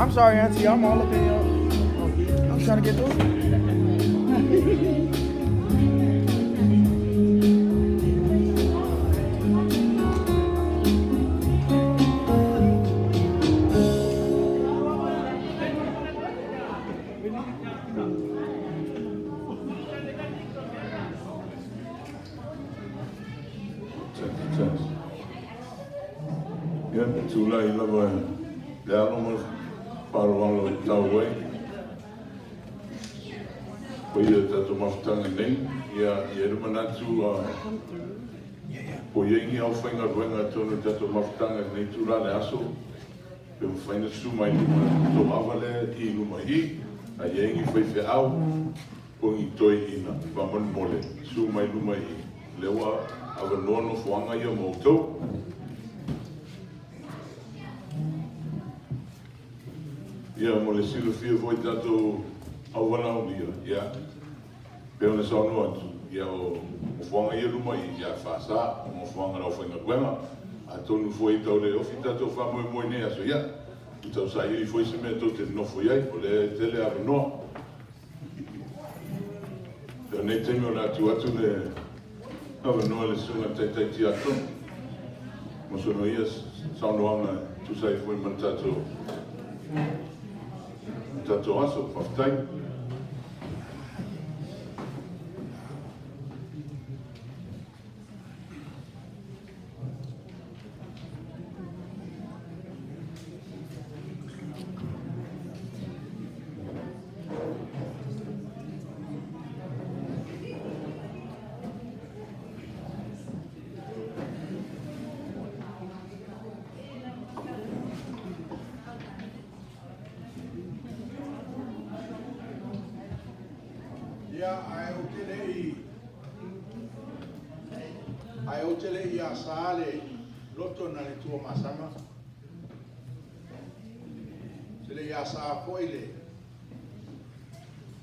I'm sorry, Auntie. I'm all up in your. I'm trying to get through. Test, test. Ia, e tulai lava le alo ma le faaaloalo e tau ai paia o tatou mafutaga nei. Ia, e i ai le manatu ua i ai ni aufaigaluega i totonu o le tatou mafutaga i lenei itula o le aso, pe mafai ona susu mai i luma i le tou ava lea i luma i i, a i ai ni faifeau po o ni toeaiina, faamolemole, susu mai i luma i i, o lea ua avanoa nofoaga ia mo outou. Ia, mo le silafia foi tatou auvalaolia, ia, pei ona saunoa atu, ia, o nofoaga ia luma i i, ia, FASA, o nofoaga o le aufaigaluega. Atonu foi e tau le ofi tatou faamoemoe i nei aso, ia, e tau saili foi se mea tou te nonofo i ai, o lea e tele avanoa. I lenei taimi o le a tuu atu le avanoa i le Susuga i le Taitai Tiakono mo sona ia saunoaga e tusa ai foi ma le tatou tatou aso. Faafetai. Ia, ae ou te le i Ae ou te le i asa le loto na le Tuamasaga, ou te le i asa foi le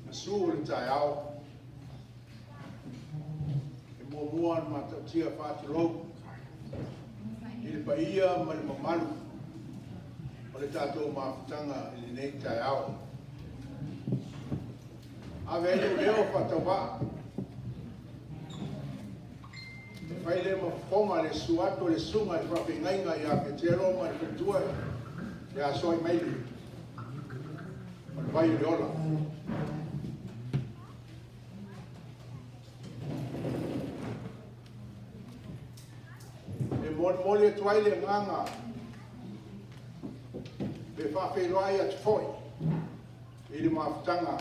gasu o le taeao, e muamua ona matautia faatulou i le paia ma le mamalu o le tatou mafutaga i lenei taeao. Ave ai lou leo faatauvaa e fai lea ma fofoga le susu atu o le susuga i le faafeagaiga ia Petelo ma le faletua ia Soaimaile o le vai o le ola. E molimoli atu ai le agaga pe faafeiloai atu foi i le mafutaga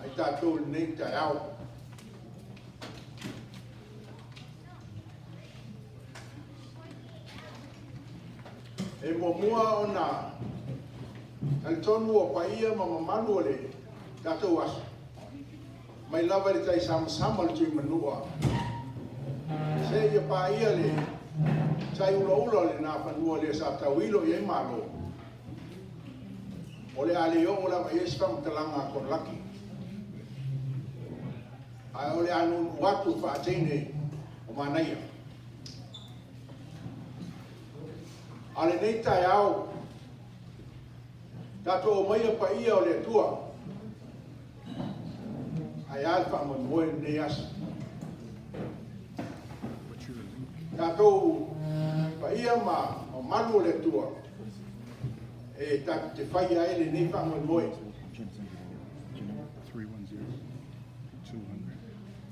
a i tatou i lenei taeao. E muamua ona talitonu o paia ma mamalu o le tatou aso, mai lava i le tai samasama o le Tuimanua, seia paia le tai ulaula o le Nafanua lea sa tauilo i ai Malo. O le a le oo lava i ai se faamatalaga a Konolaki, ae o le a nuunuu atu faateine o manaia. A o lenei taeao, tatou aumaia paia o le Atua, ae Ae a le faamoemoe i lenei aso? Tatou paia ma mamalu o le Atua e tatou te faia ai lenei faamoemoe.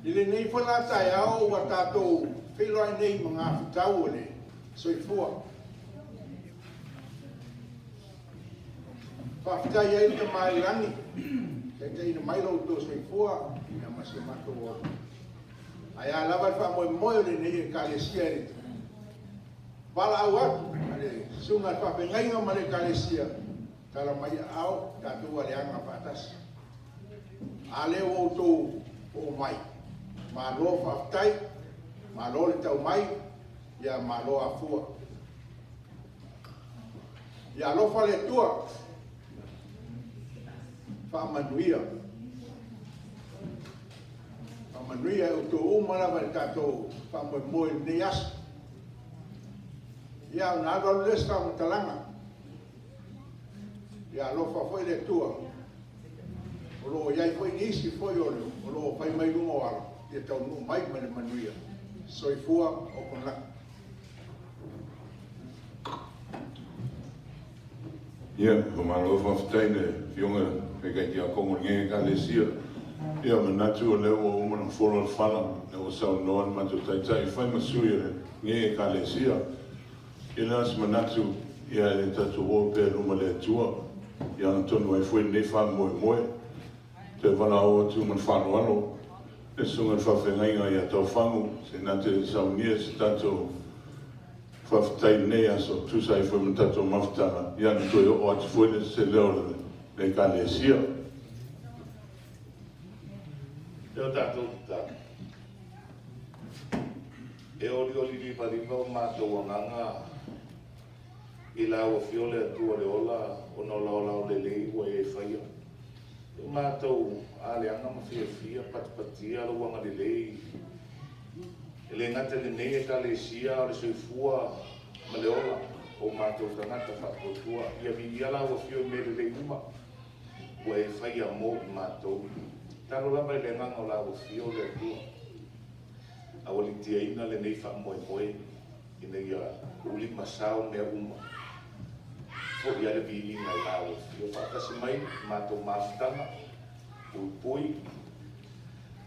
I lenei foi la taeao ua tatou feiloai nei i magafetau o le soifua. Faafetai ai le Tama i le Lagi, taitaiina mai lo outou soifua ma si o matou ola. Ae a lava le faamoemoe o lenei Ekalesia i le valaau atu a le Susuga i le Faafeagaiga ma le Ekalesia, tala mai aao, tatou aleaga faatasi. A lea ua outou oo mai, malo faafetai, malo le tau mai, ia malo afua. Ia alofa le Atua, faamanuia. Faamanuia i outou uma lava i le tatou faamoemoe i lenei aso. Ia, ona alu alu lea o se faamatalaga. Ia alofa foi le Atua, o lo o i ai foi nisi foi o lo o fai mai luga o ala, ia taunuu mai ma le manuia. Soifua open luck. Ia, faamalo faafetai i le Afioga i le Taitai Tiakono o lenei Ekalesia. Ia, manatu o lea ua uma ona fola le fala, o lea ua saunoa le matou Taitai e fai ma sui o lenei Ekalesia. Ia na o se manatu, ia e tatou o pea i luma o le Atua, ia agatonu ai foi lenei faamoemoe. Toe valaau atu ma le faaaloalo le Susuga i le Faafeagaiga ia Taufagu se na te saunia se tatou faafetai i lenei aso, tusa ai foi ma le tatou mafutaga, ia na toe oo atu foi le se leo o le Ekalesia. E o tatou tatalo, e olioli livalima o matou agaga i lau Afio le Atua le ola ona o lau aulelei ua e faia. E o matou aleaga ma fiafia patipatia lou agalelei e le gata i lenei Ekalesia a o le soifua ma le ola o matou tagata faatuatua. Ia viia lau Afio i mea lelei uma ua e faia mo i matou. Tatalo lava i le agaga o lau Afio le Atua, aualitiaina lenei faamoemoe ina ia ulimasao mea uma. Foi ai le viiga i lau Afio. Faatasi mai i matou mafutaga, puipui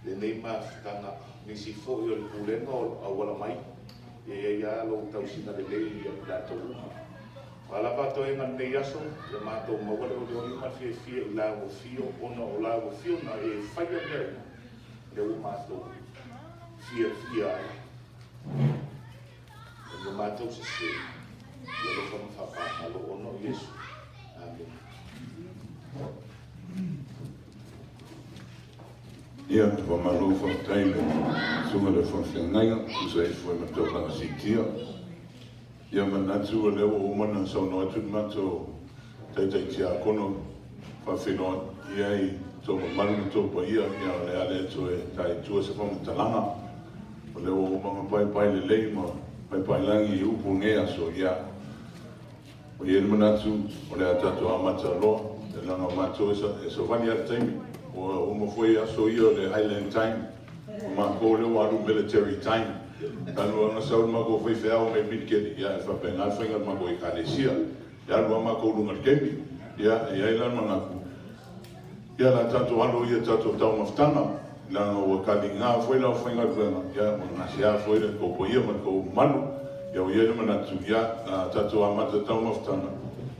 lenei mafutaga, nisi foi o le pulega o lo o auala mai, ia i ai lava lou tausiga lelei ia i latou uma. O a lava toega o lenei aso, ia matou maua le olioli ma le fiafia i lau Afio, ona o lau Afio na e faia mea uma, lea ua matou fiafia ai. E lo matou sese, i alofa ma faapagalo ona o Iesu. Amene. Ia, faamalo faafetai i le Susuga i le Faafeagaiga, tusa ai foi ma le taulaga siitia. Ia manatu o lea ua uma ona saunoa atu le matou Taitai Tiakono faafeiloai i ai tou mamalu ma tou paia, ia o le a le toe ta i tua se faamatalaga. O lea ua uma ona paepae lelei ma paepaelagi i upu o lenei aso, ia ua i ai le manatu o le a tatou amata loa, leaga o matou e savali lava i le taimi. Ua uma foi aso ia o le Highland time, o matou lea ua alu military time. Talu lava ona sau le matou faifeau mai Militeli, ia e faapena le faiga o le matou Ekalesia. E alu lava matou i luga i le taimi. Ia, e i ai la le manatu, ia o le a tatou alo ia i le tatou taumafataga, leaga ua taliga foi le aufaigaluega, ia ua gasea foi le tou paia ma le tou mamalu. Ia ua i ai le manatu, ia o le a tatou amata le taumafataga,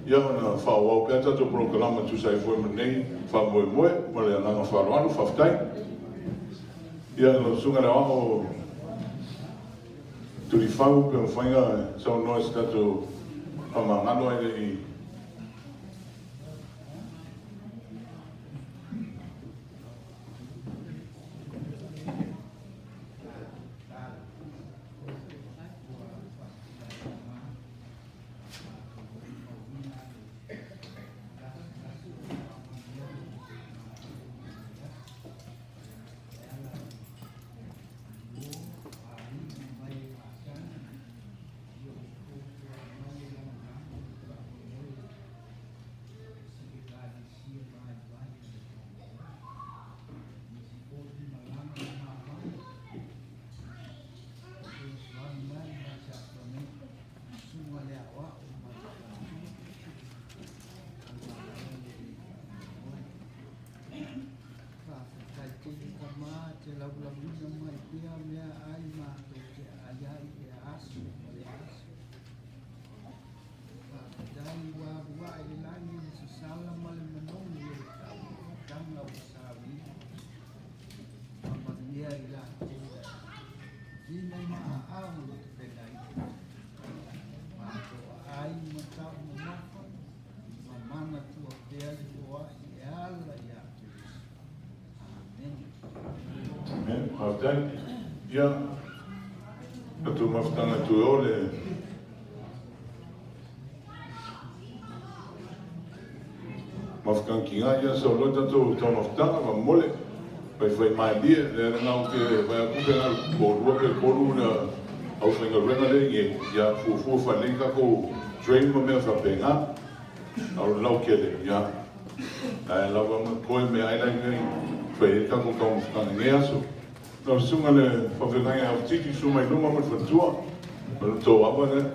ia ona faaauau pea tatou polokalama e tusa ai foi ma lenei faamoemoe. Ma le agaga faaaloalo, faafetai. Ia lau Susuga i le Aoao Tulifau pe mafai ona saunoa i se tatou faamagalo ae le i pea i latou i ma aao na tapenaina. Matou aai ma taumamafa ma manatua pea le foai e ala ia Keriso. Amene. Amen. Faafetai. Ia, tatou mafutaga toe o le mafutaga ia sau loa tatou taumafutaga faamolemole. Faifai malie, lea lena ou te vaai atu pe na o le toalua pe tolu le aufaigaluega lea i inei, ia fuafua faalelei tatou train ma mea faapena. A o le lautele, ia, ae lava ma totoe meaai la i mea i fai ai le tatou taumafataga i lenei aso. Lau Susuga i le Faafeagaiga ia Aufititi, susu mai i luma ma le faletua, o le tou ava lea.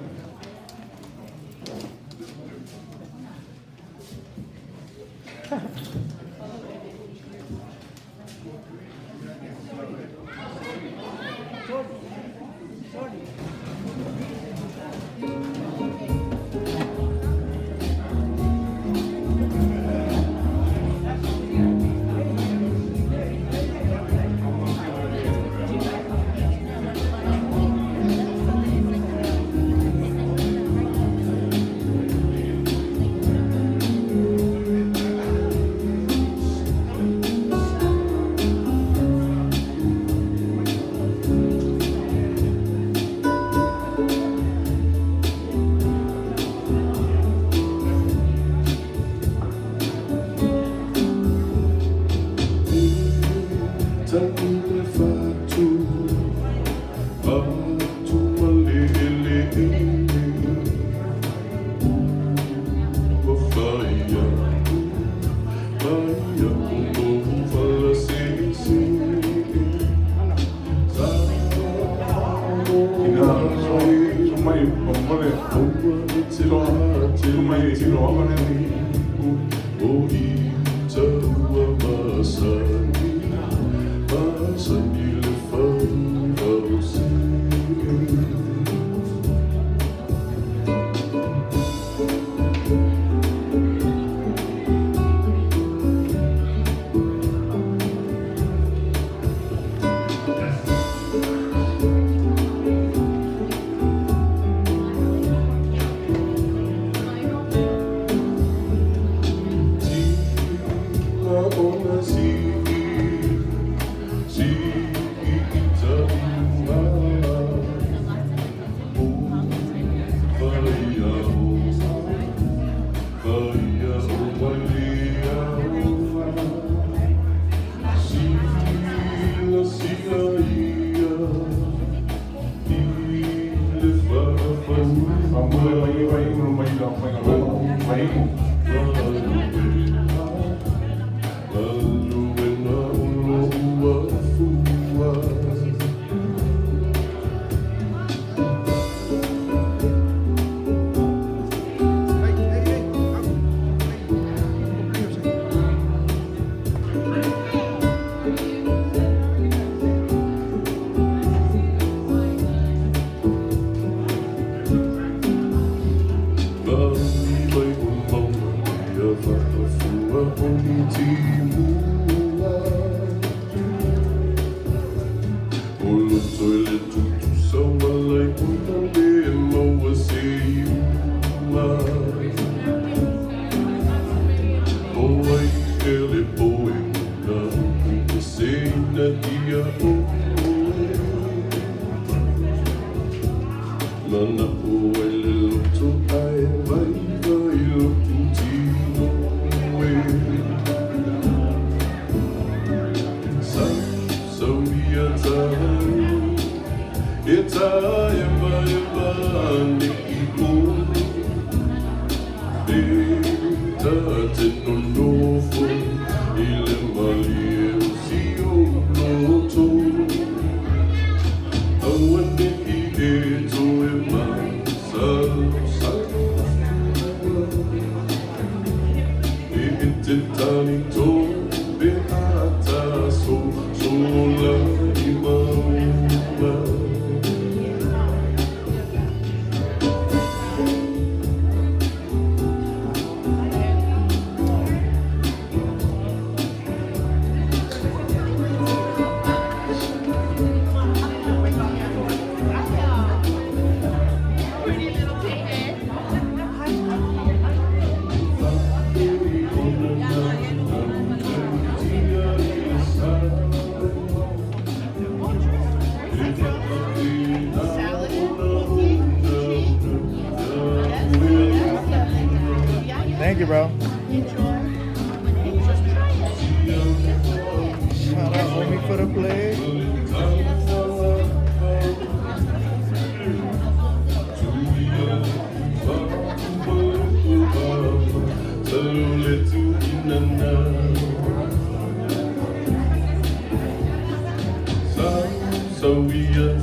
Ina, su mai faamolemole, su mai i lou ava lea. Faamolemole mai vai mai la faigaluega, vai. Thank you, bro. Shout out homie for the play. So we are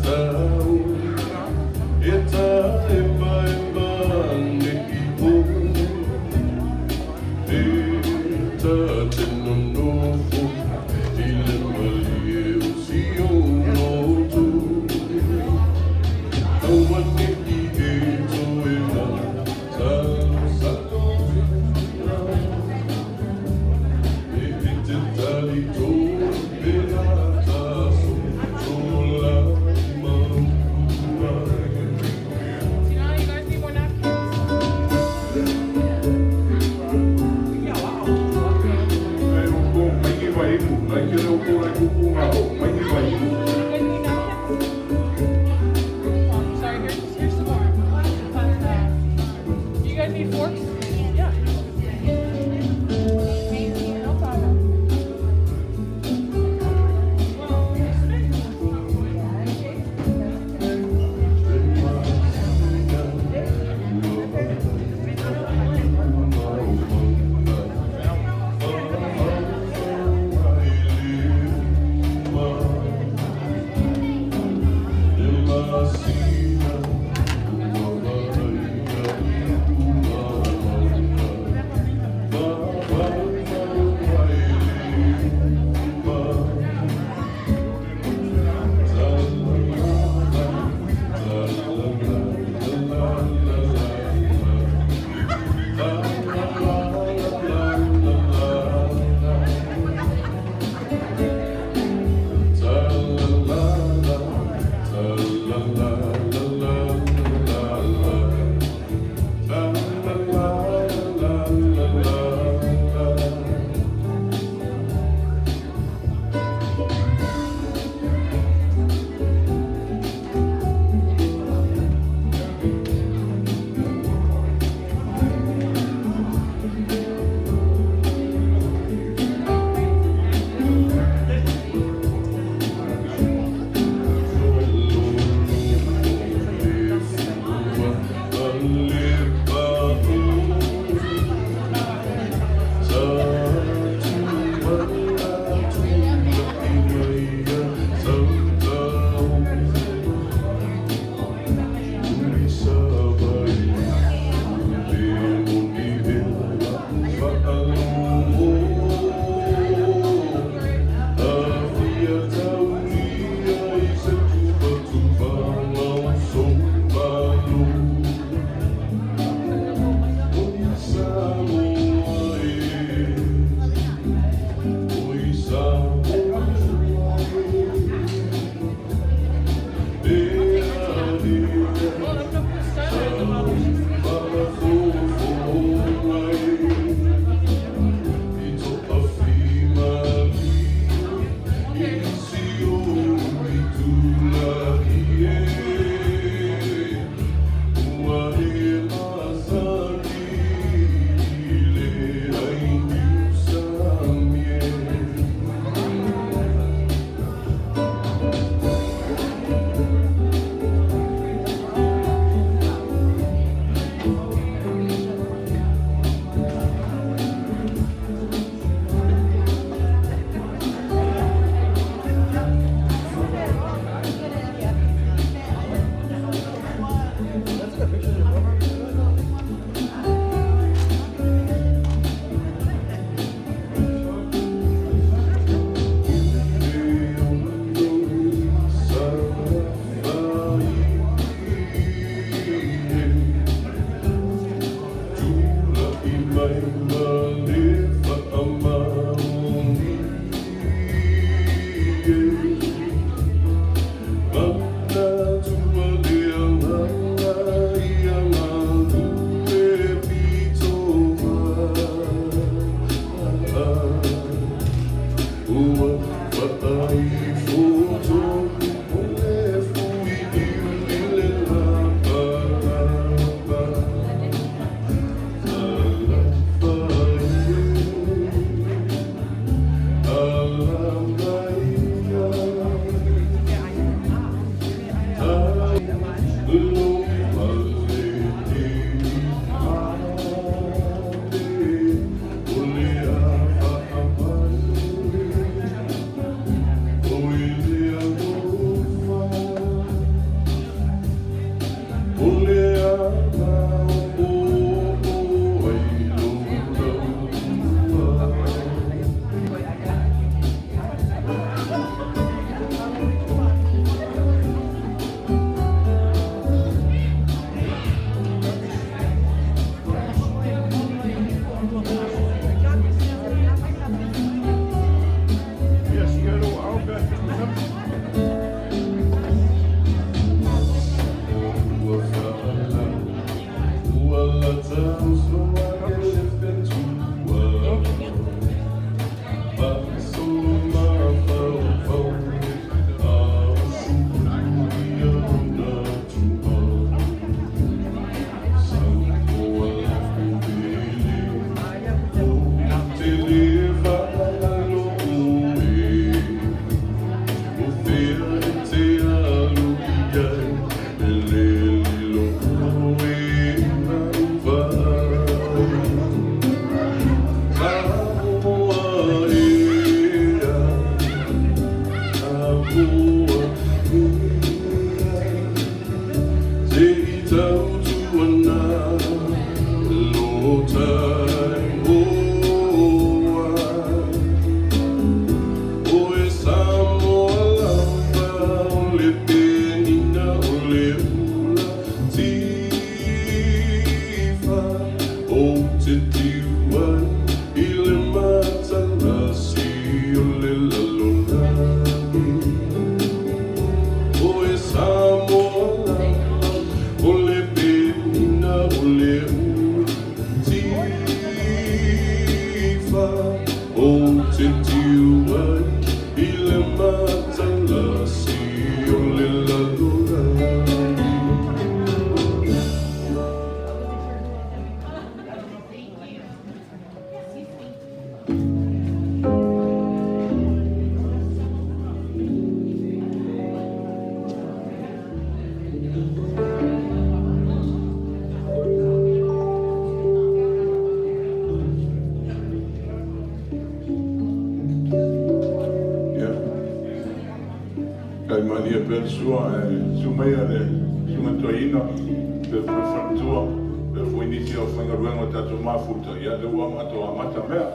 Faamalie pea le sua, ae susu maia le Susuga Toeaina, faapea foi le faletua, faapea foi nisi o aufaigaluega o tatou mafuta, ia lea ua matou amata mea.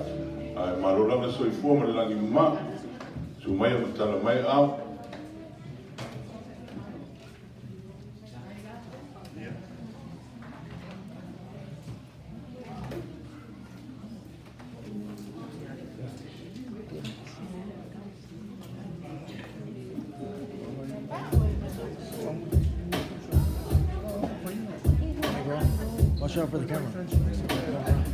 Ae malo lava le soifua ma le lagi e mama. Susu maia ma tala mai aao. Watch out for the camera.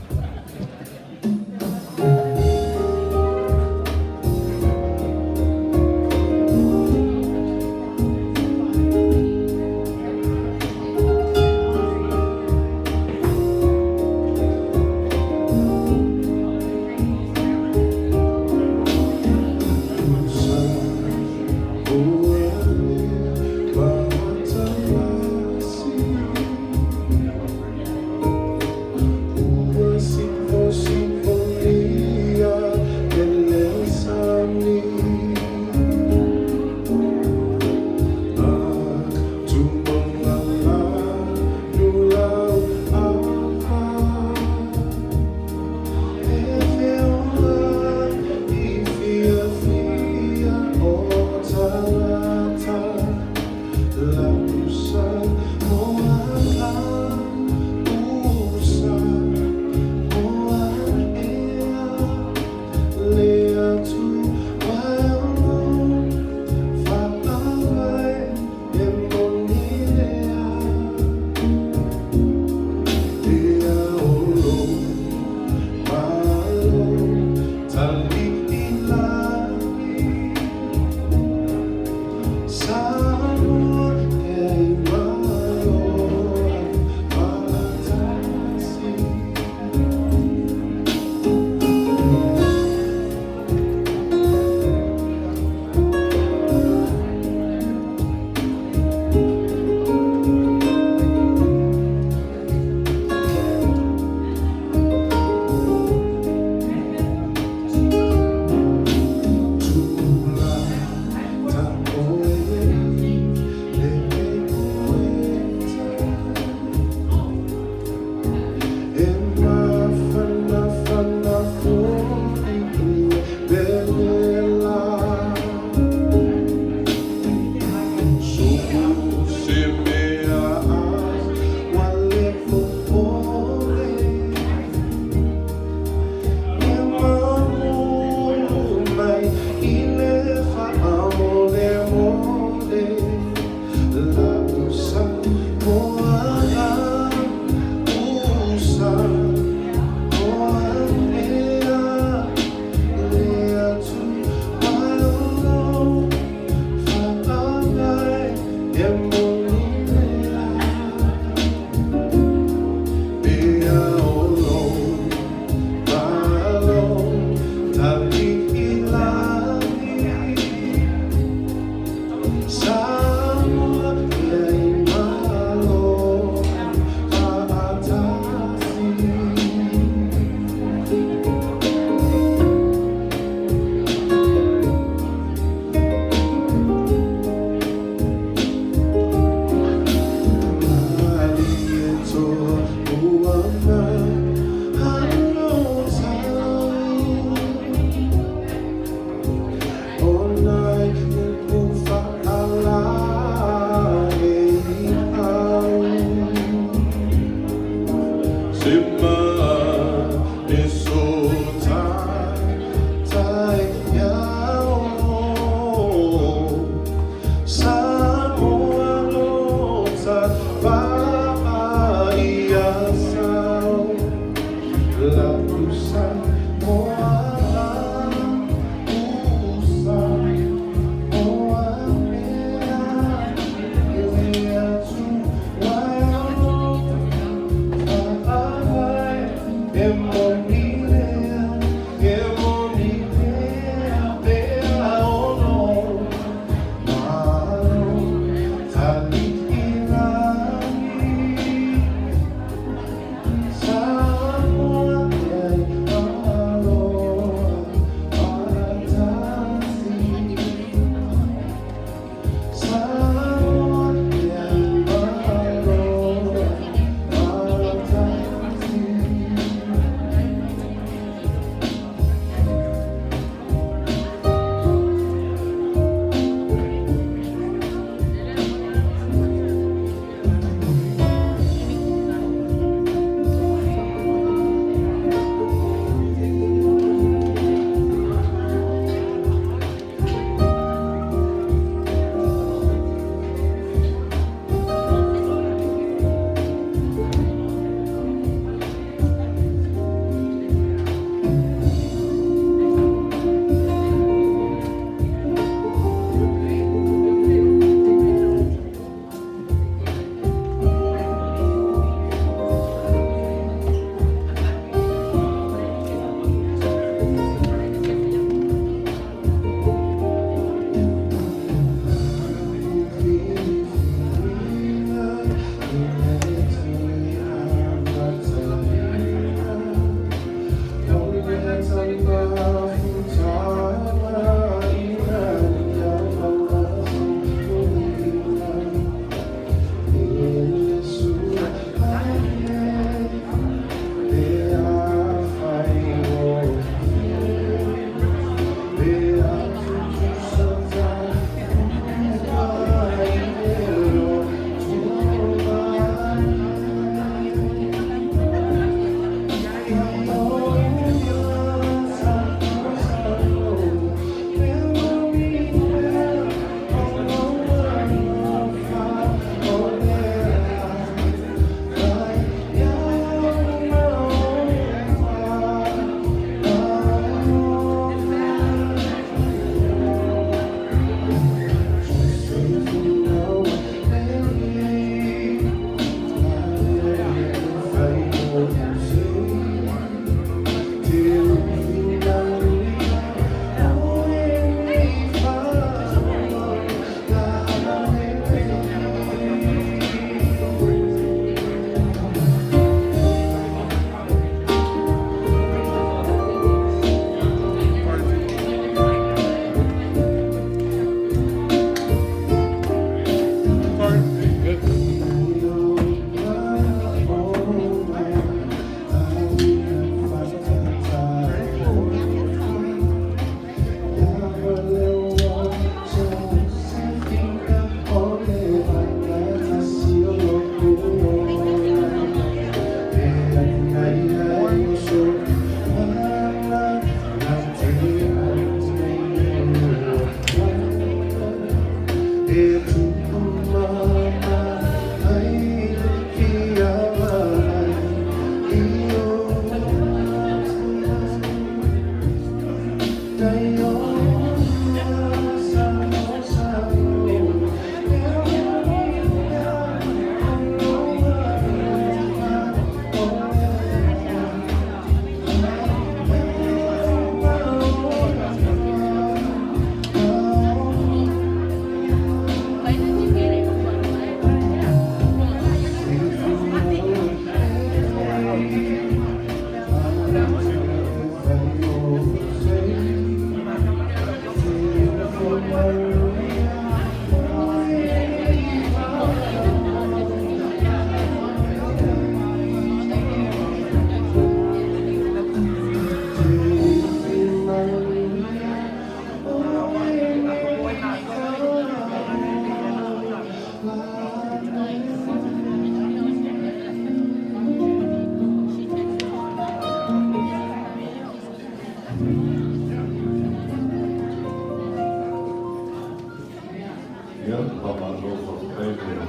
Ia, faamalo faafetai i le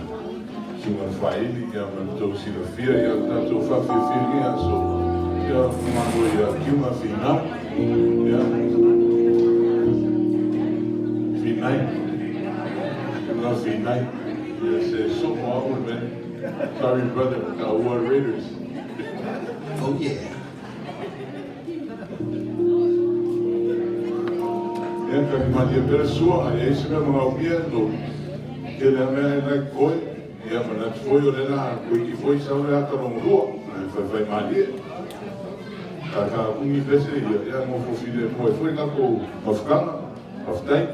Susuga i le Faili ia ma le tou silafia ia le tatou faafiafia i lenei aso. Ia faamalo ia Kiuma Finau. Ia Finai. Kiuma Finai. Ia se soo au le mea. Sorry brother, taua Raiders. Oh yeah. Ia, talimalie pea le sua, a i ai se mea manaomia, lo tele lava mea e like oe. Ia, manatu foi o lea o le a toeitiiti foi sau le ata lona lua, ae faifaimalie. Tatauni pese, ia, ia nofo filemu ai foi le tatou mafutaga. Faafetai.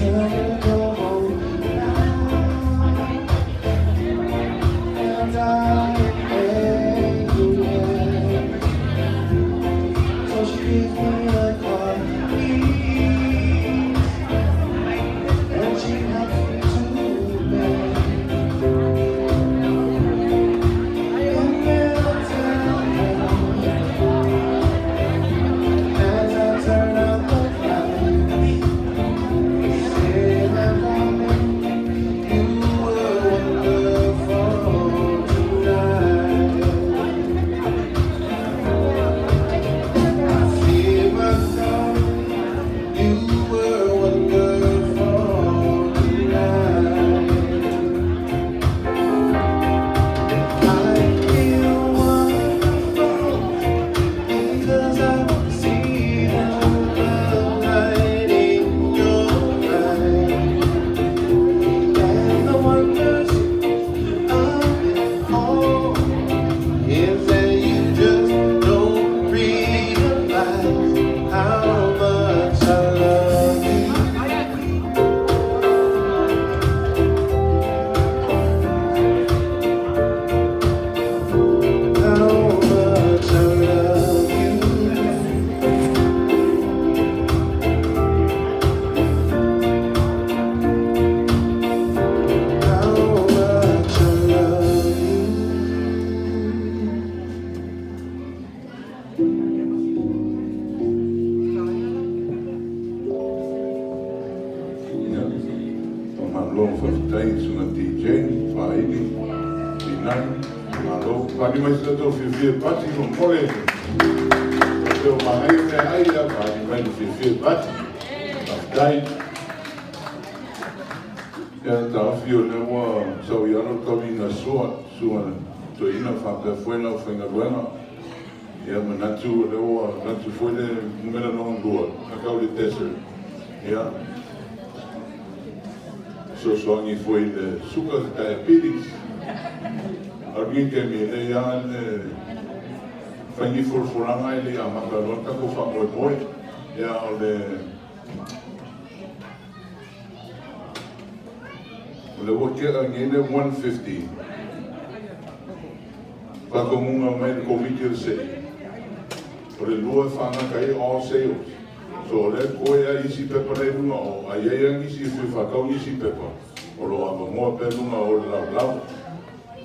Tell her come on now. And I anywhere. So she gives me the car keys, and she helps me to bed. And then I tell her as I turn out the lights, say, my darling, you were wonderful tonight. I feel myself. You were wonderful tonight. I feel wonderful because I see the light in your eyes and the wonders of it all is that you just don't realize how much I love you. How much I love you. How much I love you. Ia, faamalo ma faafetai i le susuga DJ, Faaili, Pinai, malo. Paali mai se tatou fiafia i le pati faamolemole. Faapea ua manaia meaai, ia paali mai le fiafia i le pati. Faafetai. Ia, taofi o lea ua sau i alo le tauiga sua, susuga i le toeaina faapea foi le aufaigaluega. Ia, manatu o lea ua alu atu foi le numera lona lua, na tau i le desert. Ia, fesoasoani foi i le suka, le diabetes. A o lenei taimi e lelei lava le fai ni folafolaga ae le i amata loa le tatou faamoemoe. Ia, o le o lea ua tea nei le 1:50. Faatonuga mai le Komiti o le SEI, o le 2 e faagata ai all sales. So o lea e totoe lava isi pepa la e i luga o, a i ai lava nisi e fia faatau nisi pepa, o lo o avanoa pea luga o le lalolalo.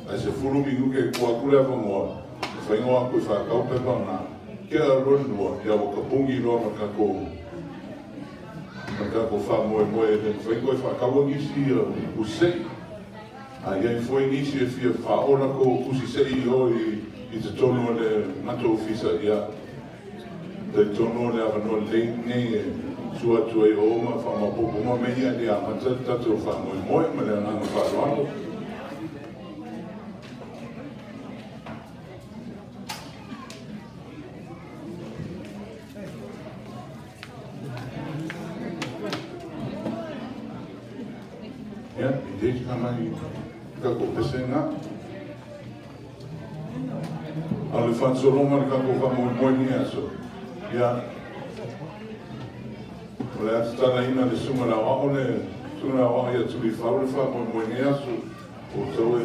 Ae 10 minute e tuu atu le avanoa, e mafai ona o atu e faatau pepa na. Tea loa le 2, ia ua tapuni loa ma le tatou faamoemoe e le mafai ona toe faataua nisi tusi sei. A i ai foi nisi e fia faaoo latou tusi sei i o i totonu o le matou ofisa, ia, talitonu o le avanoa lelei lenei e sua atu ai o ma faamaopoopo uma mea ia e le amata le tatou faamoemoe. Ma le agaga faaaloalo. Ia, i te isi mai tatou pese na. A o le faasologa o le tatou faamoemoe i lenei aso, ia, o le a tatalaina le Susuga i le Aoao, le Susuga i le Aoao ia Tulifau le faamoemoe i lenei aso. O outou e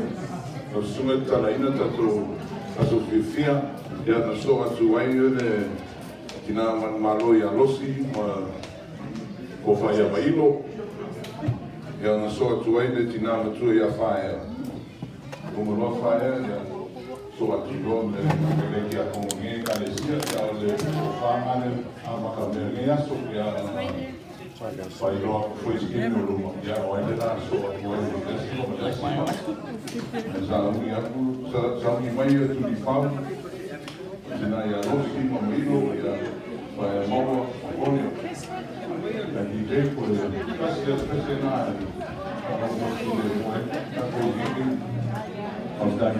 lau susuga e tatalaina tatou aso fiafia, ia na soo atu ai le tina manumalo ia Losi ma Tofa ia Mailo, ia na soo atu ai le tina matua ia Faea, uma loa Faea, ia soo atu loa me le tiakono nei Ekalesia, ia o le tofa nga le amata mea lenei aso, ia faailoa atu foi i se taimi o luma, ia o ai le la soo atu ai le asi ma le asi ma ae sauni atu, sauni mai ia Tulifau, tina ia Losi ma Mailo, ia Faea Maua ma Kone. Ae DJ po le tasi le pese na e whakaumotu le moe, tatou giving. Faafetai.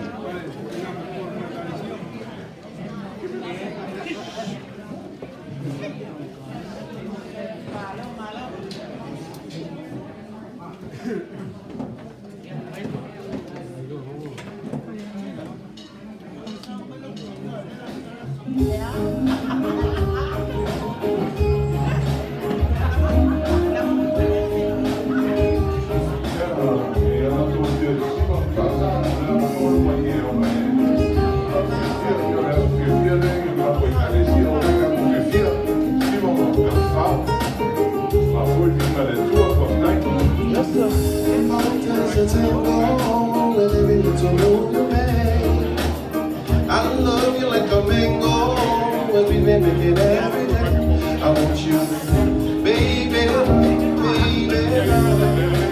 a tango with every little move you make. I love you like a mango, as we've been making every day. I want you, baby, baby.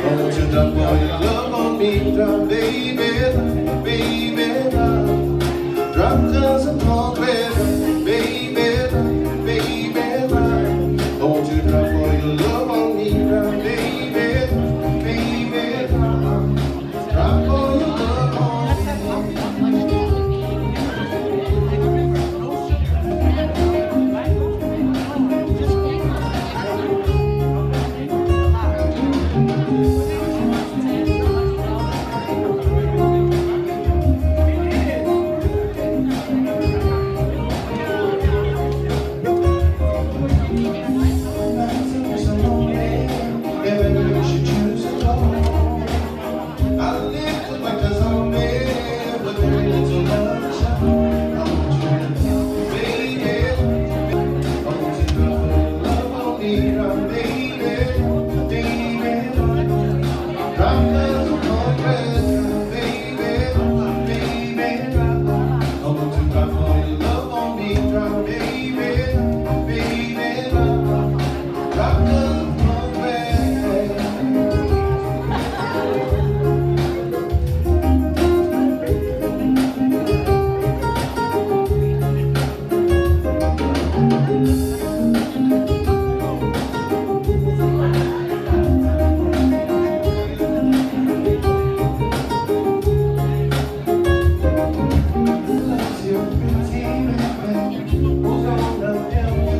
I want you to drop all your love on me, drop, baby, baby. Drop 'cause I'm hungry, baby, baby. I want you to drop all your love on me, drop, baby, baby. Drop all your love on me. Nights are so lonely, everywhere you choose to go. I live like a zombie with very little love to show. I want you, baby. I want you to drop your love on me, drop, baby, baby. Drop 'cause I'm hungry, baby, baby. I want you to drop all your love on me, drop, baby, baby. Drop 'cause I'm hungry. Loves you, pretty baby. Who's gonna help you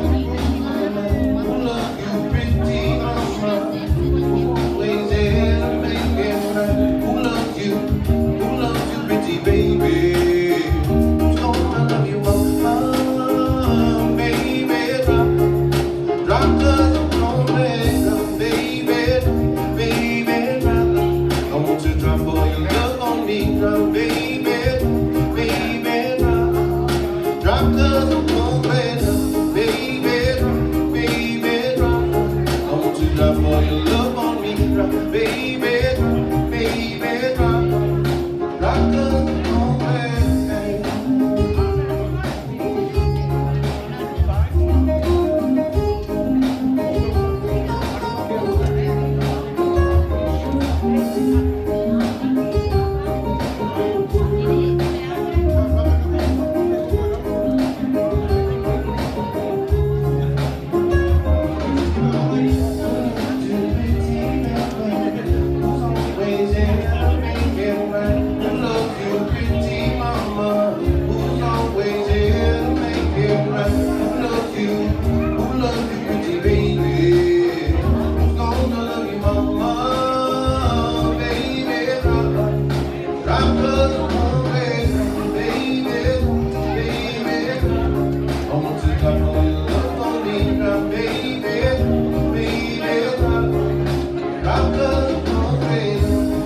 through the night? Who love you, pretty mama? Who always there to make it right? Who loves you? Who loves you, pretty baby? Who's gonna love you, mama? Baby, drop, drop 'cause I'm lonely, baby, baby, drop. I want you to drop all your love on me, drop, baby, baby, drop. Drop 'cause I'm hungry, baby, baby, drop. I want you to drop all your love on me, drop, baby, baby, drop. Drop 'cause I'm hungry.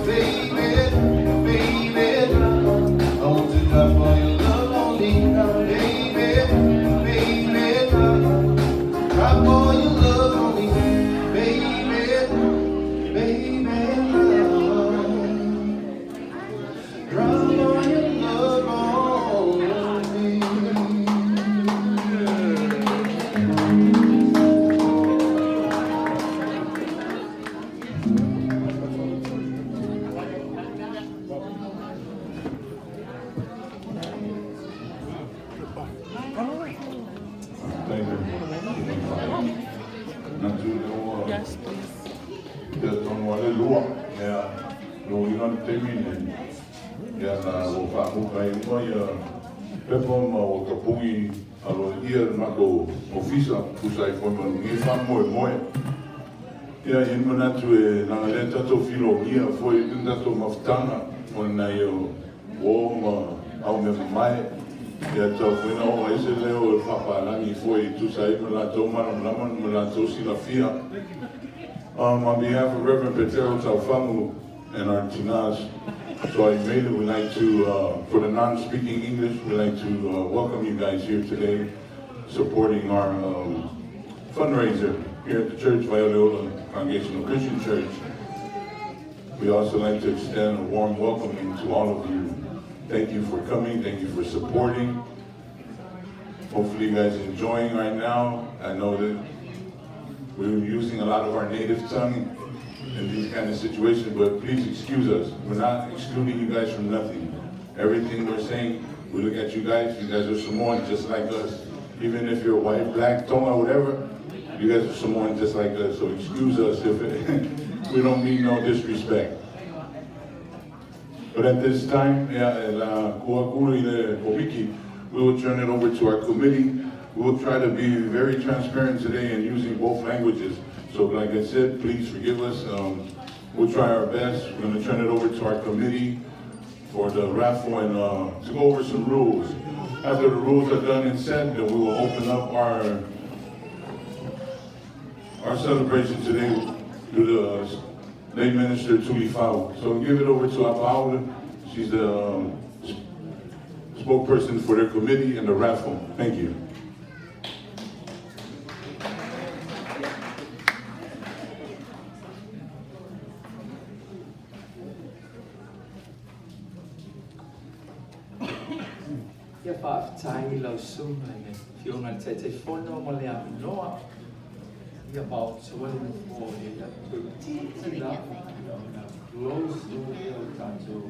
Baby, baby, drop. Baby, baby, I want to drop all your love on me, baby, baby, drop. Drop all your love on me, baby, baby, drop. Drop all your love on me. Natu le ua te tonu ale lua. Ia, lo ina le taimi nei. Ia na ua faamuka ai uma ia pepa ma ua tapugi aloaia le matou ofisa tusa ai foi ma lenei faamoemoe. Ia, e i ai le manatu e leaga lea tatou filogia foi i le tatou mafutaga ona nai o uo ma au mea mamae. Ia tatau foi ona oo ai se leo o le faapalagi foi e tusa ai ma latou malamalama ma latou silafia. On behalf of Reverend Petero Taufangu and our Tinas, so I made it, we'd like to, for the non-speaking English, we'd like to welcome you guys here today, supporting our fundraiser here at the church, Vaialeola Congregational Christian Church. We also like to extend a warm welcoming to all of you. Thank you for coming. Thank you for supporting. Hopefully you guys are enjoying right now. I know that we're using a lot of our native tongue in these kind of situations, but please excuse us. We're not excluding you guys from nothing. Everything we're saying, we look at you guys are Samoan just like us. Even if you're white, black, Tonga, whatever, you guys are Samoan just like us. So excuse us if we don't mean no disrespect. But at this time, la Kuakuri le Komiki, we will turn it over to our committee. We will try to be very transparent today in using both languages. So like I said, please forgive us. We'll try our best. We're going to turn it over to our committee for the raffle and to go over some rules. After the rules are done and set, then we will open up our celebration today through the late minister Tulifau. So we'll give it over to Apaula. She's the spokesperson for the committee and the raffle. Thank you. Ia faafetai i lau susuga i le Afioga i le Taitaifono mo le avanoa. Ia vaotoa le nofoa o le toeitiiti lava ona close door lea o le tatou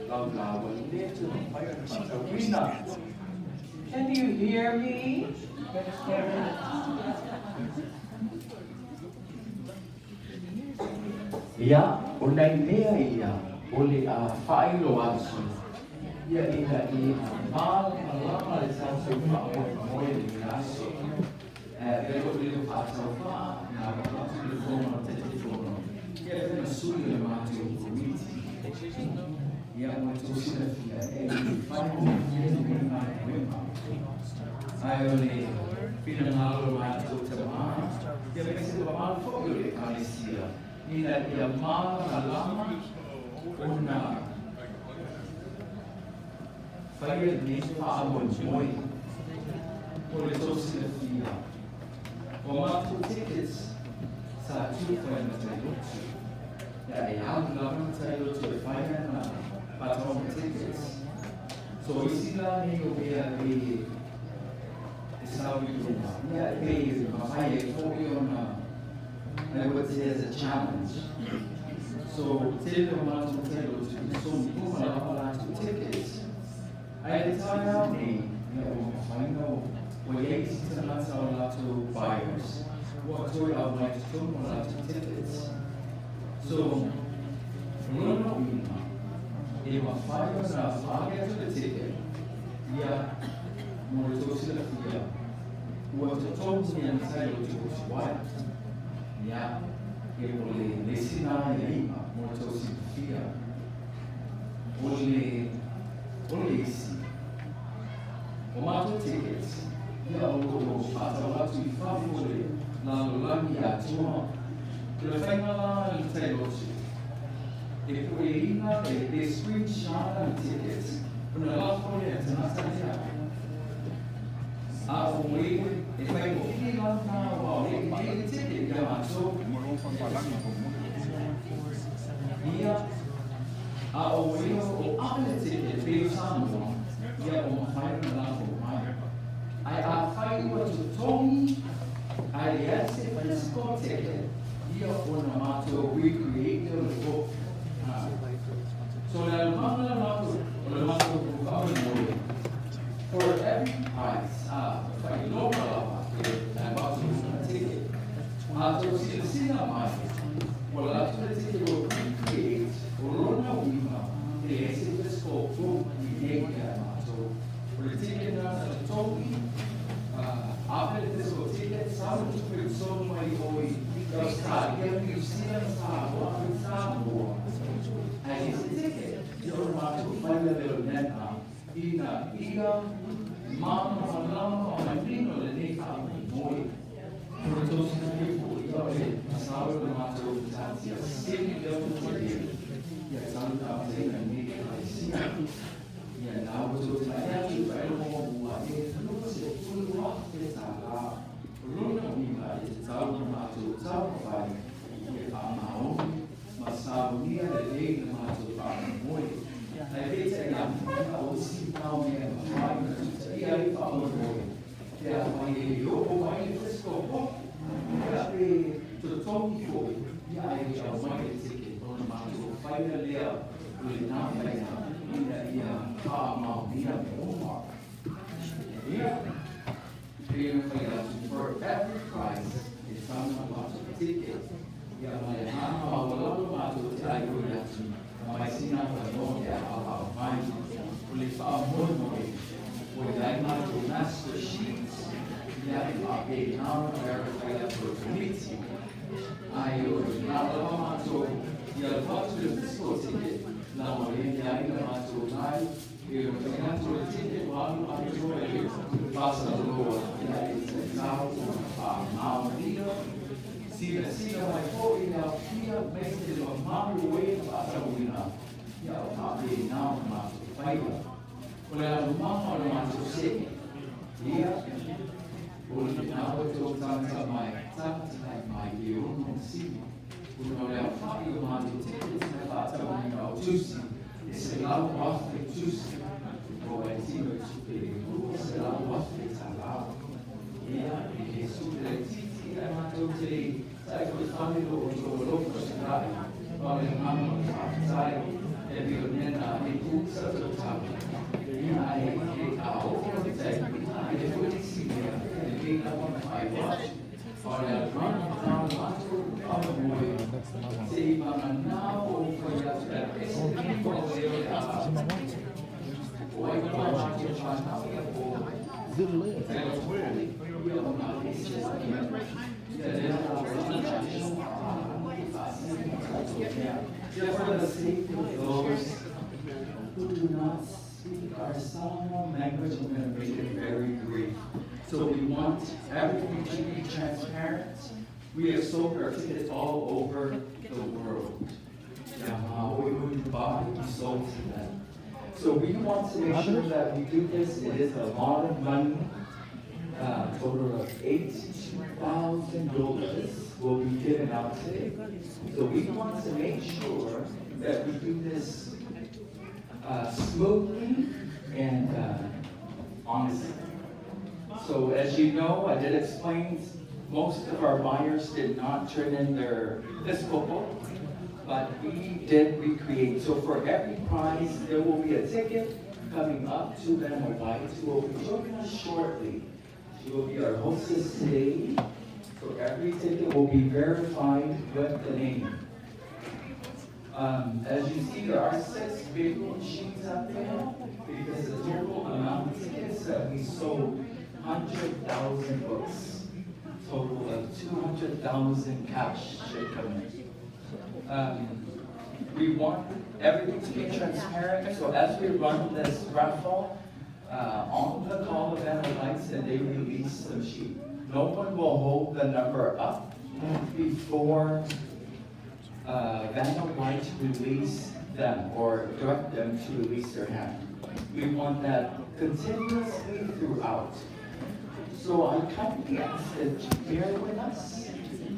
laulau ua le toe mafai ona faatauina. Can you hear me? Ia, o nai mea ia o le a faailoa atu, ia ina ia malamalama le tatou faamoemoe i lenei aso. E avea foi le faatauvaa na avatu i le fono a le Taitaifono, ia avea ma sui o le matou Komiti. Ia, mo le tou silafia, e le faigofie lenei galuega. Ae o le finagalo o le matou tama, ia aemaise le mamalu foi o le Ekalesia, ina ia malamalama ona faia lenei faamoemoe. Mo le tou silafia, o matou tickets sa tufa i Matailotu. Ia e alu lava Matailotu e fai ana faataoga tickets. So isi la nei o mea e e sau i luma, ia e pei e mafai ai foi ona I would say as a challenge. So tele o matou Matailotu i somi uma lava latou tickets. Ae le taeao nei, ia ua mafai ona ua i ai isi tagata o latou buyers ua toe aumai totonu o latou tickets. So, o lona uiga, e mafai ona faaali atu le ticket, ia, mo le tou silafia, ua totogi e Matai Lotu Hotuai. Ia, e o le le isi na aiaiga mo le tou silafia. O le, o le isi, o matou tickets, ia o lo o faatau atu i fafo o le lalolagi atoa. O le faiga la a le Matai Lotu, e pueina le, le screenshot le tickets, ona lafo lea i le tagata lea. A o e, e faigofie la lena aua o lea e i ai le ticket ia matou. Ia, a o e o ave le ticket pei o Samoa, ia ua mafai ona lafo mai. Ae afai ua totogi ae leai se physical ticket, ia ona matou recreate lea o le book. Ha. So le alumaga la matou, o le matou faamoemoe, for every price, a, faailoga lava e avatu lona ticket. A tou silasila mai, ua latu le ticket ua recreate, o lona uiga, e leai se physical book i nei ia matou. O le ticket na sa totogi, ave le physical ticket, sau le tupe i totonu mai o i Australia, New Zealand, Samoa, Samoa. Ae leai se ticket, ia o le matou faia lea o le mea ina ia malamalama ma manino lenei faamoemoe. O le tou silafia foi, ia o le masalo o le matou matatia sili lea o le tele, ia talu na amataina lenei Ekalesia. Ia na ua tou tae atu i faailoga muamua e $20,000. O lona uiga e tatau ona matou taumafai e faamaoni ma sao. faamaonia lelei le matou faamoemoe. Ae peitai ane, o isi na o mea e mafai ona tutaia ai le faamoemoe, pe afai e le oo mai le fiscal book, ia pe totogi foi, ia ae le aumai le ticket, ona matou faia lea o lena faiga ina ia faamaonia mea uma. Ia, pei ona fai atu, for every prize, e tatau ona avatu le ticket. Ia ma le agaga maualalo matou te aioi atu, aumai sina avanoa pe a aoao mai. O le faamoemoe, ua i ai matou master sheets, ia e faapena ona verify atu e le Komiti. Ae o lena lava matou i alu atu le physical ticket, leaga o lea e i ai le matou live, e mafai atu o le ticket ua alu atoa i le faasalalauga, ia e tatau ona faamaonia. Silasila mai foi le aofia aemaise le mamalu o e na faatauina, ia o faapena ona matou faia. O le alumaga o le matou see, ia, o lena ua outou tagata mai, tagata mai i le ono masina, ona o le aofai o matou tickets na faatauina o tusi, e 100,000 tusi, ua e tino i tupe e 200,000 talā. Ia, e le supe laitiiti ae matou te tai foi fale lo outou alofa tulai, ma o le agaga o le faafetai, e pei o le mea na e pusa tou tala. Ia, ae e a oo le taimi, e le foi le isi mea, e lelei lava ona faailoa atu. A o le agaga lena o le matou faamoemoe, se i vagana ua ou fai atu pe a ese le lima o e o le a o ai lava matou fanau ia po Just for the sake of those who do not speak our Samoan language, I'm going to make it very brief. So we want everything to be transparent. We have sold our tickets all over the world. Yeah, we would buy, we sold to them. So we want to make sure that we do this. It is a lot of money. Total of $8,000 will be given out today. So we want to make sure that we do this smoothly and honestly. So as you know, I did explain most of our buyers did not turn in their fiscal book, but we did recreate. So for every prize, there will be a ticket coming up to Vanna White, who will be joining us shortly. She will be our hostess today. So every ticket will be verified with the name. As you see, there are 6 big machines up there because the total amount of tickets that we sold, 100,000 books, total of 200,000 cash should come in. We want everything to be transparent, so as we run this raffle, on the call of Vanna Lights and they release the machine. No one will hold the number up before Vanna White release them or direct them to release their hand. We want that continuously throughout. So I kindly ask that you bear with us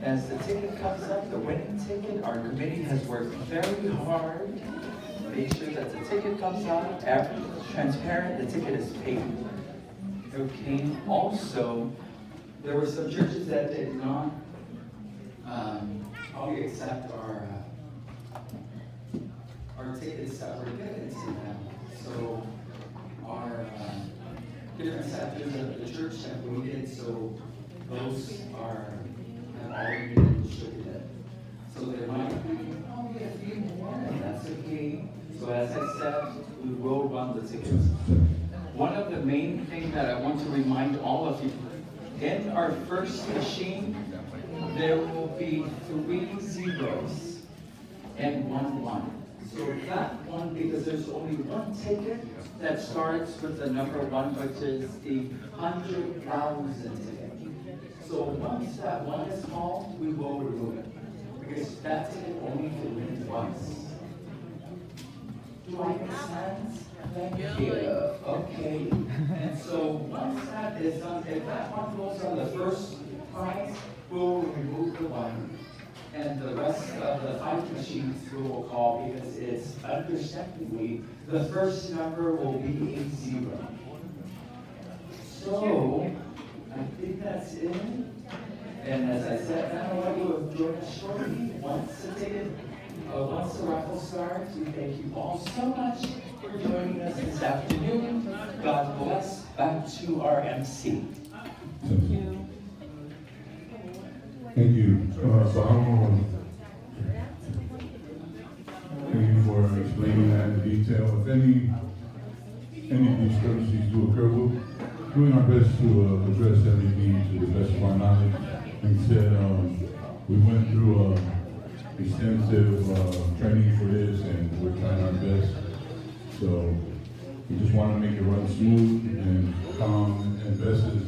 as the ticket comes up, the winning ticket. Our committee has worked very hard to make sure that the ticket comes out, everything is transparent, the ticket is paid. Okay, also, there were some churches that did not probably accept our tickets that were given to them. So our different sectors of the church have waited, so those are have already been distributed. So there might be probably a few more, and that's okay. So as I said, we will run the tickets. One of the main things that I want to remind all of you, in our first machine, there will be 3 zeros and 1 1. So that one, because there's only one ticket that starts with the number 1, which is the 100,000 ticket. So once that one is called, we will remove it. Because that ticket only can win once. Do I make sense? Thank you. Okay. And so once that is done, if that one goes on the first prize, we'll remove the 1. And the rest of the five machines we will call because it's understandably the first number will be a 0. So I think that's it. And as I said, Manawatu will join us shortly once the ticket, once the raffle starts. We thank you all so much for joining us this afternoon. God bless. Back to our MC. Thank you. Thank you. So thank you for explaining that in detail. If any discrepancies do occur, we're doing our best to address everything to the best of our knowledge. Like I said, we went through extensive training for this, and we're trying our best. So we just want to make it run smooth and calm and best as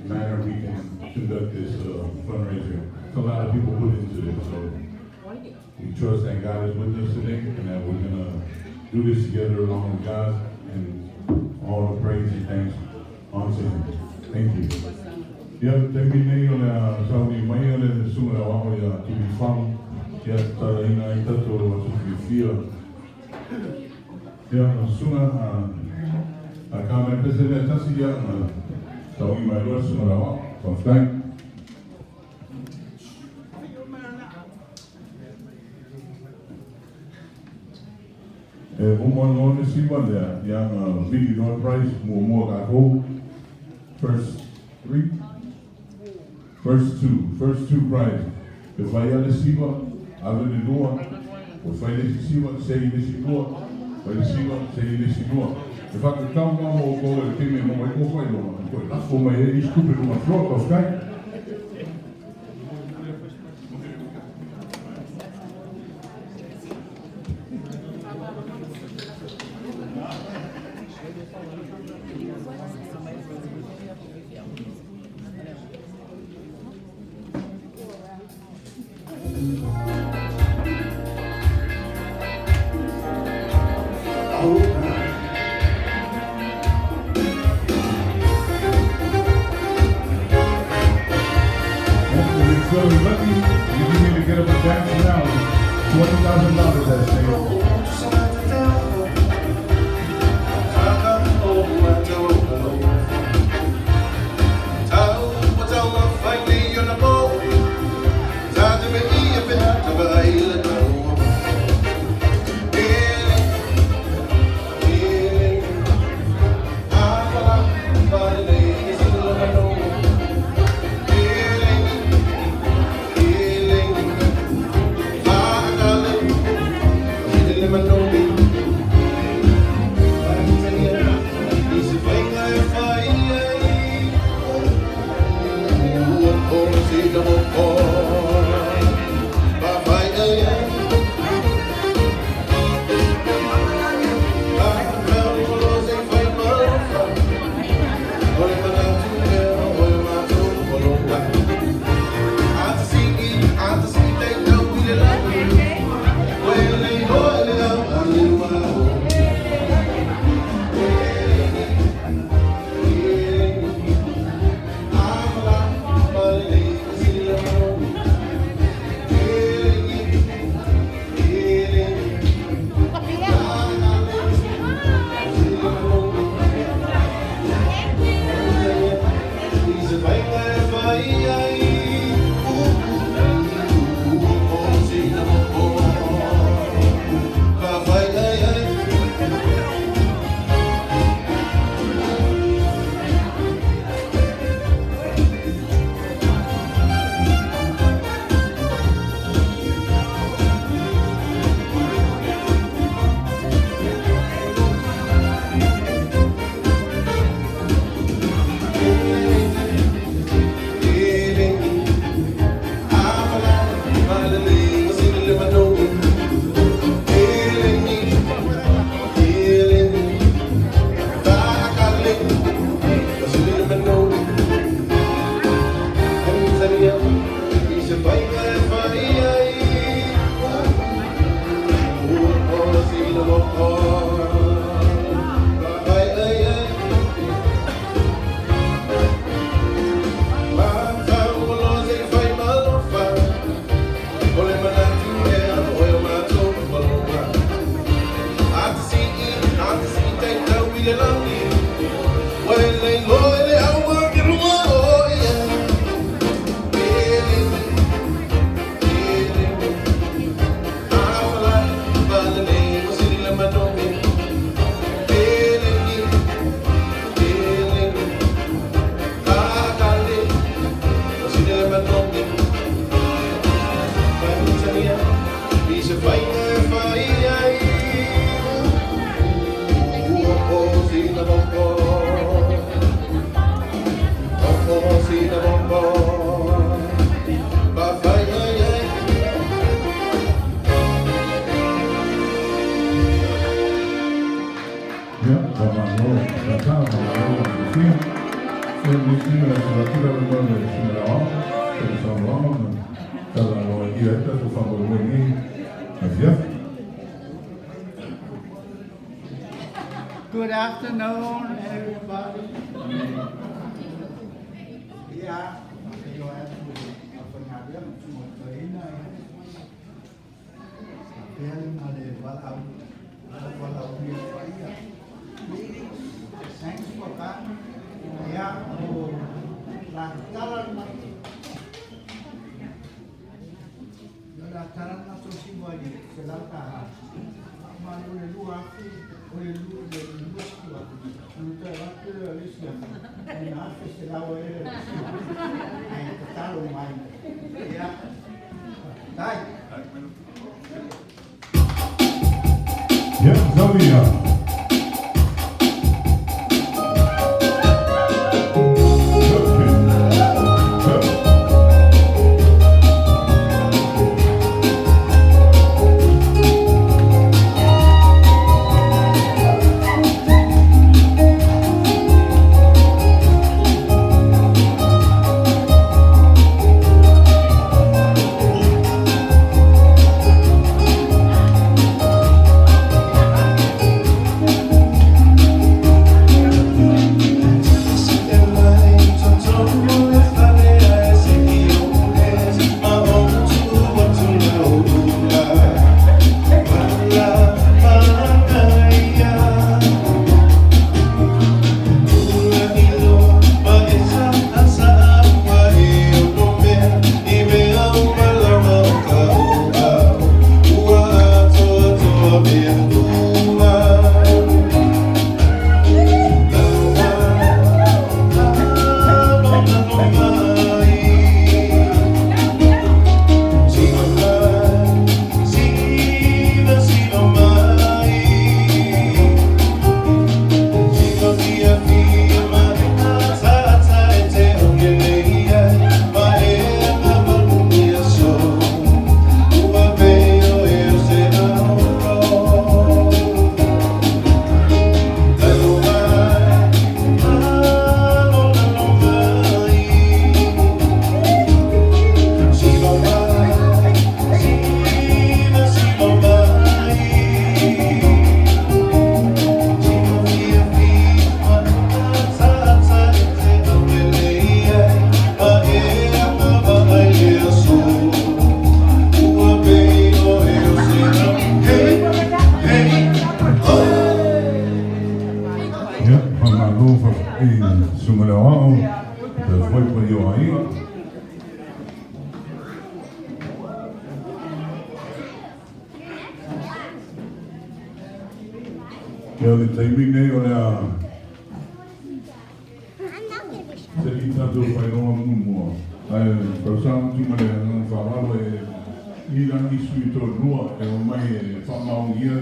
manner we can conduct this fundraiser. It's a lot of people put into this, so we trust that God is with us today and that we're gonna do this together along with God, and all the praise and thanks unto Him. Thank you. Ia, taimi nei o le a sauni mai o le susuga le aoao ia Tulifamu ia tatalaina ai tatou aso fiafia. Ia, na susuga a a ka mai pese lea tasi ia na sauni mai loa le susuga le aoao. Faafetai. E uma loa le siva lea, ia na vili loa le prize muamua tatou. First three? First two. First two prize. E fai lava le siva, ave le lua. Ua fai le isi siva, sei le isi lua. Fai le siva, sei le isi lua. E whakatau ngā mō koutou e te teme mō mai kō whai loa. Koe lafo mai e isi tupe runga floor, faafetai. If you're feeling lucky, you can either get up and dance now. $20,000 at stake. taimi o le a tuu atu le avanoa i le Susuga i le Aoao mo sana saunoaga ma tala aloaia ai le tatou faamoemoe i lenei afiafi. Good afternoon, everybody. Ia, faafeiloai atu i le aufaigaluega tumaotoina ia. Faapea le ma le valaau valaaulia paia. Ladies, thanks for coming. Ia, o la tatala le matou. Ia o le a tala le matou siva i le $100. Faamalu o le 2000, o le 20 ona toe avatu lea o le isi afe, ona $1,100 ai lea o le siva. Ae tatalo mai. Ia, faafetai. Ia, tau ia. Ia, faamalo i le Susuga i le Aoao, le foai o aiga. Ia, o le taimi lenei o le a seli tatou faailoga muamua. Ae talosaga atu ma le agaga faaaloalo e i lagi sui toalua e omai e faamaonia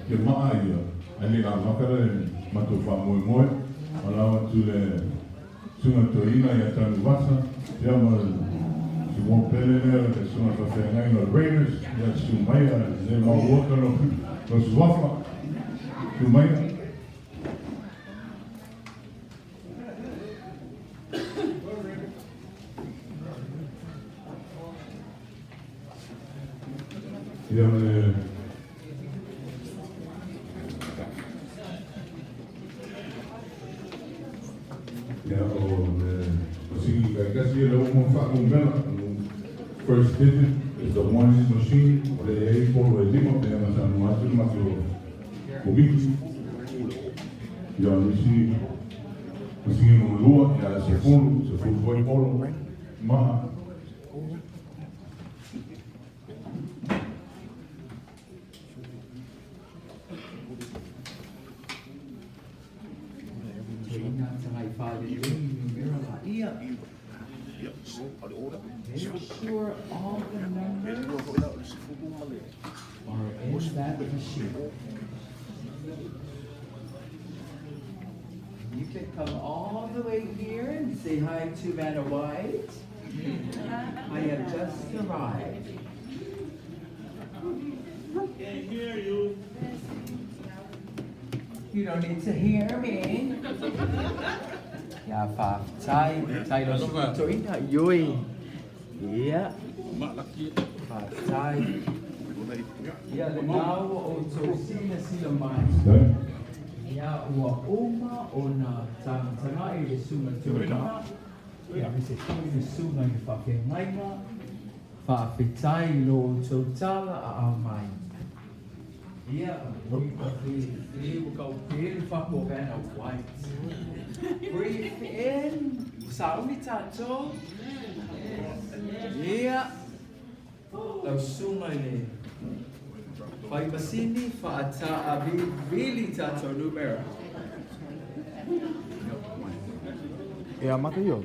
ia maa ia, ae le i amata le matou faamoemoe. Valaau atu i le Susuga Toeaina ia Tanuvasa, ia ma si uo pele lea le susuga faafeagaiga o le Raiders, ia susu maia le maua lou suafa, susu maia. Ia ma le Ia o le masini taitasi ia lea ua uma ona faanumera, first digit is the ones machine, o lea e i ai polo e lima pe ana saunoa atu le matou komiti. Ia o le isi masini lona lua, ia e sefulu, sefulu foi polo, maha. Make sure all the numbers are in that machine. You can come all the way here and say hi to Vanna White. I have just arrived. Can't hear you. You don't need to hear me. Ia faafetai, faafetai lo toina ioi. Ia. Faafetai. Ia lena ua outou silasila mai. Ia ua uma ona tagatagai le susuga toeaina, ia aemaise foi le susuga i le faafeagaiga. Faafetai i lo outou tala aao mai. Ia, White. Breathe in. Sauni tatou. Ia. Lau susuga i le fai masini faataavilivili tatou numera. E amata io.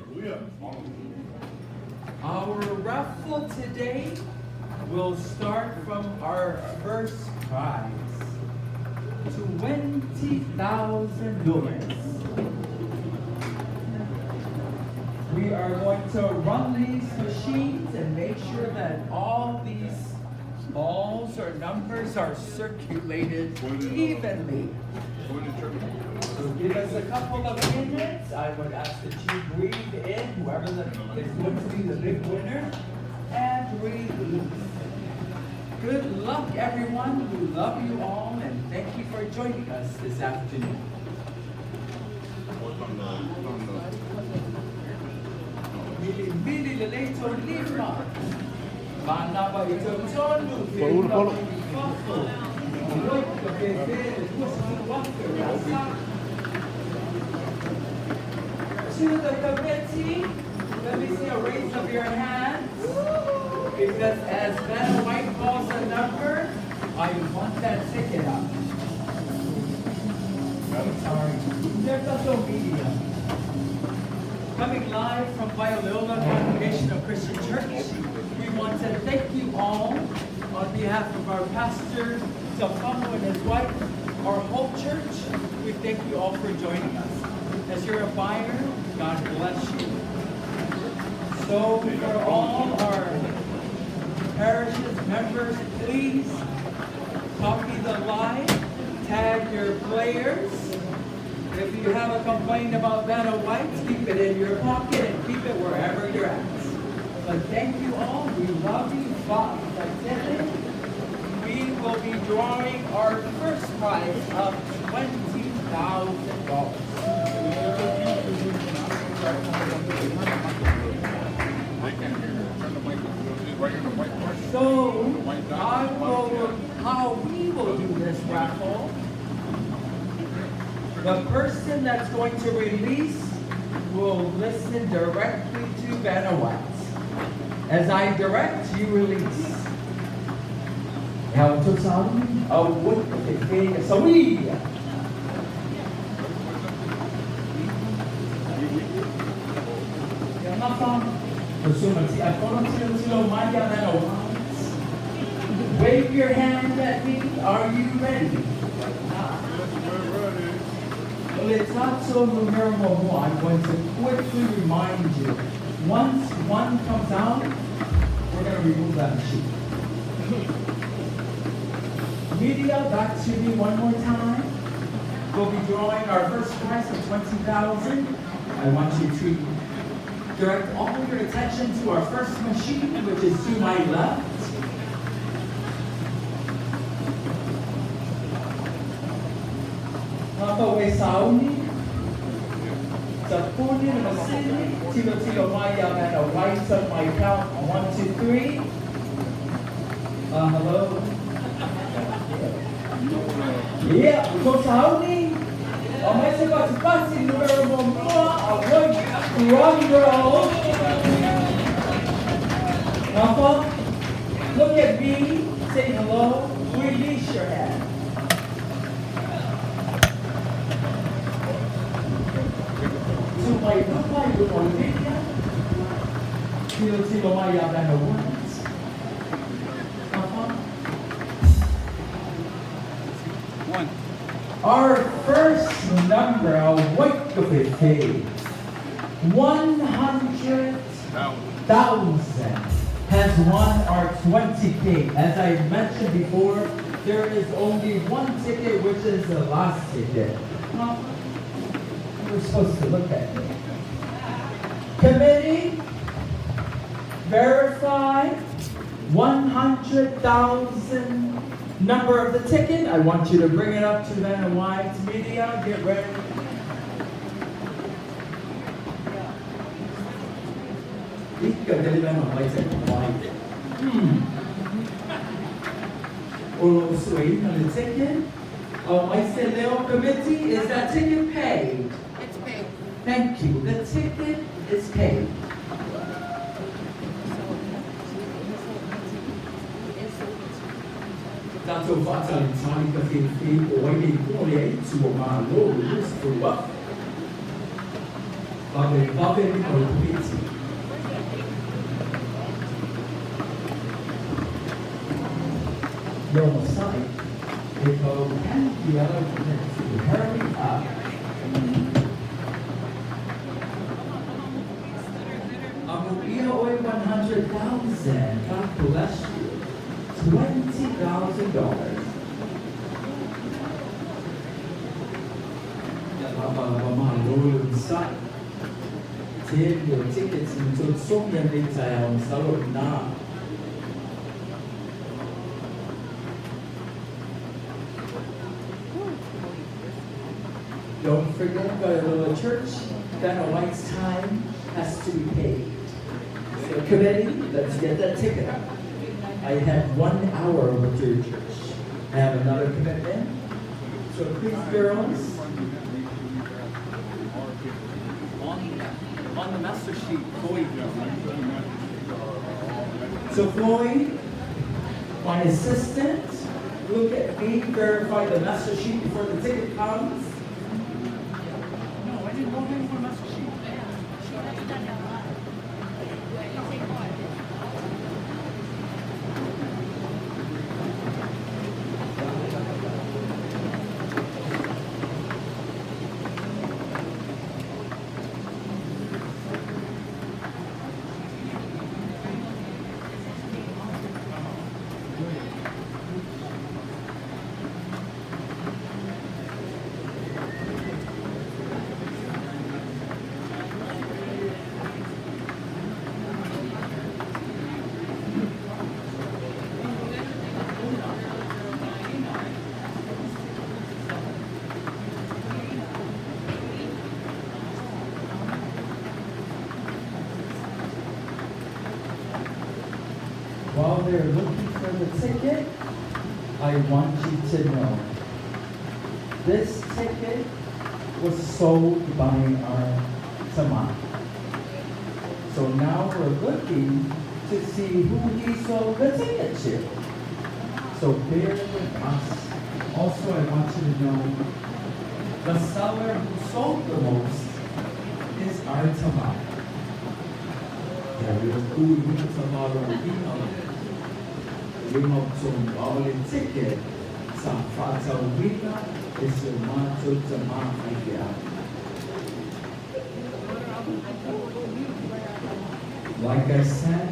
Our raffle today will start from our first prize, $20,000. We are going to run these machines and make sure that all these balls or numbers are circulated evenly. So give us a couple of minutes. I would ask that you breathe in, whoever is going to be the big winner, and breathe loose. Good luck, everyone. We love you all, and thank you for joining us this afternoon. Mili mili lelei tou lima. Manava i totonu. Ulu, polo. Fafo. Loi ka fefe le 20,000 o le asa. To the committee, let me see a raise of your hands. Because as Vanna White calls a number, I want that ticket up. Sorry. There's media. Coming live from Vailola Congregational Christian Church, we want to thank you all on behalf of our pastor, Tafamo and his wife, our whole church. We thank you all for joining us. As you're a buyer, God bless you. So for all our parishes members, please copy the live, tag your players. If you have a complaint about Vanna White, keep it in your pocket and keep it wherever you're at. But thank you all. We love you. We will be drawing our first prize of $20,000. So, how we will do this raffle, the person that's going to release will listen directly to Vanna White. As I direct, you release. Now, to sound a wood sawi. Wave your hand at me. Are you ready? I'm going to quickly remind you. Once one comes out, we're going to remove that machine. Media, back to me one more time. We'll be drawing our first prize of 20,000. I want you to direct all your attention to our first machine, which is to my left. Papa Sauni, Tapuni Masini, Tilo Tilo Maya, and a right of my count. 1, 2, 3. Hello. Yeah, go Sauni. Amazing Pasi numero moa, a one drum roll. Papa, look at me, say hello, release your hand. To my lupa Olivia, Tilo Tilo Maya and a one. One. Our first number, a white 100,000 has won our 20K. As I mentioned before, there is only one ticket, which is the last ticket. You're supposed to look at me. Committee, verify 100,000 number of the ticket. I want you to bring it up to Vanna White Media. Get ready. O lo sueina le ticket. Oh, I said Leo Committee, is that ticket paid? It's paid. Thank you. The ticket is paid. Tatou faatalitali ka fiafia po o ai nei po le aitu o Malo le 20,000. Vave vave lima o le komiti. Ia onosai e kau can the other to hurry up. Amuia oe 100,000. God bless you. $20,000. Ia lava lava malo le onosai. Tele o tickets na totogi nei taeao masalo o lena. Don't forget, Vailoa Church, Vanna White's time has to be paid. So committee, let's get that ticket up. I had 1 hour with your church. I have another commitment. So please, girls. On the master sheet, Floyd. So Floyd, my assistant, look at me, verify the master sheet before the ticket comes. No, I didn't want any more master sheet. While they're looking for the ticket, I want you to know this ticket was sold by our Tama. So now we're looking to see who he sold the ticket to. So bear with us. Also, I want you to know the seller who sold the most is our Tama. Ticket sa whātauina e se mātou tama ai te au. Like I said,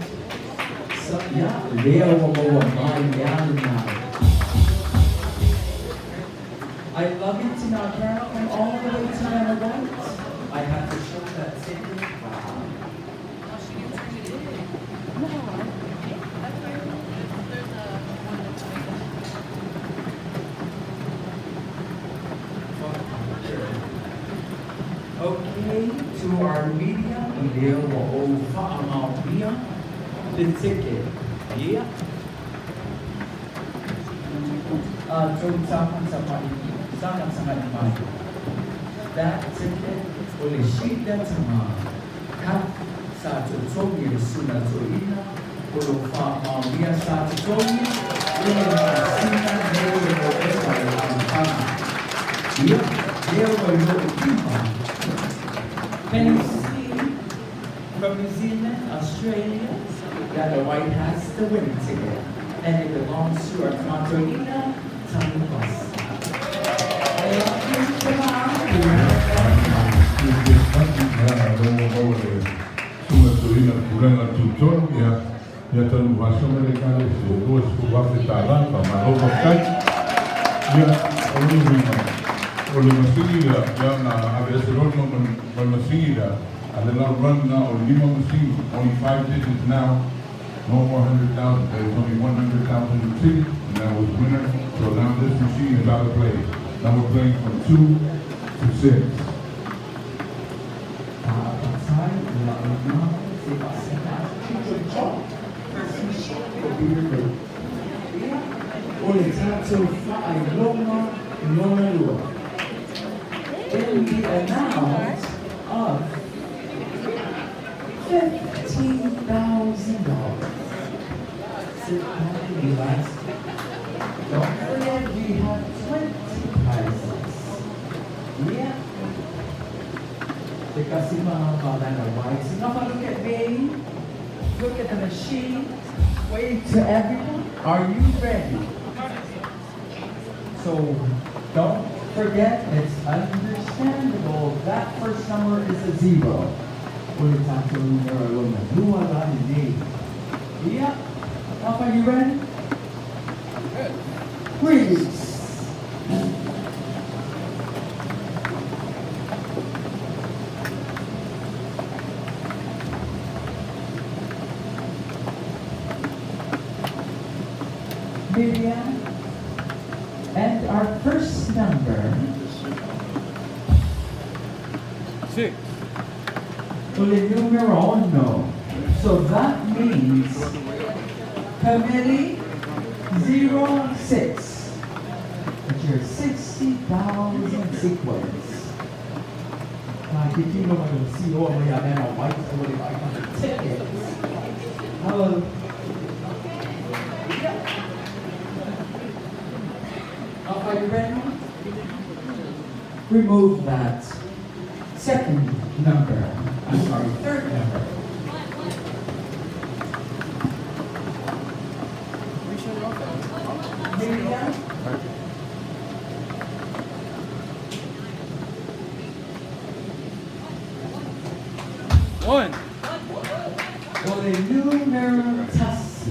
sa ia lea ua maua mai lea lena. I love you, Tina Carol, and all the way to Vanna White. I have to show that ticket. Wow. Okay, to our media, lea ua ou whaamauia the ticket. Yeah. That ticket o le sheet lea tama ka sa totogi le suna toina o lo whaamauia sa totogi i le masina nei le Novema le amataga. Ia, lea ua i lou lima. Can you see from New Zealand, Australia, that the White has the winning ticket, and it belongs to our Tomato Tanuvasa. I love you, Tama. Sunga toina tulaga tutonu ia ia Tanuvasa ma le ekalesia 20,000 tala faamalo faafetai. Ia o le uiga o le masigi lea ia na aveese loa le ma le masigi lea. A le la run na o le lima masini, only five digits now, no more 100,000. There was only 100,000 in tickets, and that was winner. So now this machine is out of play. Now we're playing from 2 to 6. O le tatou faailoga lona lua. In the amount of $15,000. Sit back and relax. Don't forget we have 20 prizes. Yeah. The Kasima Banana White. Now look at me. Look at the machine. Wave to everyone. Are you ready? So don't forget, it's understandable that first number is a zero. O le tatou numera lona lua la lenei. Yeah. Papa, you ready? Release. Miriam. And our first number. 6. O le numero uno. So that means committee 06. That's your 60,000 sequence. Makikilo mo yung CEO mo yan na white or 500 tickets. Hello. Are you ready? Remove that second number. I'm sorry, third number. Miriam? 1. O le numero tasi.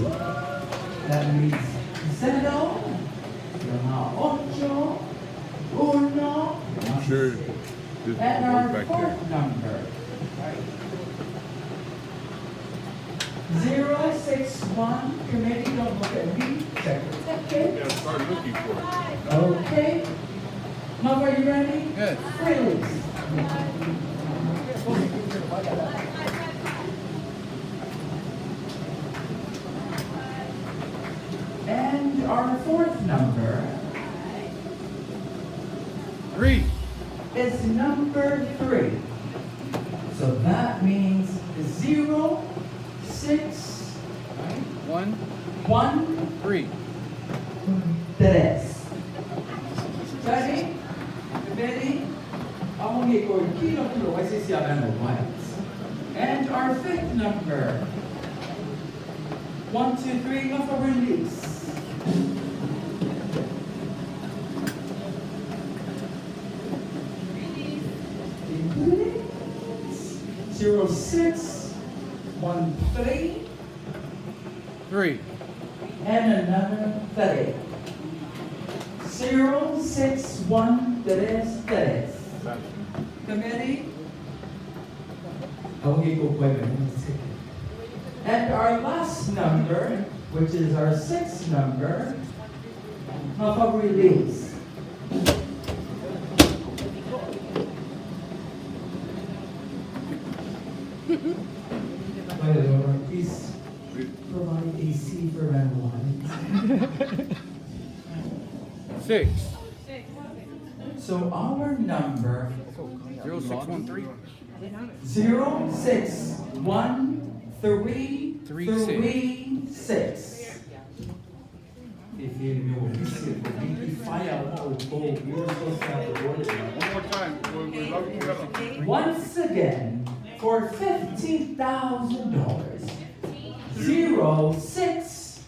That means zero, ocho, uno, I'm sure this and will our work back there. fourth number. 061, committee, don't look at me, check the ticket. Yeah, start looking for it. Okay. Mom, are you ready? Yes. Release. And our fourth number 3. is number 3. So that means 0, 6, right? 1, 1, 3. Tres. Ready? Ready? I'm going to go kilo kilo. I see white. And our fifth number. 1, 2, 3, go for release. Release. 0, 6, 1, 3. 3. And another 3. 0, 6, 1, 3, 3. Committee? And our last number, which is our sixth number, of a release. Please provide a C for round 1. 6. So our number 0, 6, 1, 3. 0, 6, 1, 3, 3, 3, 6. One more time. We love you together. Once again, for $15,000, 0, 6,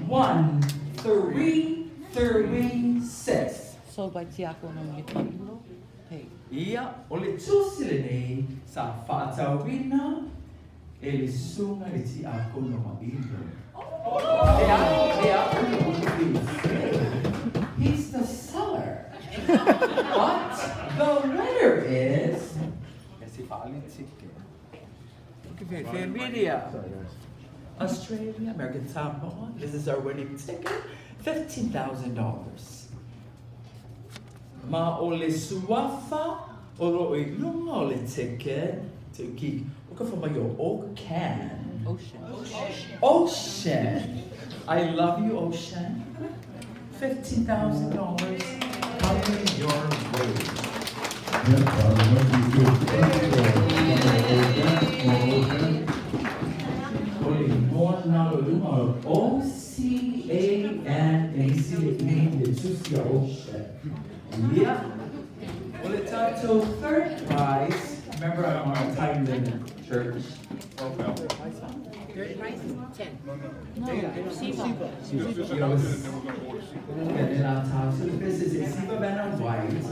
1, 3, 3, 6. Sold by Tiakono Mailo. Hey. Ia, o le tusi lenei sa whaatauina e le sunga le Tiakono Mailo. He's the seller. But the winner is... Okay, Media. Australia, American Samoa. This is our winning ticket, $15,000. Ma o le suafa o lo o i luga o le ticket, te ki, o ka whamai o Ocan. Ocean. Ocean. I love you, Ocean. $15,000 coming your way. Ia, faaalu mai fiafia o Tupaki, o Tama o Ocean, o Ocean. O le igoa na o luga o O-C-A-N, e isi le name le tusi a Ocean. Ia, o le tatou third prize, remember I'm on a time limit, church. Third prize is 10. No, Siva. And then our tatou, this is Siva Banner White.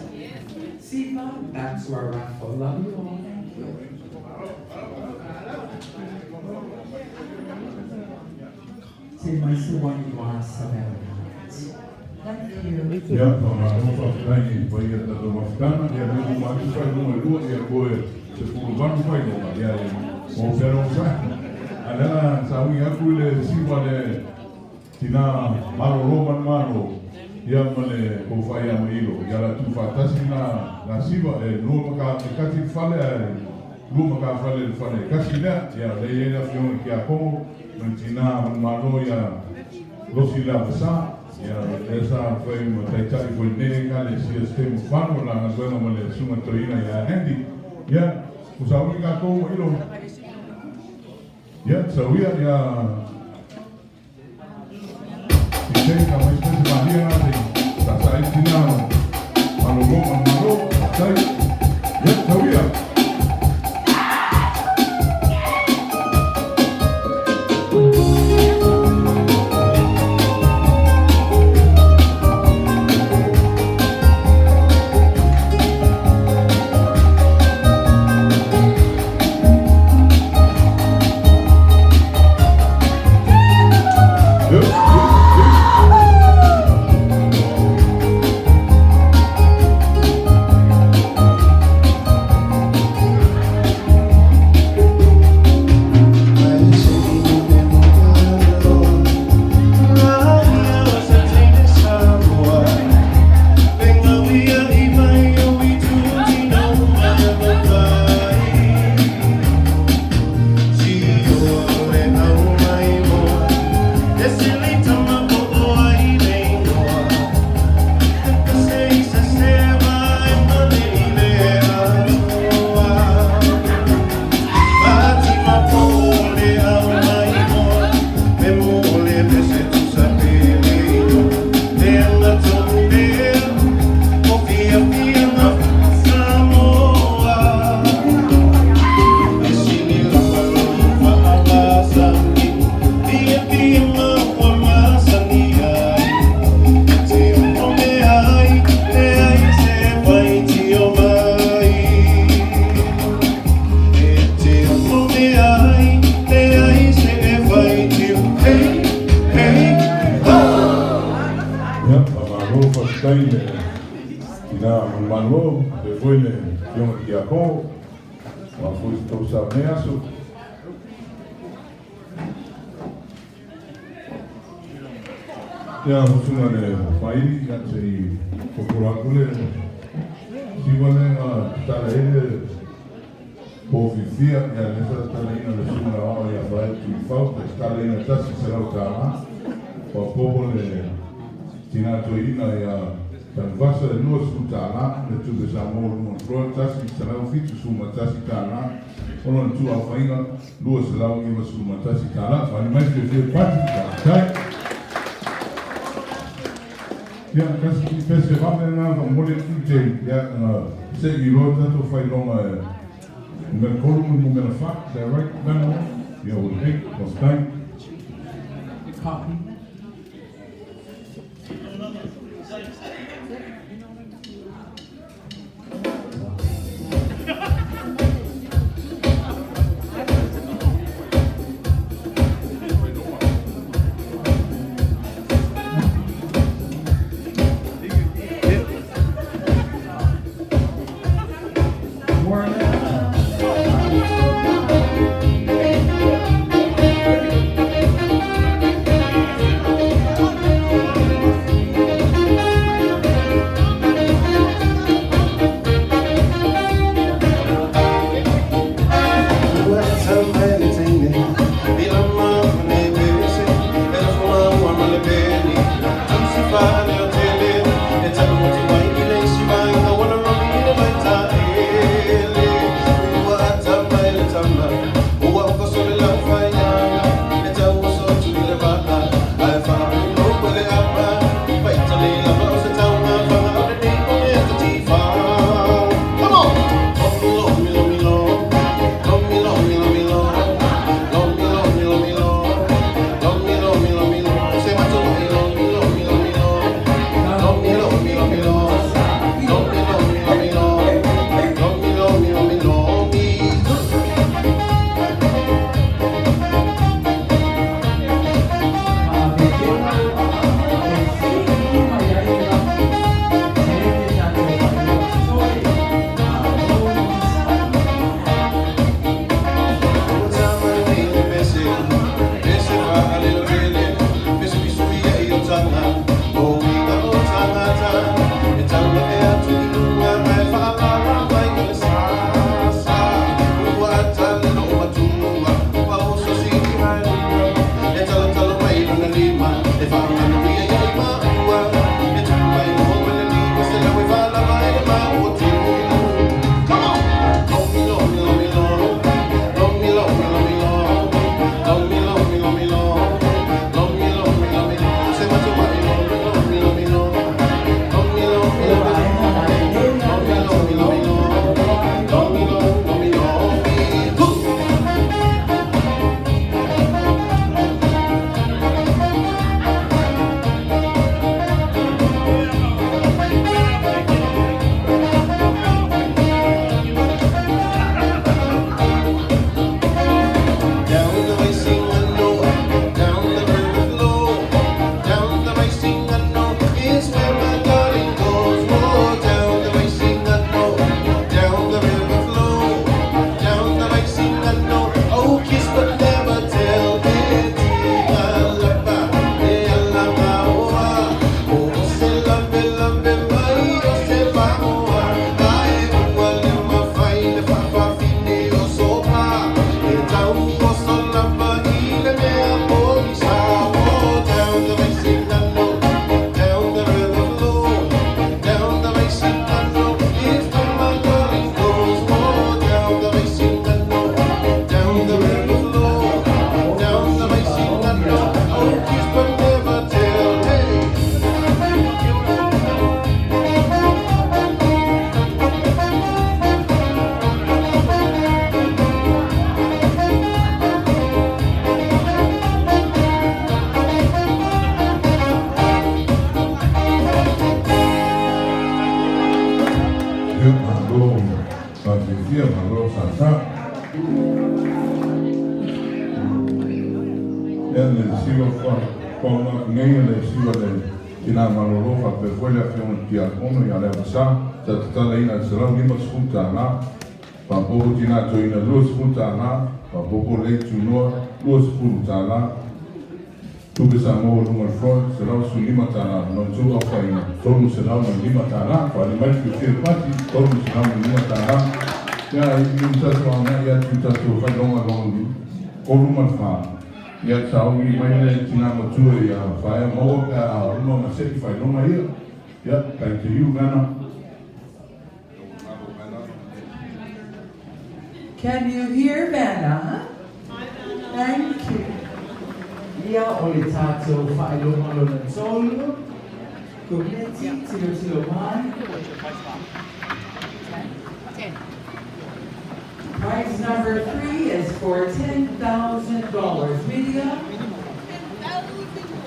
Siva, back to our raffle. Love you all, thank you. Te mai se wani wa sa mea. Thank you. Ia, faamalo faafetai i paia o tatou mafutaga, ia lea ua maea atu faailoga e lua, ia toe 18 faailoga, ia e maua pea le onosai. A o lea na sauni atu i le siva a le tina malolo manumalo, ia ma le tofa ia Mailo, ia o le a tuufaatasi na la siva, e lua maka e kasi le fale ae lua matafale i le fale e kasi lea, ia o lea e i ai le afioga i le Tiakono ma le tina manumalo ia Losi Lavasa, ia lea sa fai ma taitai foi i lenei Ekalesia se taimi ua fano o la galuega ma le Susuga Toeaina ia Andy. Ia, ua sauni tatou ma ilo. Ia, sau ia, ia DJ, ka mai se pese malie na se i saasaa ai le tina malolo manumalo. Faafetai. Ia, sau ia. Ia, ia, ia. Ia, faamalo faafetai i le tina manumalo, faapea foi le Afioga i le Tiakono, aua foi se tou sa o lenei aso. Ia, lau Susuga i le Faili, ia se i popolo atu le siva lea na tatala ai le Po fiafia, ia lea sa tatalaina le Susuga Aoao ia Fael Tuifau, sa tatalaina $100, faaopoopo le tina toeaina ia Tanuvasa e $20, le tupe Samoa o luga o le floor $171, ona o le tuuaofaiga $291. Faali mai fiafia le pati, faafetai. Ia, kasi ki pese vave lena faamomoli atu i te, ia, se i iloa le tatou faailoga e numera tolu ma le numera fa, is that right, Manuel? Ia, ua lelei, faafetai. Copy. fiafia, malo sasa. Ia le siva fa fauna atu nei le siva le tina malolo faapea foi le afioga i le Tiakono ia Leavasa sa tatalaina i le $150. Faaopoopo tina toeaina $20, faaopoopo le tunoa $20. Tupe Samoa luga o le floor, $115, matou aofaiga, $305. Faali mai le fiafia i le pati, $305. Ia, i le tatou agai atu i tatou faailoga lona tolu ma le fa, ia sauni mai le tina matua ia Faea Maua pe a uma ona se'i faailoga ia. Ia, back to you, Vanna. Can you hear Vanna? Thank you. Ia, o le tatou faailoga lona tolu, Komiti Tilotilo Mai. Prize number 3 is for $10,000. Media,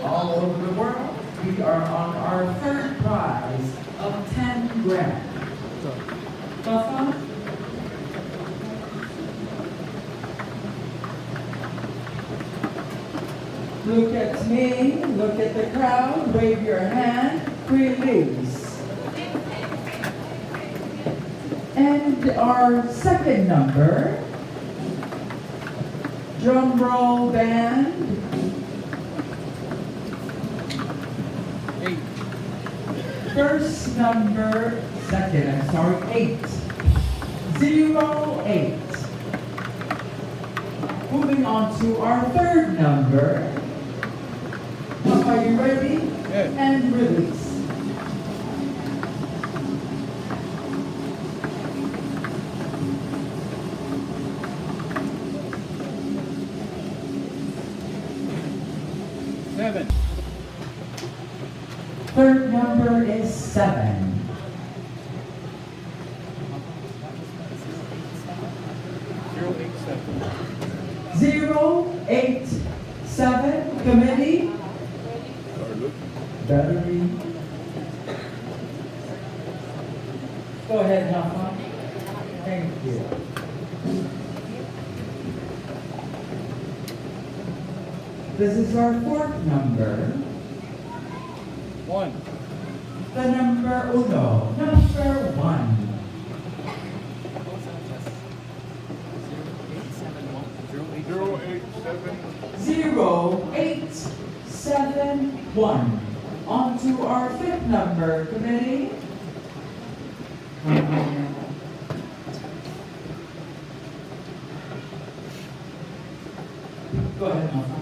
all over the world, we are on our third prize of 10 grand. Buffa? Look at me, look at the crowd, wave your hand, release. And our second number, drum roll band. 8. First number, second, I'm sorry, 8. 0, 8. Moving on to our third number. Are you ready? Yeah. And release. 7. Third number is 7. 087. 087, committee. Battery. Go ahead, Nafa. Thank you. This is our fourth number. 1. The number uno, number 1. 087. 0871. On to our fifth number, committee. Go ahead, Nafa.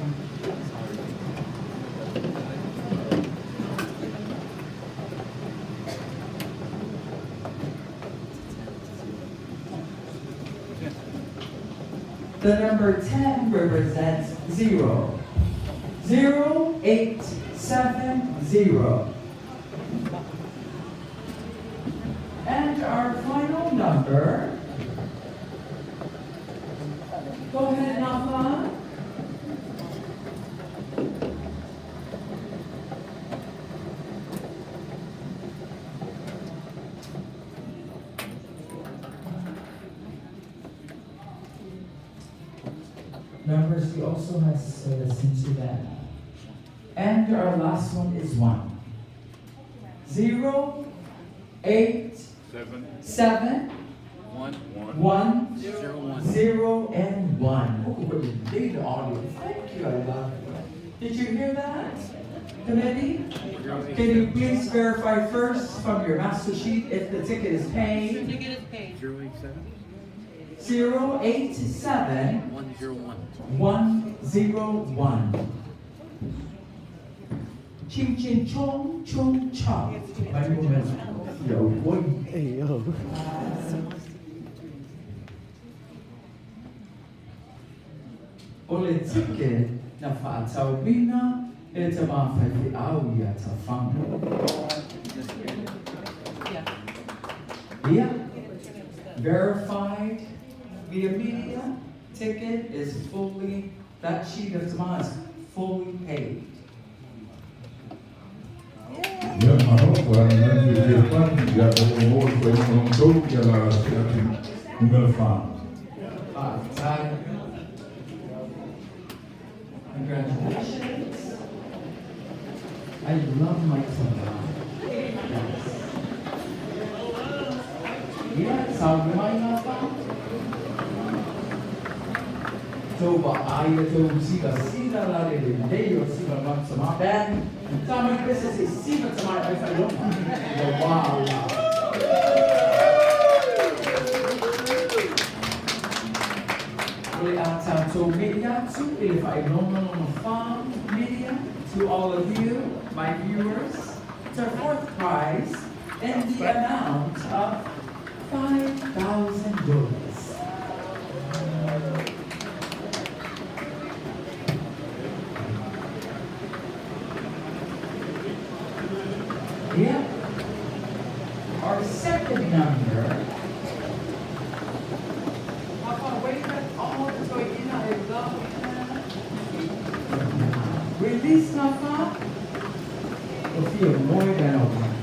The number 10 represents 0. 0, 8, 7, 0. And our final number. Go ahead, Nafa. Numbers, he also has listened to that. And our last one is 1. 0, 8, 7. 7, 1. 1, 0, 1. 0, and 1. Oh, what a big audience. Thank you, I love it. Did you hear that, committee? Can you please verify first from your master sheet if the ticket is paid? Ticket is paid. 087. 0, 8, 7, 101. 101. Ching ching chong chung cha. My woman. Yo, boy. Hey, yo. O le ticket na fa'atauina e te mafaifi'au ia tafaga. Ia, verified via media, ticket is fully, that sheet of Tama is fully paid. Ia, malo, ua alagaga fiafia le pati, ia, o maua le faailoga lona tolu, ia la see atu. Numera fa. Faafetai. Congratulations. I love my tama. Yes. Ia, sauni mai Nafa. Tou vaai ia tou silasila la le lelei o Siva Tama Band. Tama i pese se Siva Tama ai whailonga. The wow. O le a tatou me'i atu i le faailoga lona fa, media, to all of you, my viewers. It's our fourth prize in the amount of $5,000. Yeah. Our second number. Papa, wait all the way in. I love it. Release Nafa. O fia more than a one.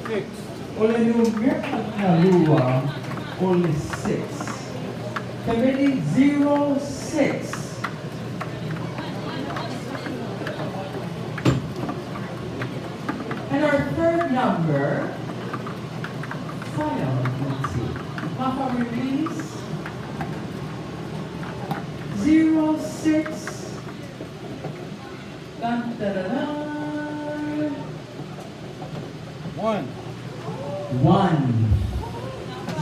6. O le numera lua o le 6. Committee 06. And our third number, file, let's see. Papa release 06. Dun, da, da, da. 1. 1.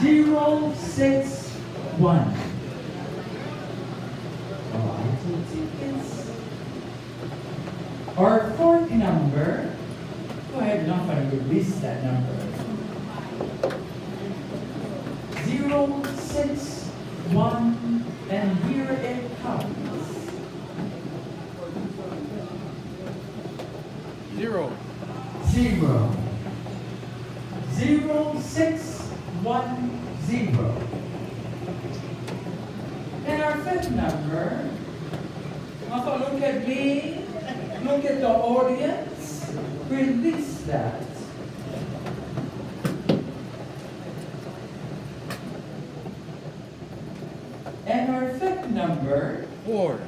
0, 6, 1. Buy 2 tickets. Our fourth number, go ahead and and release that number. 0, 6, 1, and here it comes. 0. 0. 0, 6, 1, 0. And our fifth number, Papa, look at me, look at the audience, release that. And our fifth number, 4.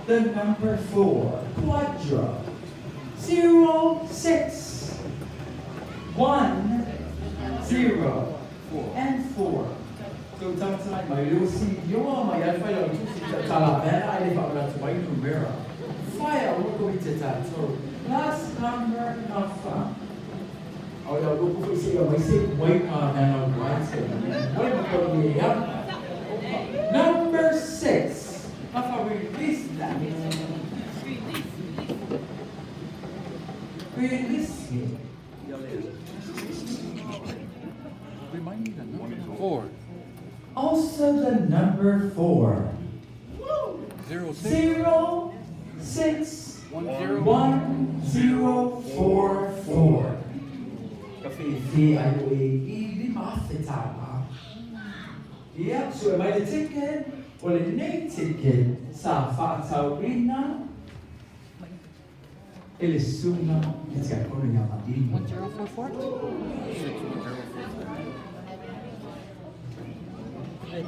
The number 4, quadra, 0, 6, 1, 0, and 4. So tama mai leo si yo mai alfa yo tu si talavera ai le fa la tu mai numera. Fire loko i te tatou. Last number Nafa. O ia loko foi se mai se wai ka na na wai se. Wai ma ko ni ya. Number 6. Nafa release that. Release me. Remind me the number. 4. Also the number 4. 0, 6. 0, 6, 1, 0. 1, 0, 4, 4. Ka whewhe ai o e i lima afe tāla. Ia, so e mai le ticket, o le nei ticket sa whaatauina e le sunga i te akono ia maino. 1 0 4 4. 6, 1,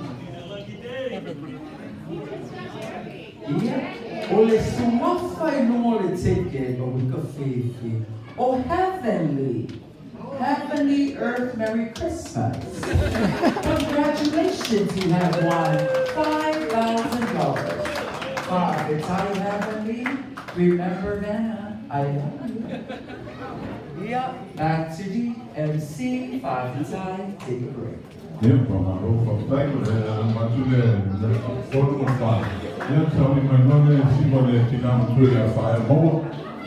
0, 4, 4. Heavenly. Ia, o le suafa i lunga o le ticket o wika whewhe. O heavenly. Heavenly Earth Merry Christmas. Congratulations, you have won $5,000. Fa'afetai Heavenly. Remember, Vanna, I love you. Yeah, back to the MC. Fa'afetai, take a break. Ia, faamalo, faafetai o le matu le tolu ma le fa. Ia, sauni mai loa le Siva le tinā matua ia Faaea Maua.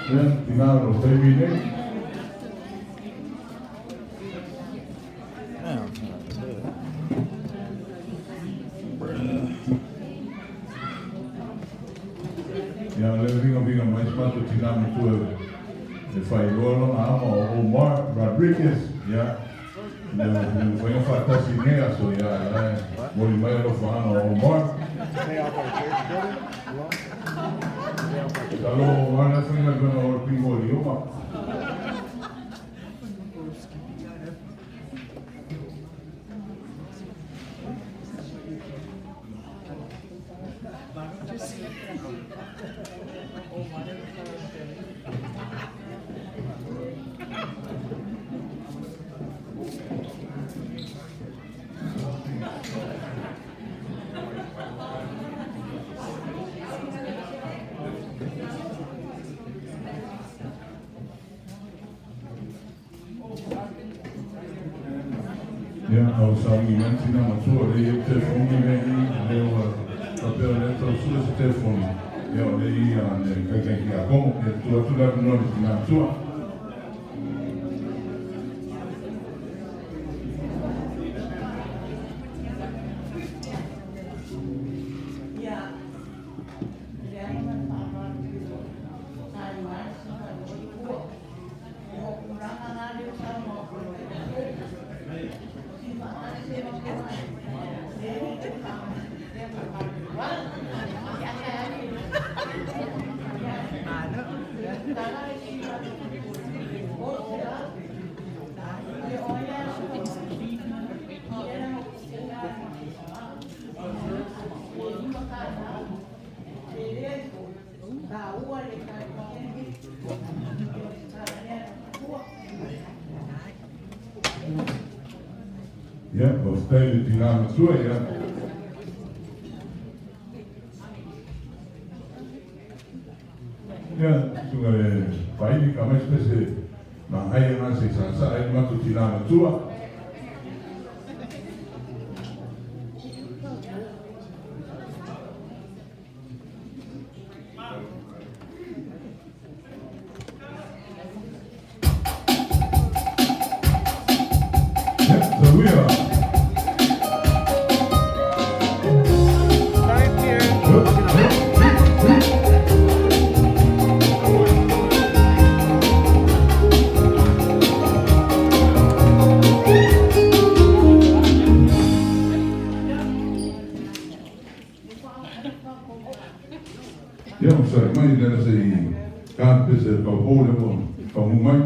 Ia, tinā o taimi nei. Ia, le vigaviga mai si matou tinā matua e faailoa lona ama o Omar Rodriguez. Ia, le mafai ona faatasi i lenei aso. Ia, e momoli mai alofaga o Omar. Stay out by the church building? Alone? Stay out by Masalo o ana faigaluega o le primolioma. Ia, a o sauni mai le tina matua, o lea e i ai le telefoni lea i i, o lea ua faapea o lea e tau sue se telefoni, ia o lea e i ai le taitai tiakono. Ia, tuu atu le avanoa i le tina matua. Ia, le aga ma le faaaloalo sa lua ai le susuga i lou faletua. O ou tulaga la lea ua saunoa atu ai Ia, faafetai i le tina matua, ia. Ia, susuga i le Paili, ka mai se pese manaia lena se i saasaa ai le matou tina matua. Ia, taluia. Ia, onosai mai lea se i ta le pese paupau lea ua pagū mai.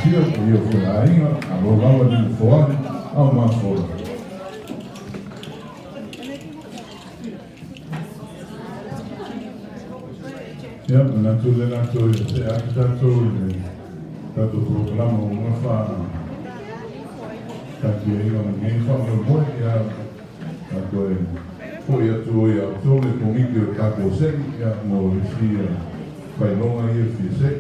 Ekalesia, paia foi o aiga, malo lava le nofoaga, ao mafola. Ia, manatu le latou ia see ake tatou i le tatou polokalama ua uma faataatiaina o lenei faamoemoe. Ia, a toe foi atu ai ia outou le Komiti o le tatou Se'i, ia, mo isi faailoga ia e fia se'i.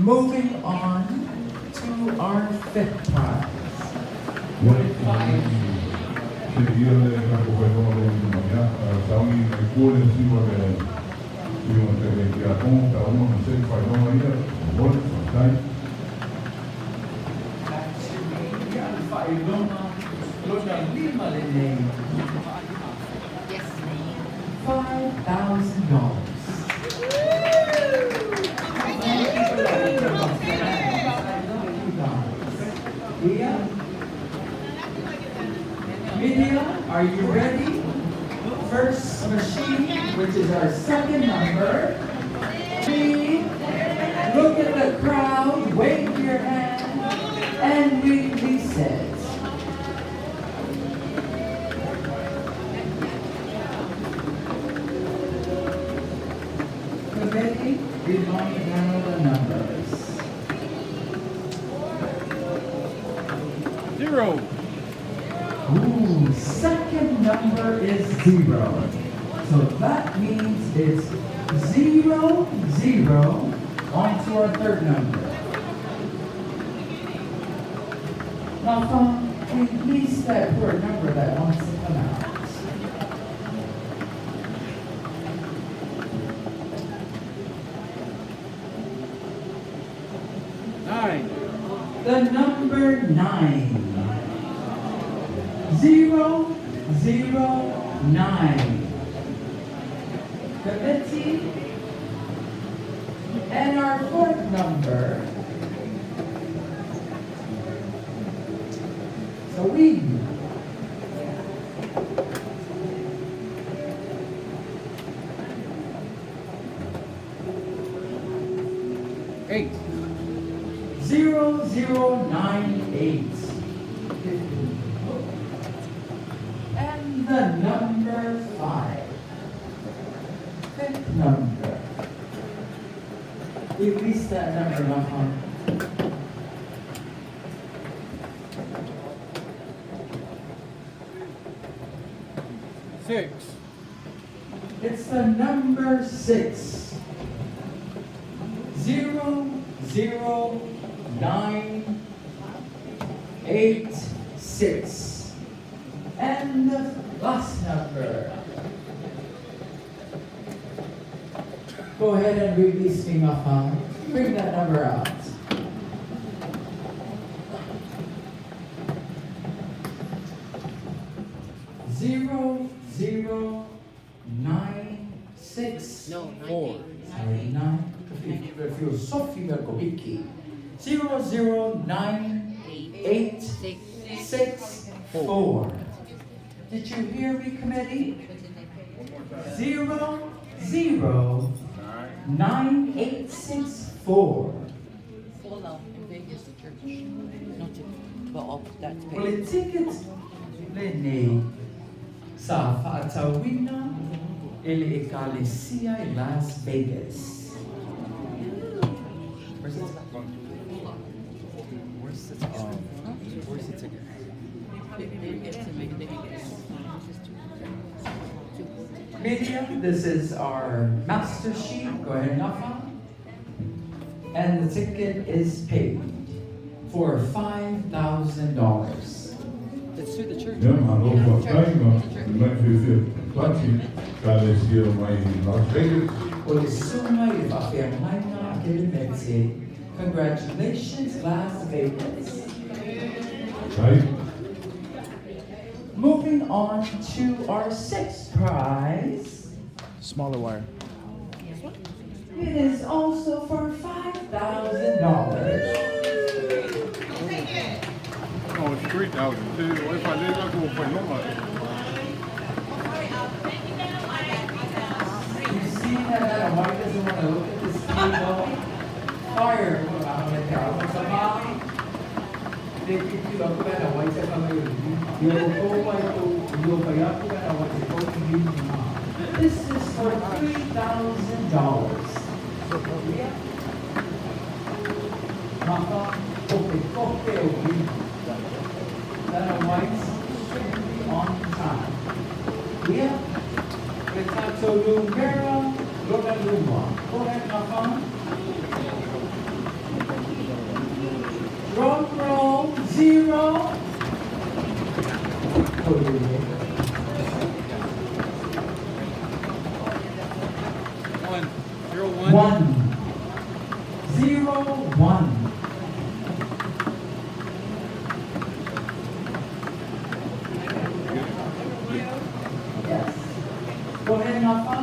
Moving on to our fifth prize. Ia, seia le tatou faailoga lona lima, ia, sauni mai tua le siu a le siu a le Tiakono pe a uma ona se'i faailoga ia, faamolemole, faafetai. Back to me, ia, le faailoga lona lima lenei. $5,000. Ia, Media, are you ready? First machine, which is our second number. Three. Look at the crowd, wave your hand, and release it. Committee, remind now the numbers. 0. Ooh, second number is 0. So that means it's 0, 0, on to our third number. Now, phone, release that poor number that wants to come out. 9. The number 9. 0, 0, 9. Committee. And our fourth number. So we. 8. 0, 0, 9, 8. And the number 5. Fifth number. Release that number, Mahan. 6. It's the number 6. 0, 0, 9, 8, 6. And the last number. Go ahead and release me, Mafa. Bring that number out. 0, 0, 9, 6. No, 9, 4. Sorry, 9. Filosofi Merkobiki. 0, 0, 9, 8, 6, 4. Did you hear me, committee? 0, 0, 9, 8, 6, 4. Full in Vegas, the church. No ticket. But all that's O le paid. ticket lenei sa faatauina e le Ekalesia i Las Vegas. Where's the Where's the where's the ticket? It's in Vegas. Media, this is our master sheet. Go ahead, Nafa. And the ticket is paid for $5,000. It's through the church. Ia, malo faafetai ma le mai fiafia pati Ekalesia mai Las Vegas. O le susuga i le faafeagaiga a Kelemete. Congratulations, Las Vegas. Tai. Moving on to our sixth prize. Smaller wire. It is also for $5,000. No, it's You see that Dana White doesn't want to look at this table? Fire. This is for $3,000. Maka ope kope o lima. Dana White's strictly on time. Yeah. Retato Lumera Lona Luma. Go ahead, Maka. Drum roll, 0. 1 0 1. 1 0 1. Yes. Go ahead, Nafa.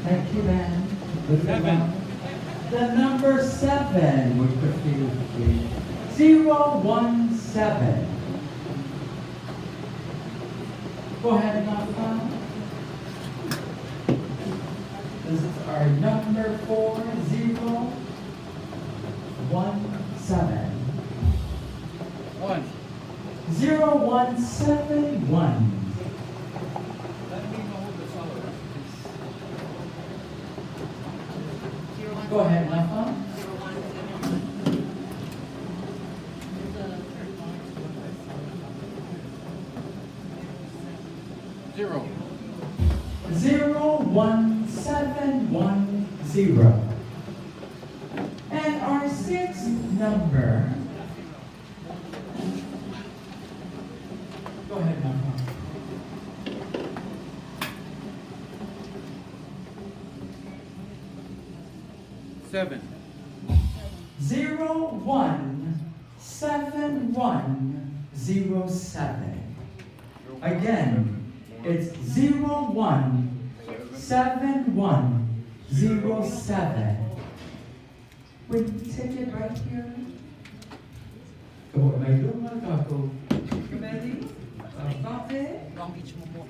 Thank you, man. 7. The number 7 with the field, please. 0 1 7. Go ahead, Nafa. This is our number 4 0 1 7. 1. 0 1 7 1. Let me know who the seller is. Go ahead, Nafa. 0. 0 1 7 1 0. And our sixth number. Go ahead, Nafa. 7. 0 1 7 1 0 7. Again, it's 0 1 7 1 0 7. Wait, take it right here. Go, may luma kako. Ready? Long Beach mo.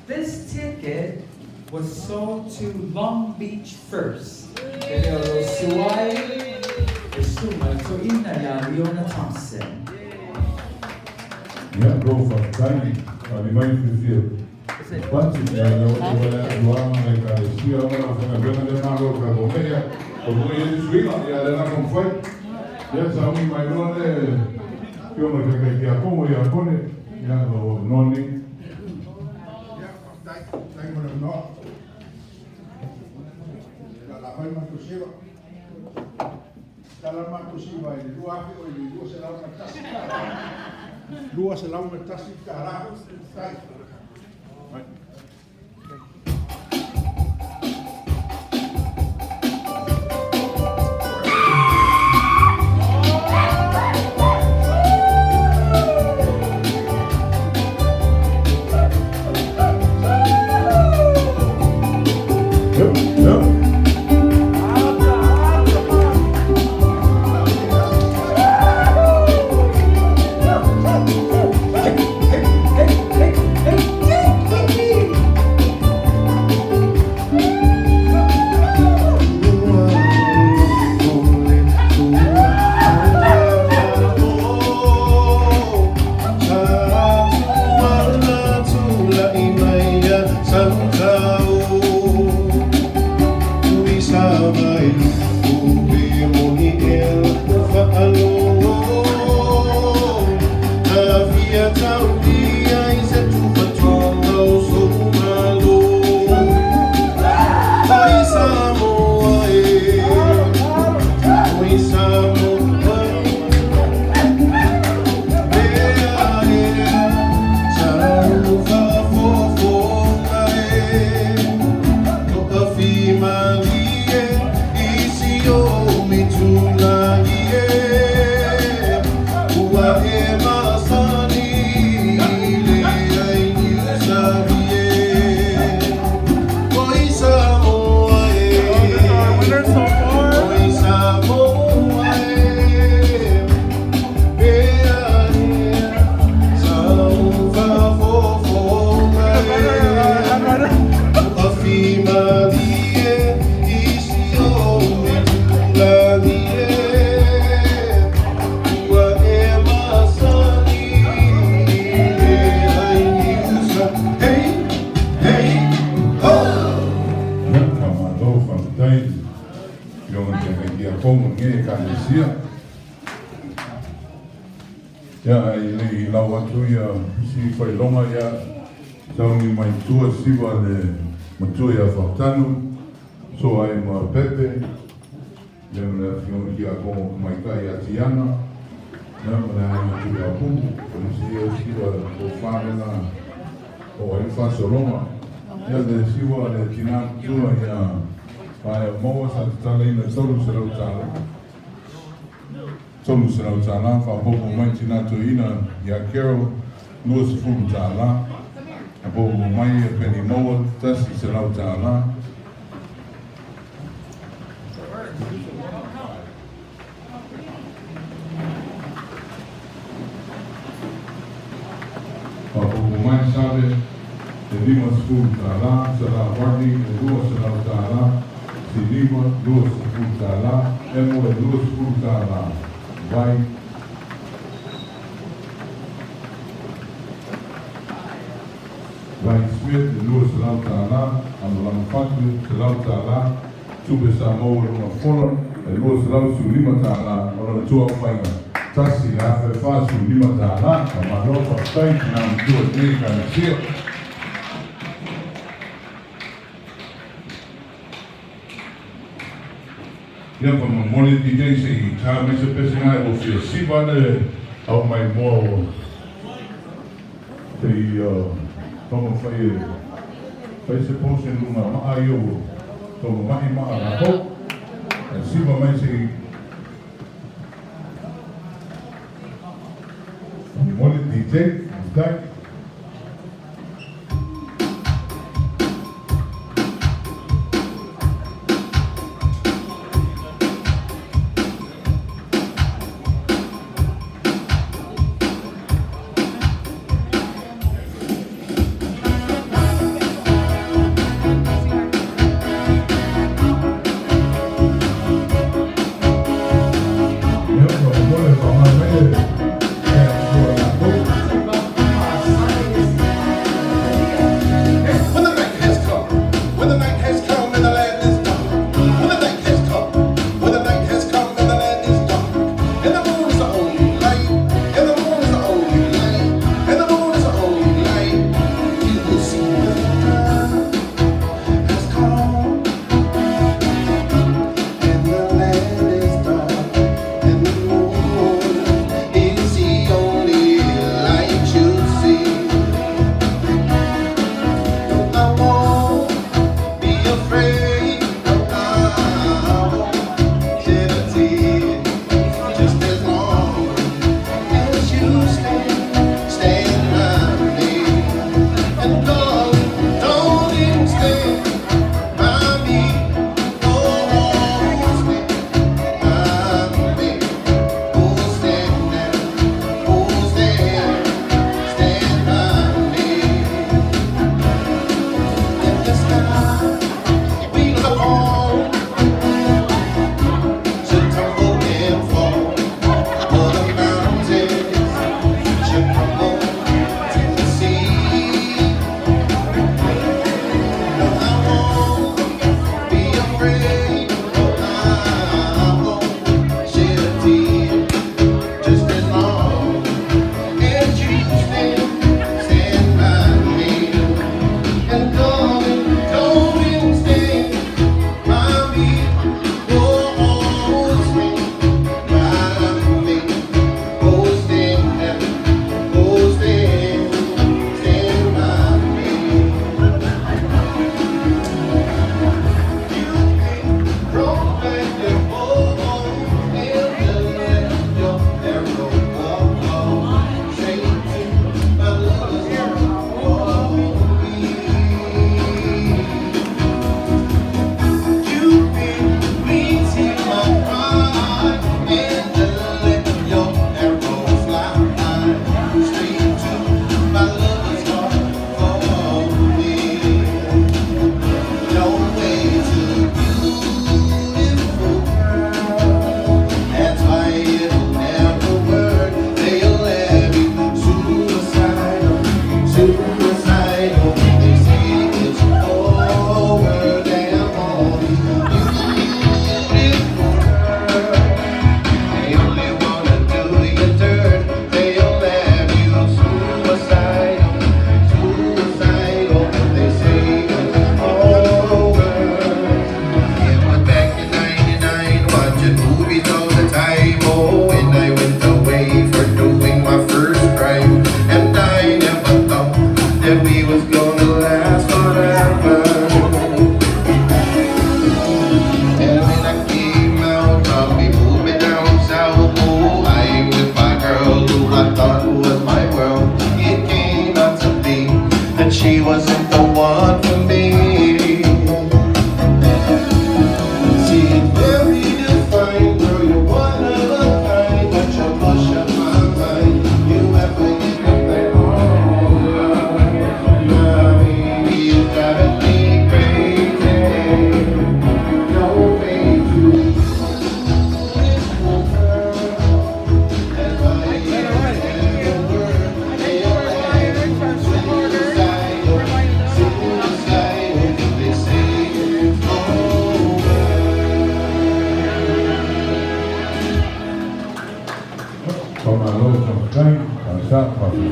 This ticket was sold to Long Beach first. Leona Thompson. Ia, lou faafetai ali mai fiafia. Pati ia le o le atuaga ma le ekalesia ma le aufaigaluega lea malo o tatou mea ia o luga i ai le suiga ia lea la taumafai. Ia sauni mai loa le afioga i le taitai tiakono ia Kone ia lou avanoa lenei. Ia, faafetai, faafetai mo le avanoa. Ia, o le a fai matou siva. Tala matou siva i le 2000 oi le $201. $201. Faafetai. Yep, yep. Hey, hey, hey, hey. lagi e, ua e masani e ai ni usa. Hey, hey, ho! Ia, faamalo, faafetai i Afioga i le Tiakono o lenei Ekalesia. Ia, ae le i lau atu ia si failoga, ia, tauni mai tua siva le matua ia Fautanu, so ai ma Pepe, ia ma le Afioga i le Tiakono Tamaitai ia Tiana, ia ma le aiga Tuiapupu, o le isi ia siva tofa lena o ai le faasologa. Ia le siva le tina matua ia Paea Maua sa tatalaina $300. $300 faaopoopo mai tina toeaina ia Carol $20. Faaopoopo mai ia Penny Maua $100. Faaopoopo mai Save e $50, Sala Barney e $200, Silima $20, Emo e $20, Vai Vai Smith e $200, Amalama Fatu $100, Tupe Samoa luga fono e $215, o lona tuaufaiga $1,045. Faamalo faafetai tina matua i lenei Ekalesia. Ia faamolemole DJ se i tā mai se pese nga e ua fia siva le au mai moa ua se i taumafai e fai se pose luga maa ia ua taumama'i maa latou ae siva mai se i faamolemole DJ. Faafetai. Ia faamolemole faamai mai le ea sua latou.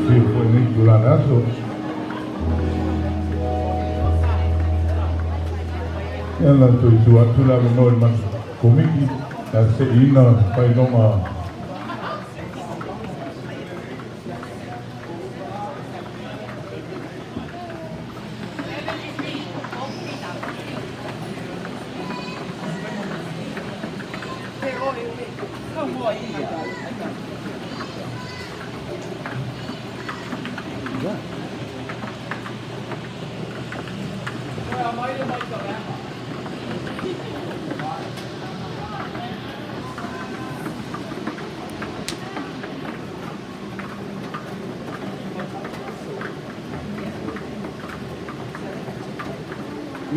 fiafia foi i lenei itula o le aso. Ia na toe tuu atu le avanoa i le matou Komiti e a seiina faailoga.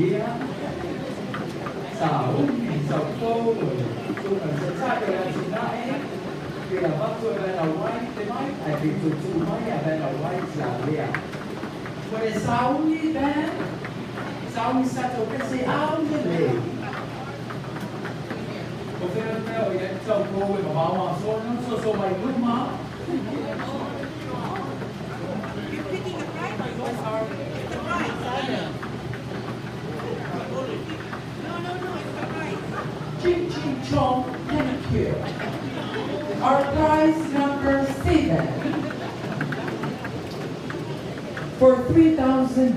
Ia, sauni sautolo tulaga o le atinae pe avatu e Vanna White te mai ae pe toe tuu mai a Vanna White ia lea. O le sauni band, sauni sa taukese au lelei. O fea le mea o i ai taukou e mamao ma sono soso mai luma. Ching ching chong thank you. Our prize number 7 for $3,000.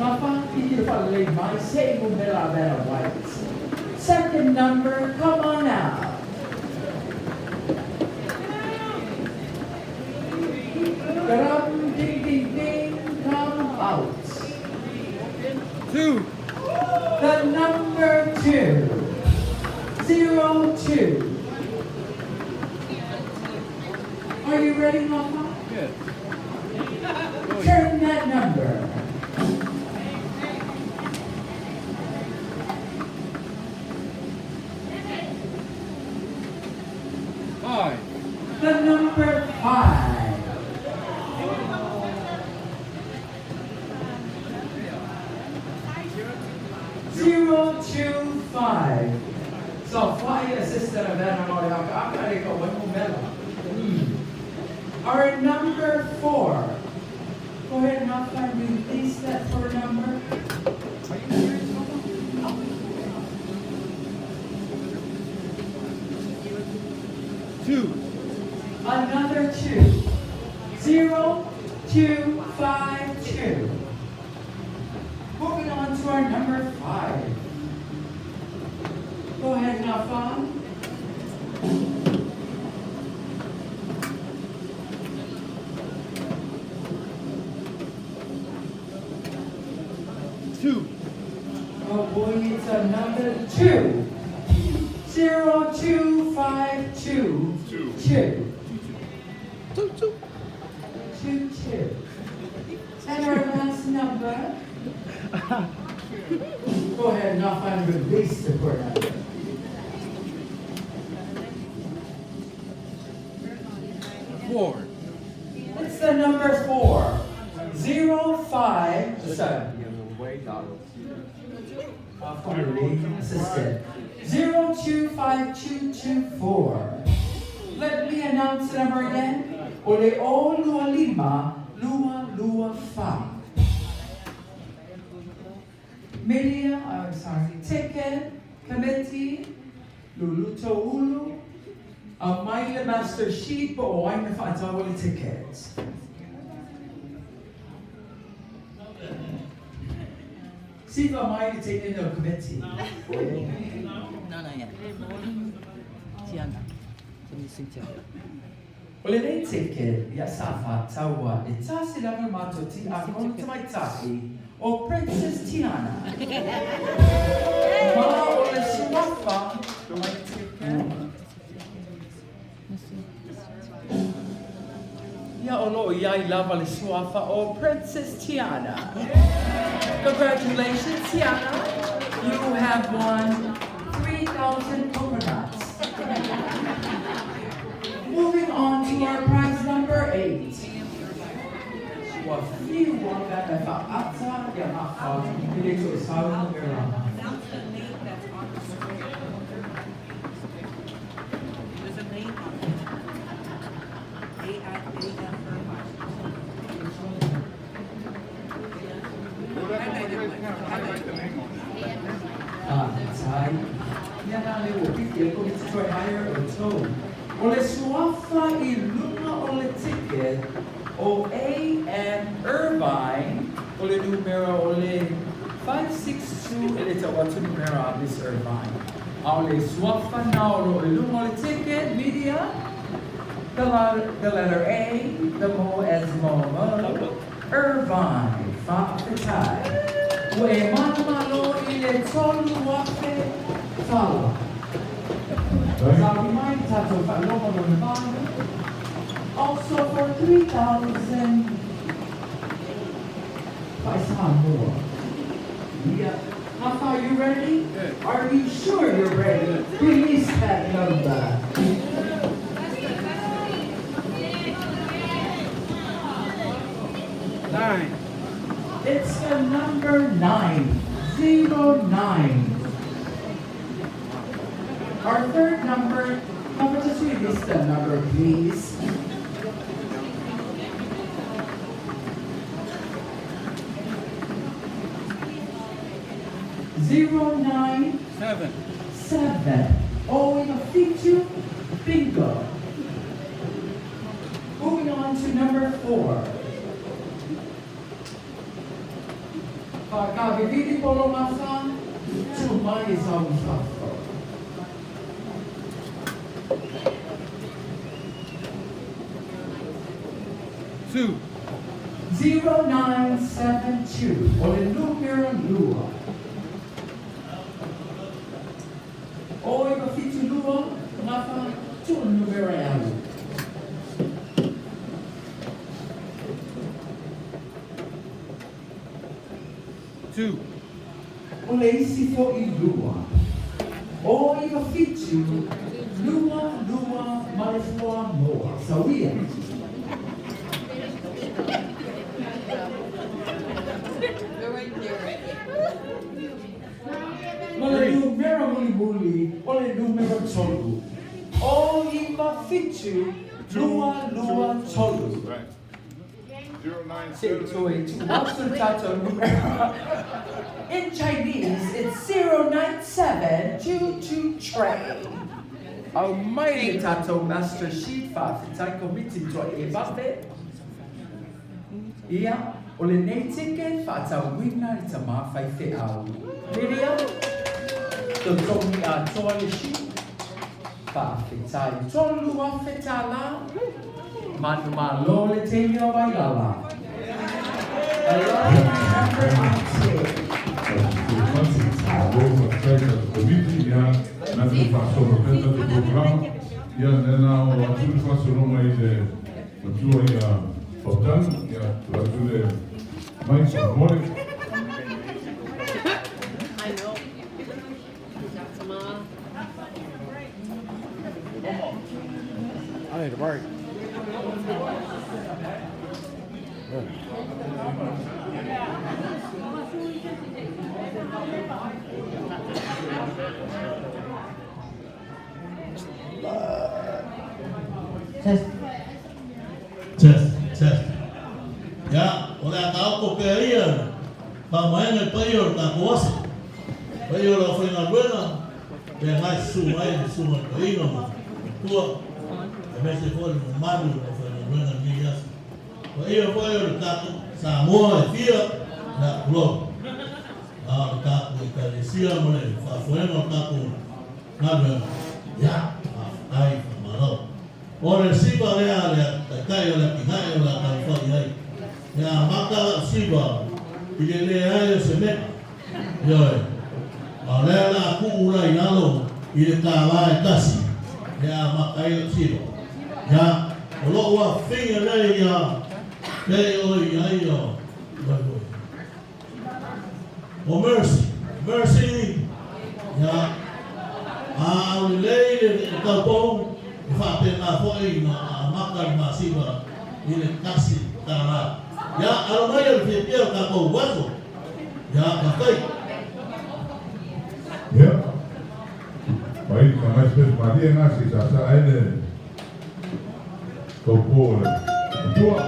Nafa tiki le faalelei mai se i numera a Vanna White. Second number, come on out. Garam ding ding ding, come out. 2. The number 2. 0 2. Are you ready, Mama? Yes. Turn that number. 5. The number 5. 0 2 5. So fire assistant Our number 4. Go ahead and I'll release that for number. Are you serious, Mama? 2. Another 2. 0 2 5 2. Moving on to our number 5. Go ahead, Nafa. 2. Oh boy, it's another 2. 0 2 5 2. 2. 2. 2 2. 2 2. And our last number. Go ahead, Nafa, and release the word number. 4. It's the number 4. 0 5 7. Assistant. 0 2 5 2 2 4. Let me announce the number again. Ole o lua lima lua lua fa. Media, I'm sorry, ticket, committee, luluto ulu, a maile master sheet, po o ai na whaatawa le tickets. Sifa mai le teine no committee. No, yeah. Tiana. O le nei ticket, ia sa whaatawa, e tasi lava mātou ti a kono te maitahi o Princess Tiana. Ma o le suafa, mai ticket. Ia o loo iai lava le suafa o Princess Tiana. Congratulations, Tiana. You have won 3,000 coconuts. Moving on to our prize number 8. Ua fiu waka e whaata ia mafa i le toe sau numera. Announce the name that's on the screen. There's a name on it. A I A M Irvine. toe hire outou. O le suafa i luga o le ticket o A.M. Irvine, o le numera o le 562 e le tau atu numera a Miss Irvine. A o le suafa na o lo o i luga o le ticket, Lydia, the, the letter A, the mo as mo mo, Irvine, faafetai. Ua e manumalo i le 3000 tala. Saui mai tatou faailoga lona valu. Also for 3000 by Samoa. Yeah. Papa, are you ready? Are you sure you're ready? Release that number. 9. It's the number 9. 09. Our third number, number, just release the number, please. 09 7. 7. Oh, in a feature, bingo. Moving on to number 4. Whakawhiwhiri poromasa, tu mai sau safo. 2. 0972, o le numero lua. O i fitu lua, ngafa, tu numero e alu. 2. O le isi fo i lua. O i fitu, lua, lua, ma le fua moa. Sauia. Ma le numero muli muli, o le numero tolu. O i fitu, lua, lua, tolu. Right. 09 Se 7. toi tu atu tatou numero. In Chinese, it's 09722 tray. Au mai le tatou master sheet whaafetai komiti toa e vafe. Ia, o le nei ticket whaatauina i ta mawhai whe au. Lydia, totogi a toa le sheet. Whaafetai tolu a whetala. Manu malo le teimi o Vailala. Aloha, number 2. Komiti ia na te whaasolo peta te programa ia nena o atu le whaasolo mai le matua ia Fautanu ia tu atu le mai whaamore. I know. That's a I need a break. Test. Test, test. Ya, o le atao ko ke ia. Pa mai ne pa yo ta kosa. Pa yo la foi na buena. Pe ngai su mai su mai ko ino ma. Tua. E me se foi no manu no foi na buena ni ya. Pa yo foi o ta Samoa e fia na lo. A ta ko ka le sia mo le fa foi no ta ko na buena. Ya, ai fa malo. O le siva lea le taitai o le kinai o le taufai ai. Ia maka siva i le le ai o se mea. Ioe. A lea la kuu la i lalo i le tālā e tasi. Ia maka ai o siva. Ia, o lo ua finga lea ia pe o i ai o. Oi. O mercy. Mercy. Ia. A o le lei le taupou e whaapena foi na a maka i masiva i le kasi tālā. Ia, alo mai o le fiapia o tākou waso. Ia, ka Ia. Pai ka mai spes maria ngā si sa sa ai le taupo le matua.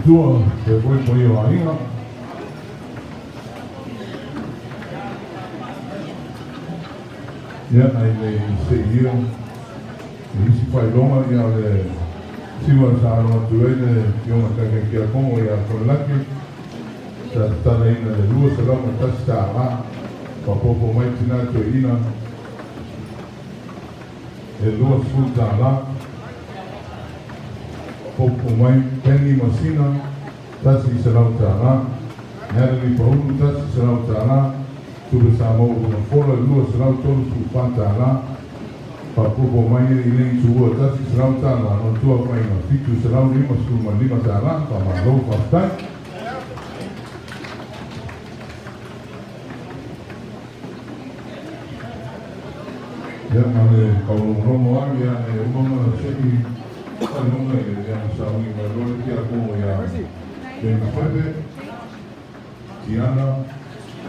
matua, faapea foi le paia o aiga. Ia, ae le i seia i isi faailoga, ia o le siva sa alo atu ai le Afioga i le Taitai Tiakono ia Konelaki, sa tatalaina le $201, faaopoopo mai tina toeaina e $20, faaopoopo mai Penny Masina $100, Natalie Paulu $100, Tupe Samoa ua fola e $234, faaopoopo mai e Elaine Tuua $100, ma aofaiga $755, faamalo faafetai. Ia, na o le taulogologo lava, ia, e uma ona sei faailoga ia ona sauni mai loa le tiakono ia James Pepe, Tiana,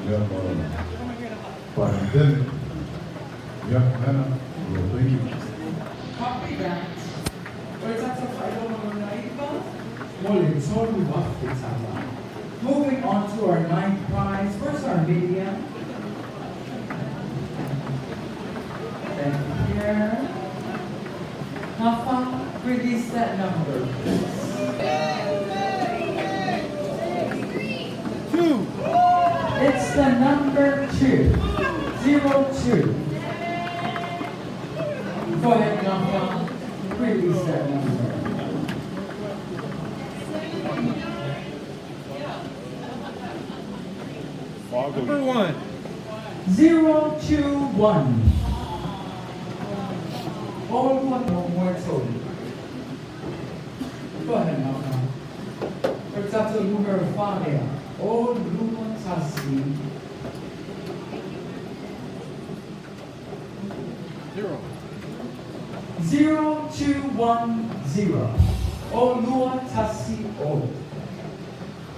ia ma Paratele. Ia, Hannah, o lou taimi. Copy that. O le tatou faailoga lona iva mo le $3,000. Moving on to our ninth prize. Where's our media? Thank you, Pierre. Nafa, release that number, please. 2. It's the number 2. 02. Go ahead, Nafa. Release that number. Number 1. 021. All one no more total. Go ahead, Nafa. O tatou numero fa lea. O lua tasi. 0. 0210. O lua tasi o.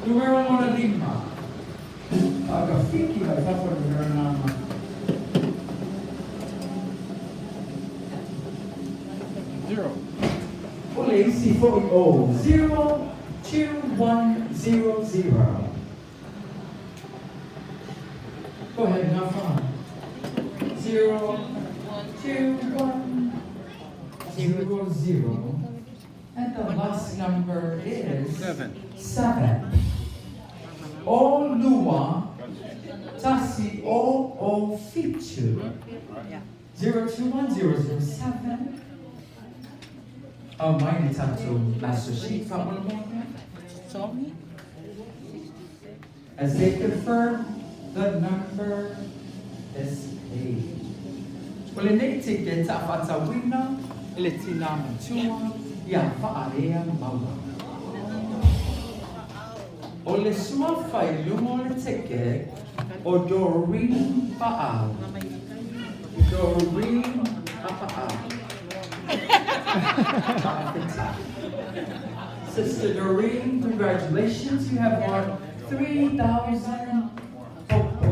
Numero lona lima. Faagafiki mai fafo le numero nama. 0. O le isi fo'i o. 02100. Go ahead, Nafa. 02100. And the last number is 7. 7. O lua tasi o o fitu. 021007. Aumai le tatou master sheet faamolemole. As they confirm, the number is paid. O lenei ticket a faatauina e le tinā matua ia Faarea Maua. O le suafa i luga o le ticket o Doreen Paau. Doreen Paau. Fa'afetai. Sister Doreen, congratulations. You have won 3,000 popo.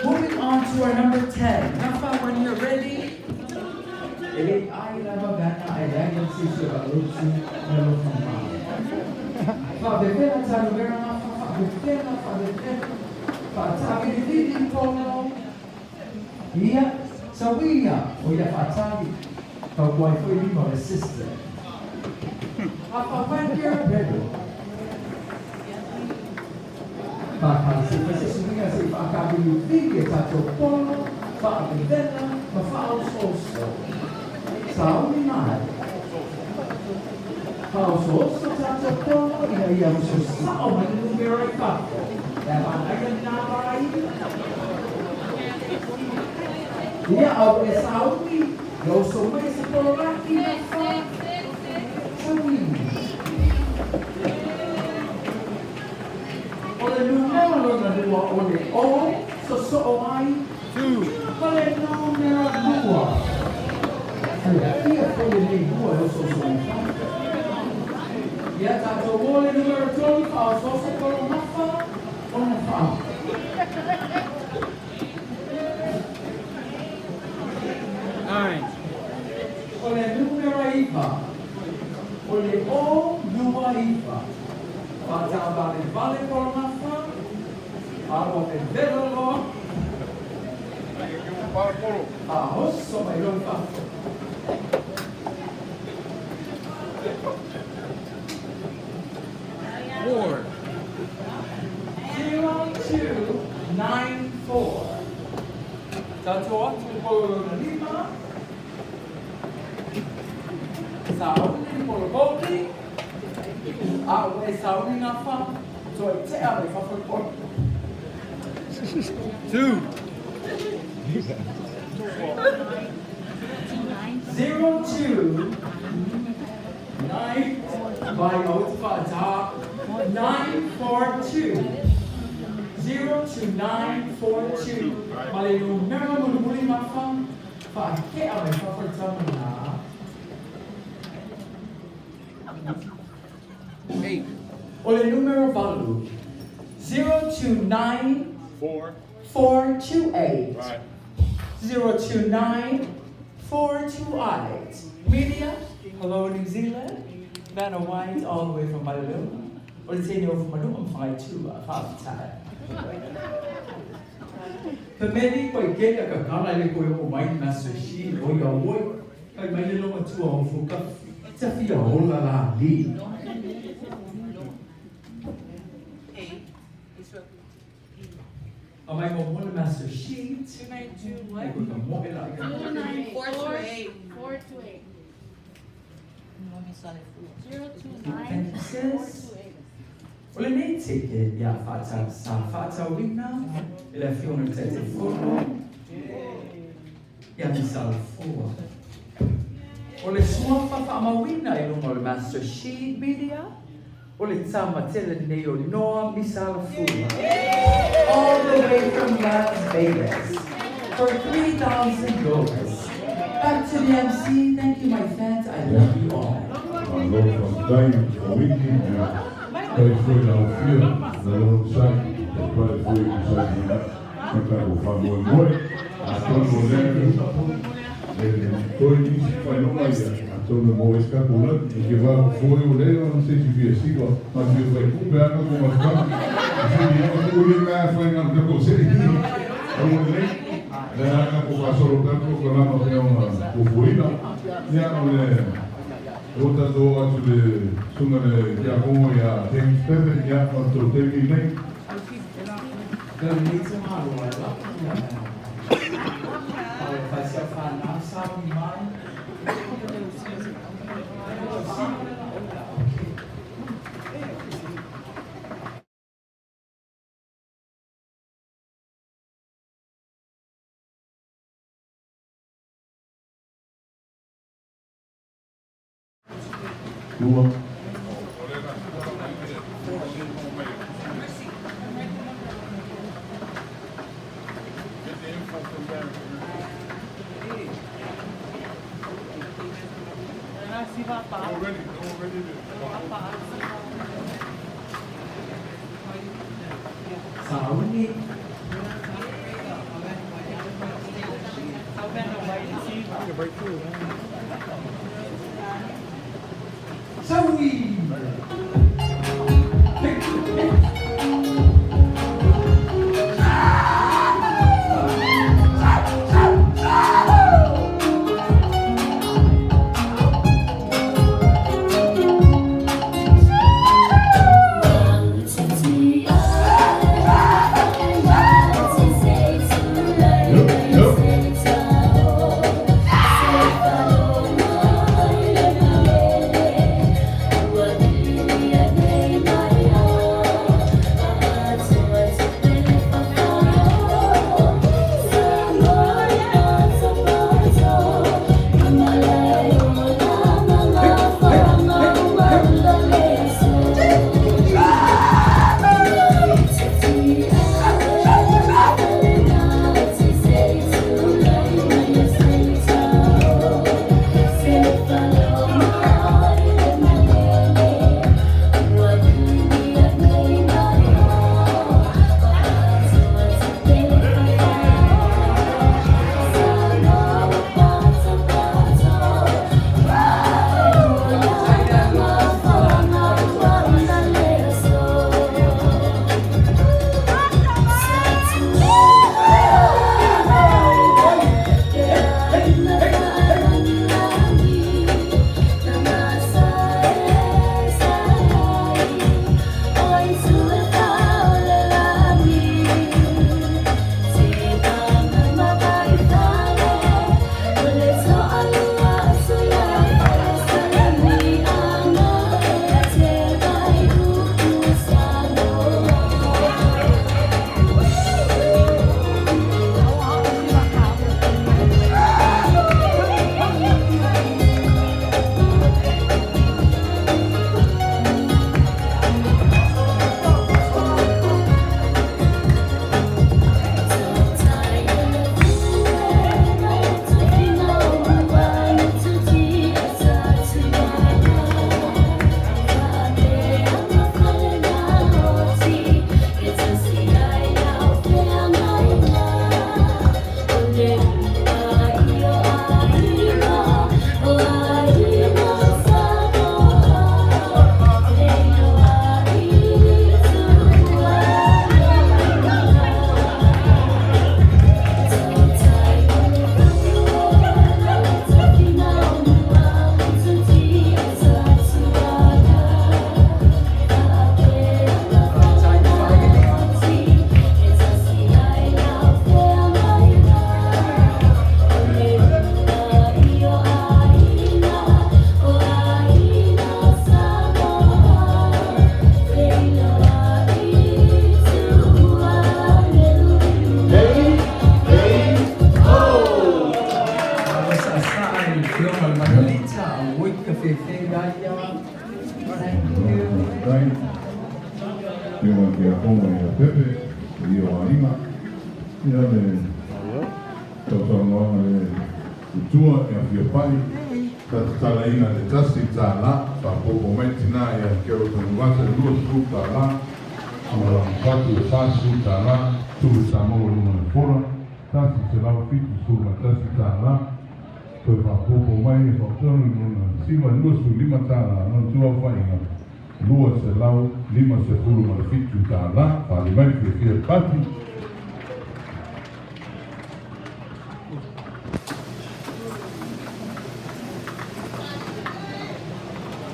Moving on to our number 10. Nafa, when you're ready. Ele ai lava gana ai lagi si sura utu melo fama. Fa befela talu vera nafa, fa befela, fa befela, fa tawilivili polo. Ia, sawia, o ia fa tavi. Fa guai foi lima o le sister. Afa when you're ready. Fa ka se fa se suinga se fa kabilivili e tatou polo, fa befela, ma fa ososo. Sauni mai. Fa ososo tatou polo ina ia oso sao mai le numero i fafo. E manaia nā mai. Ia au e sauni, ia oso mai se polo laki na fa. Sauni. O le numero lona lua o le o, so so o ai. 2. Ma le numero lua. Ia foi le nei lua e oso oso i fafo. Ia tatou mo le numero tolu fa oso oso polo nafa o na fa. 9. O le numero iva. O le o lua iva. Sa valevale polo gafa, a ua vevela loa. Faaoso mai loa i fafo. 4. 0294. Tatou atu i le polo lona lima. Sauni le polo boli. A ua e sauni gafa, toe tea mai fafo le polo. 2. 029 by Otfata 942. 02942. Ma le numero mulimuli gafa, faatea mai fafo le tama na. 8. O le numero valu. 029 4. 428. Right. 029 428. Media, hello New Zealand. Vanna White, all the way from Malulu. O le teine o fumanu am whaitua, whaafitai. Ka meni koe kena ka kala le koe o mai master shi o ia oi. Kai mai le longa tua o fuka. Ta fia hola la li. A mai mo mo le master sheet. 292 Ai what? koe ka mo e la i ka. 4 to 8. 4 to 8. 029 Thank you, sis. O le nei ticket ia whaatau sa whaatauina e le whiona te te fono ia Misalafua. O le suafa whaamauina i lunga o le Master Sheet Media o le tama tele nei o Noa Misalafua. All the way from Las Vegas for $3,000. Back to the MC. Thank you, my fans. I love you all. Malo faafetai o wiki ia pai foi na ofia na lona sai e pai foi i sai ma tatou faamoemoe atonu o lea e toe nisi faailoga ia atonu e maua ai se tatou lagi e ke vafofo o lea ona se isi fia siva ma fia faipule a tatou mafutaga fili ua le mea faiga le tatou seleni aua lelei lea a tatou faasolo pea polokalama pei ona fuafuaina ia o le ua tatou oo atu i le susuga i le Tiakono ia James Bevan ia o le tou taimi lenei. Ka lenei tamaloa e lako ia mea. Talofa e si au whanau, sauni mai. Okay. Lua. Get the info from there. Already, already. Sauni. Saui. Yup, yup. faaaliga ia le sausaunoaga a le Matua ia Fiapai sa tatalaina le $1 faaopoopo mai le tina ia Carol Tanuvasa le $20 ma lana fatu le $40 tupe Samoa i luga o le fola $171. Toe faaopoopo mai e faatonu i lona $925 lona tuaofaiga $257. Faaali mai le fiafia o le pati.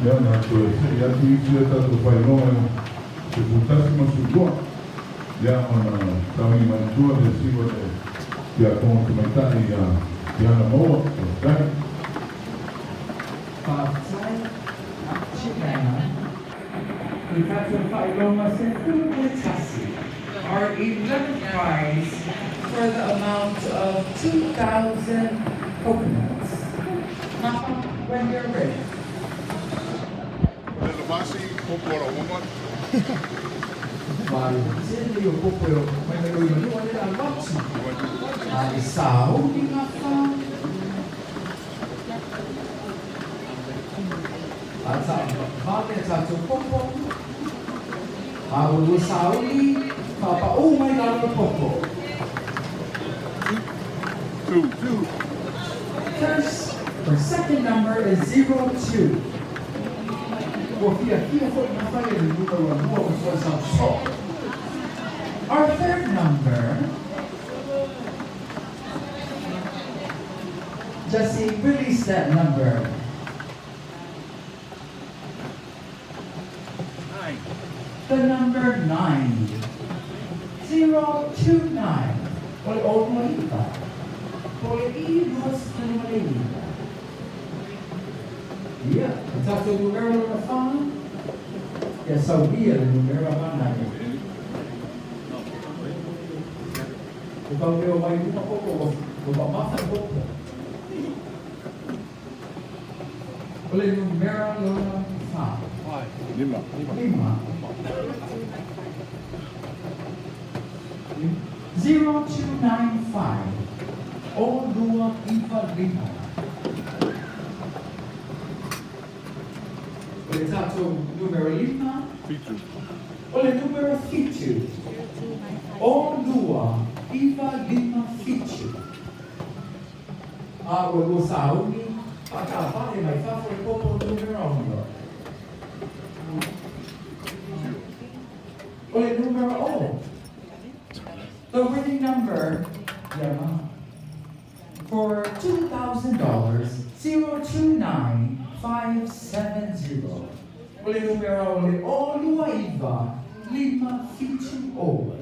Ia, na toe se'i atu isi a tatou faailoga i 11 ma 12, ia, ona sauni mai i tua le siva le Tiakono Tamaitai ia Tiana Maua. Faafetai. Faafetai Chief. Le tatou faailoga 11, our 11th prize for the amount of 2,000 coconuts. Papa, when you're ready. O le lavasi popo o lau woman. Ma le tele o popo e mai mai oi manua le alu atu. A le sauni gafa. A ta vale a tatou popo. A ua lua sauni, faapau mai lalo le popo. Two. Two. First, or second number is 02. Ua fiafia foi gafa i le numera lua o foi sa so. Our third number, Jesse, release that number. 9. The number 9. 029. O le 69. O le i 29. Ia, o tatou numera lona fa. Ia saunia le numera manaia. O kau leo mai luma popo o mamafa popo. O le numera lona fa. Lima. Lima. 0295. 0295. O le tatou numera lima. Fitu. O le numera 7. 0295 7. A ua lua sauni, faatavale mai fafo le popo numera 6. O le numera o. The winning number, Yama, for $2,000, 029570. O le numera o le 02957 o.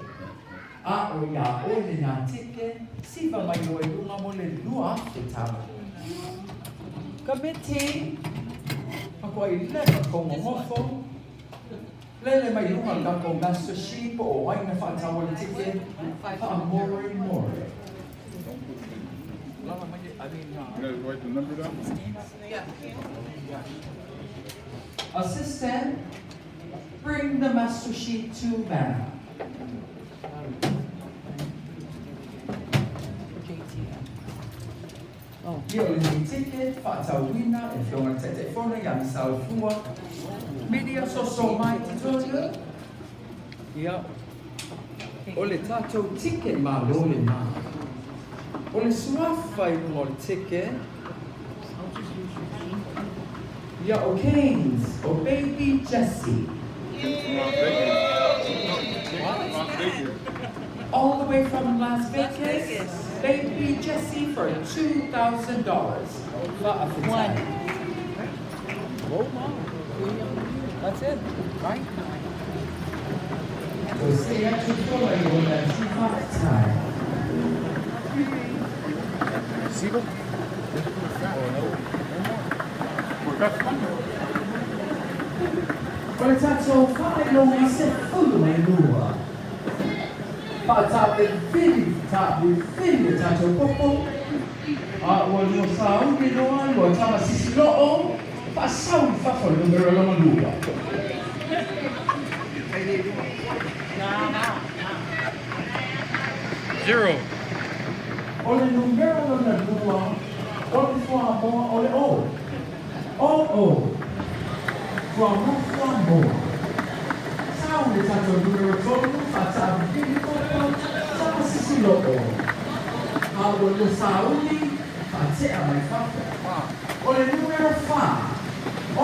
A o ia o le nā tike, siva mai o e lunga mo le $2,000. Committee, ako ai leva kongo ngofo, lele mai lunga le tatou master sheet po o ai na faataua le tike, faamore more. You guys write the number down? Assistant, bring the master sheet to Mana. JTM. Oh. Ia o lenei ticket, faatauina e afioga i le Taitaifono ia Misalafua. Media soso mai totonu. Ia, o le tatou ticket malo lenā. O le suafa i luga o le ticket. Ia o Keynes, o Baby Jesse. Las Vegas. Las Vegas. All the way from Las Vegas, Baby Jesse for $2,000. One. Whoa, mom. That's it, right? O se atu tola i o na faafetai. Siva? Oh, no. No more. O le tatou faailoga 12. Faatapevili tapuifili le tatou popo. A ua lua sauni loa lua tama sisi loo. Faasau i fafo le numera lona lua. 0. O le numera lona lua o le fuamoa o le O. O O. Fuamoa fuamoa. Sau le tatou numera tolu faataavili poto sa masisi loo. A ua lua sauli faatea mai fafo. O le numera fa. O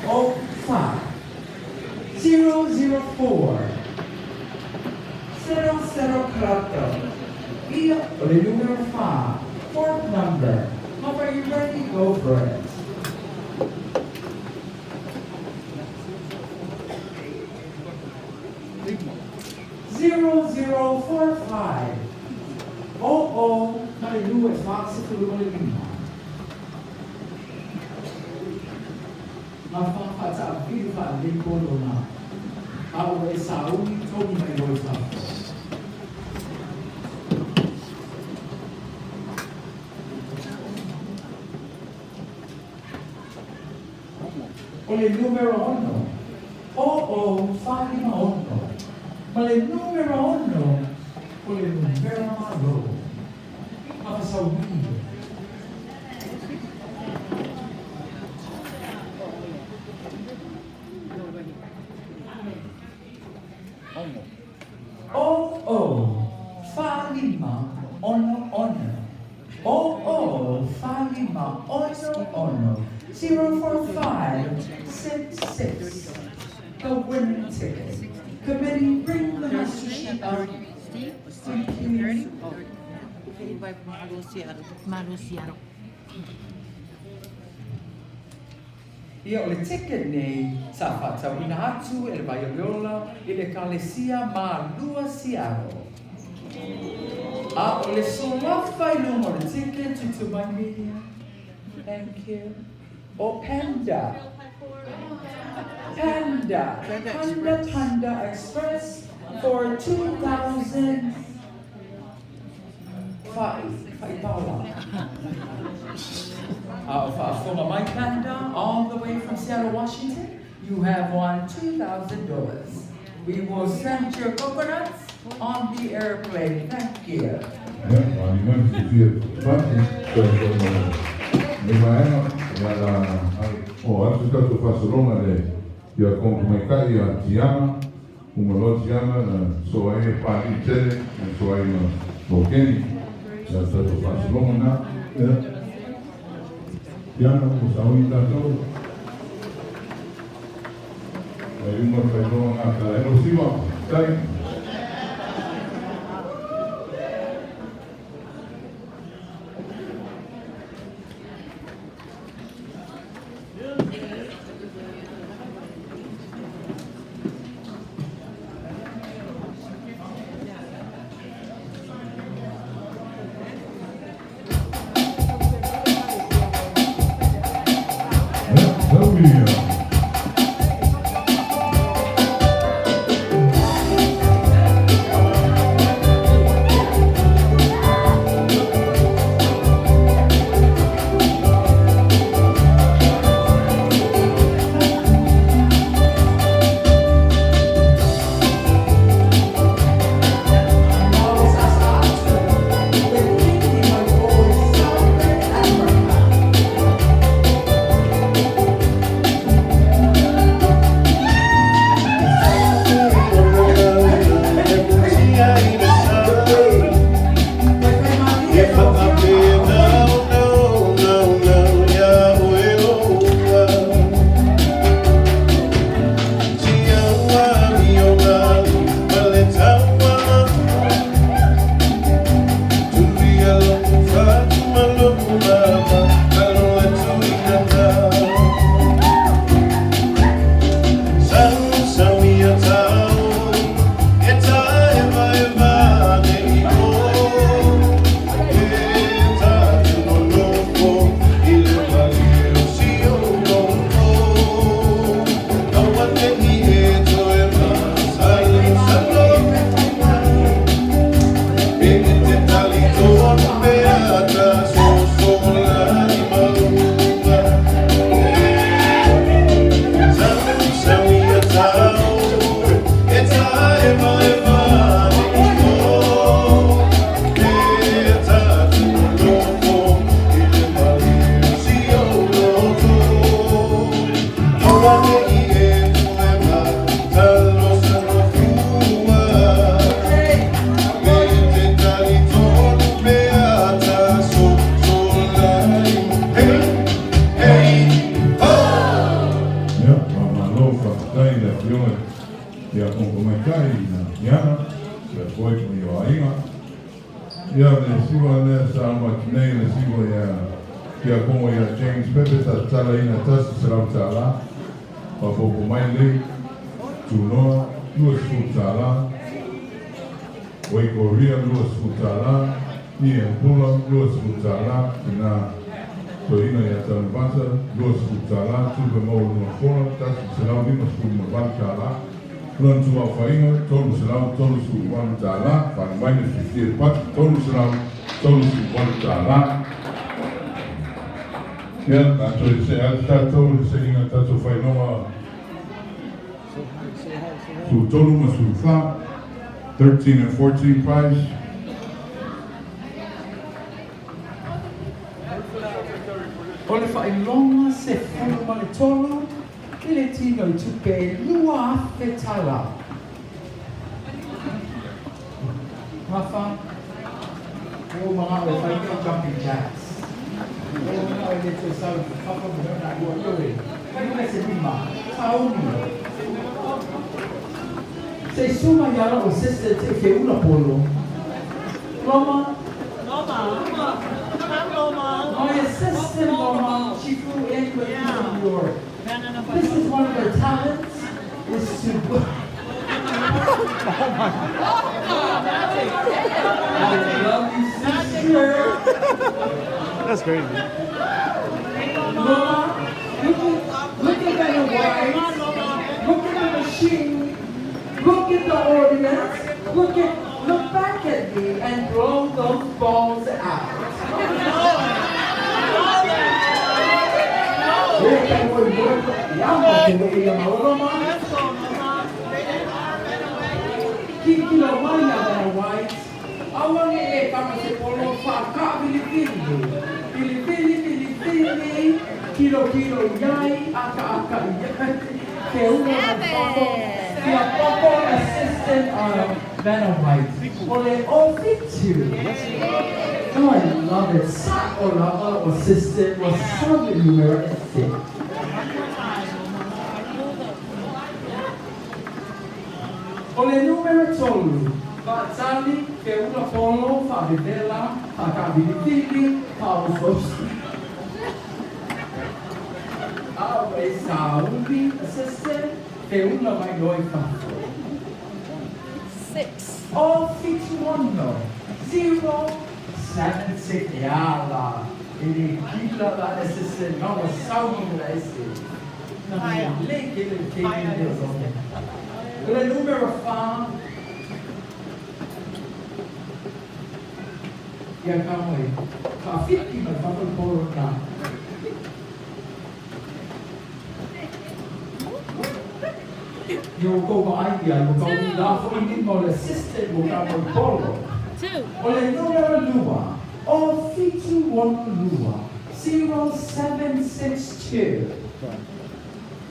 O fa. 004. 00 karato. Ia o le numera fa. Fourth number. How are you ready? Go for it. 0045. O O ma le lua e fa sefulu ma le lima. Ma fa faataavili faalelei lona. A ua e sauli togi mai loa i fafo. O le numera ono. O O fa lima ono. Ma le numera ono o le numera malo. Mafasauina. O O fa lima ono ono. O O fa lima ono ono. 04566. The winning ticket. Committee, bring the master sheet up. Thank you. Malo Seattle. Ia o le ticket nei sa faatauina atu e le Vaialiola i le Ekalesia Malua Seattle. A o le sulafa i luga o le ticket tutu mai media. Thank you. O Panda. Panda. Panda Panda Express for 2,000 fa'i, fa'i paula. Faafofoga mai Panda, all the way from Seattle, Washington, you have won $2,000. We will send your coconuts on the airplane. Thank you. Ia, malimali fiafia fati, toe foi ma lenei vaega, ia la oo atu le tatou faasologa i le ia kogotamaitai ia Tiana, uma loa Tiana na soa ai e Papalii tele, na soa ai ma Lokeni, ia le tatou faasologa lena. Ia, Tiana, ua sauni tatou. Mai uma le faailoga gata ai. Lau Siva, tai. Ia, tau ia. atu ai ma i o aiga. Ia, le siva lea sa uma atu nei, le siva ia Tiakono ia James Pepe sa tatalaina $100, faaopoopo mai lei, Tunoa, $20, Waikoria, $20, Ian Pula, $20, tina Toeaina ia Tanuvasa, $20, tupe maua luga fola, $158. Lona tuaofaiga, $338, fale mai le fiafia i le pati, $338. Ia, o le a toe see atu tatou i le sainiga o le tatou faailoga 13 ma 14, 13 and 14 prize. O le faailoga 13 i le tino i tupe e $2,000. Gafa, ua ou manao e fai nei jumping jacks. Ua ou manao e le toe sau i fafo ma mea na lua ioe. Fai mai se lima, sauni. Se i suma ia lau assistant e feula polo. Loma. Loma. Come Loma. My assistant Loma, she flew in with me from New York. This is one of her talents, is to Oh my I love you, sister. That's crazy. Loma, look at, look at that white. Look at the machine. Look at the audience. Look at, look back at me and blow those balls out. Kikilo mai ia Vanna White, aua ne i e kama se polo whaakaawilipili. Pilipili, pilipili, kilokilo i ai, akaaka i ai, te unga mai fafo, Kia popo assistant a Vanna White. O le ofitu. Oh, I love it. Sa o lava o assistant ua sau le numera e se. O le numera tolu, faatali, feula polo, faavevela, faakaavilivili, faaososo. A ua e sauni, assistant, feula mai loa i fafo. Six. O 76, 0, 7, 6, e ala, e le kila la assistant, ma ua sauni le ese. Na mea lelei tele le keiki lenei o Loma. O le numera fa, ia ka mai, faafiti mai fafo le polo lena. Ia ua tou vaai i ai, ua tau la foi lima o le assistant ua ka mai polo. O le numera lua, o 762, 0762.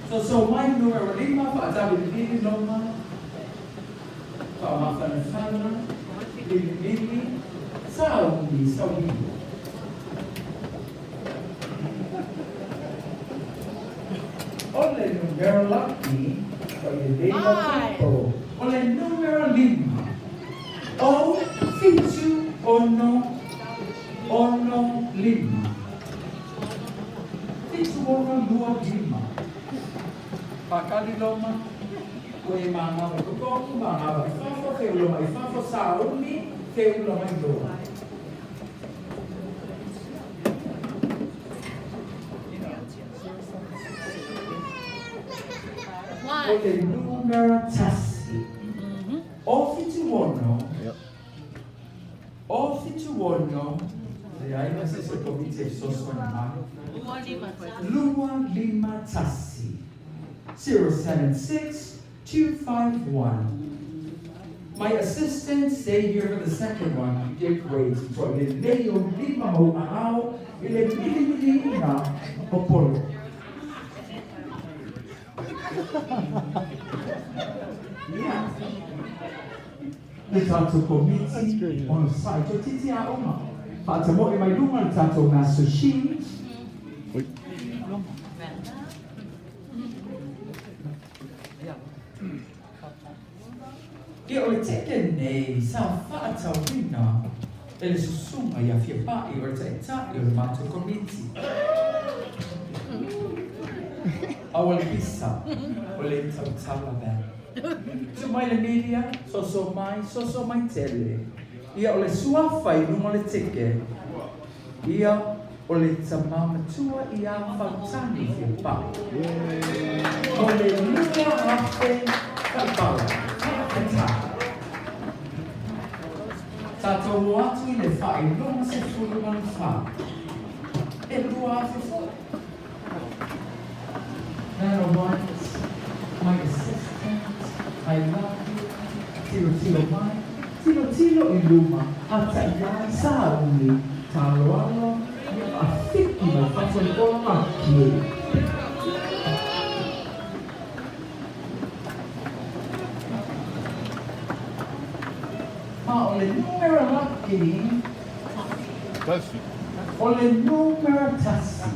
Soso mai numera lima, faatauilili loma, faamafanafana, limilimi, sauni, saulilo. O le numera laki, ua i lelei lau tatou. O le numera lima, o 7 6 5. 7 6 2 5. Pakali loma, ua e mānawa i totonu, mānawa i fafo, feula mai fafo, sauni, feula mai loa. O le numera tasi, o 76, o 76, leai ma se isi o Komiti e fesoasoani mai, 251, 076 251. My assistant, stay here for the second one. You did great. Ua lelei ou lima ma ou aao i le milimiliina o polo. Ia. Le tatou komiti on site. Toeitiiti aoga. Faatamoe mai luma le tatou Master Sheet. Ia o le teke lenei sa fa'atauina e le susuga ia Fiapa'i o le ta'ita'i o le matou Komiti. Aua le pisa o le tautala then. Tuu mai le media, soso mai, soso mai tele. Ia o le suafa i luga o le teke, ia o le tamā matua ia Fautanu Fiapa'i. Mo le 2,000 taupala, fa'afetai. Tatou o atu i le faailoga 14, e 2,000 foi. Nana White, my assistant, I love you, tilotilo mai, tilotilo i luma, ataʻi ai sauni, taloalo, ia faafiki mai fafo i le laki. Ma o le numera laki. Tasi. O le numera tasi.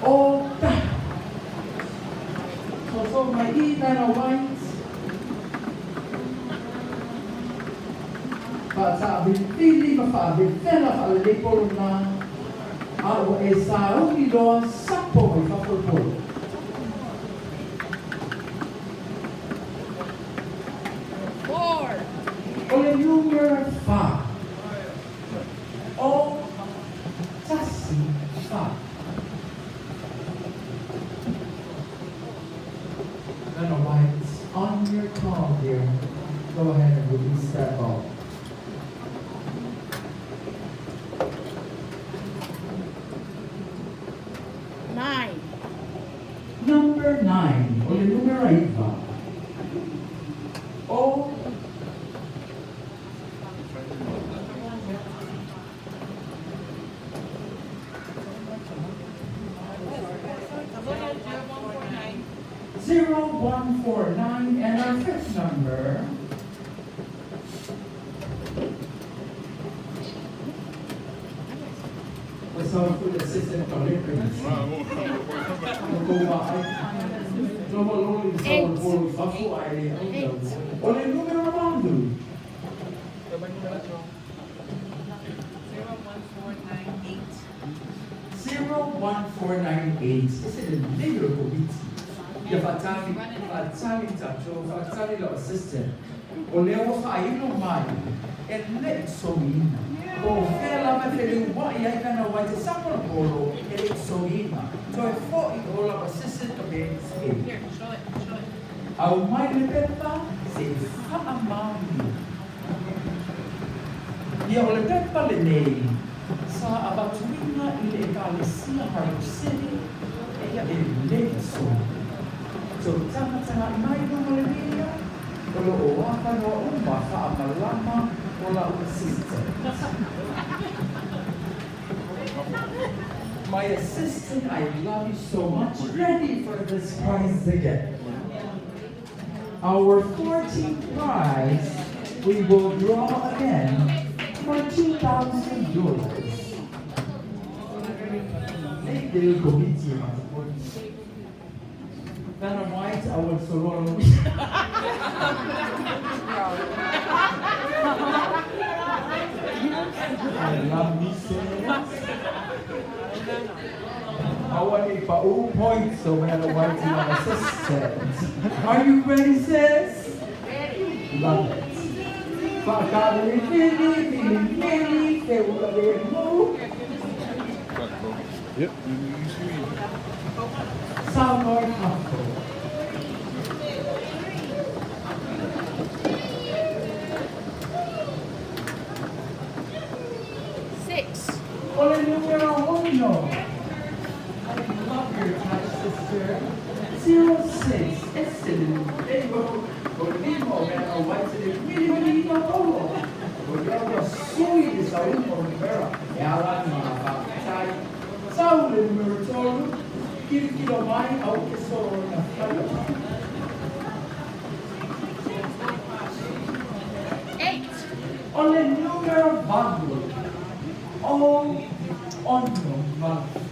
O ta. Soso mai i Vanna White. Fa'ata'avilivili ma fa'avevela fa'alelei polo na, a ua e sauni loa sapo mai fafo i polo. Four. O le numera fa. O tasi fa. Vanna White, on your call, dear. Go ahead and release that ball. 9. Number 9, o le numera iva. O 0149, and our fifth number. Was our food assistant delivery. 8. O le numero valu. 01498. 01498. Ese le lei o le komiti. Ia fa'atali, fa'atali tatou, fa'atali lau assistant. O lea ua fa'ailo mai, e le'i sogiina. Po o fea lava e feleua'i ai Vanna White e sapolopolo, e le'i sogiina. Toe fo'i o lau assistant ka me e. Here, show it, show it. Aumai le pepa se'i fa'amaonia. Ia o le pepa lenei sa avatuina i le Ekalesia Harbour City, ia e lei sogi. So tagatagaʻi mai luga o le media, o lo o avanoa uma fa'amalama o lau assistant. My assistant, I love you so much. Ready for this prize again. Our 14th prize, we will draw again for $2,000. Lei le komiti e mataponi. Vanna White, I will solo. I love me, sis. Aua nei pa'u points o Vanna White my assistant. Are you ready, sis? Ready. Love it. Fa'akavilivili, milimili, feula le mu. Here, give this to Yep, you see. Saunoa i fafo. 6. O le numero uno. I love your touch, sister. 06. Ese le o lima o Vanna White le mili mili na polo. O lea ua sui le sauga o numera e ala atu ma fa'afetai. Sau le numero tolu, kilokilo mai au ke solo na fai. 8. O le numero valu. O ono valu.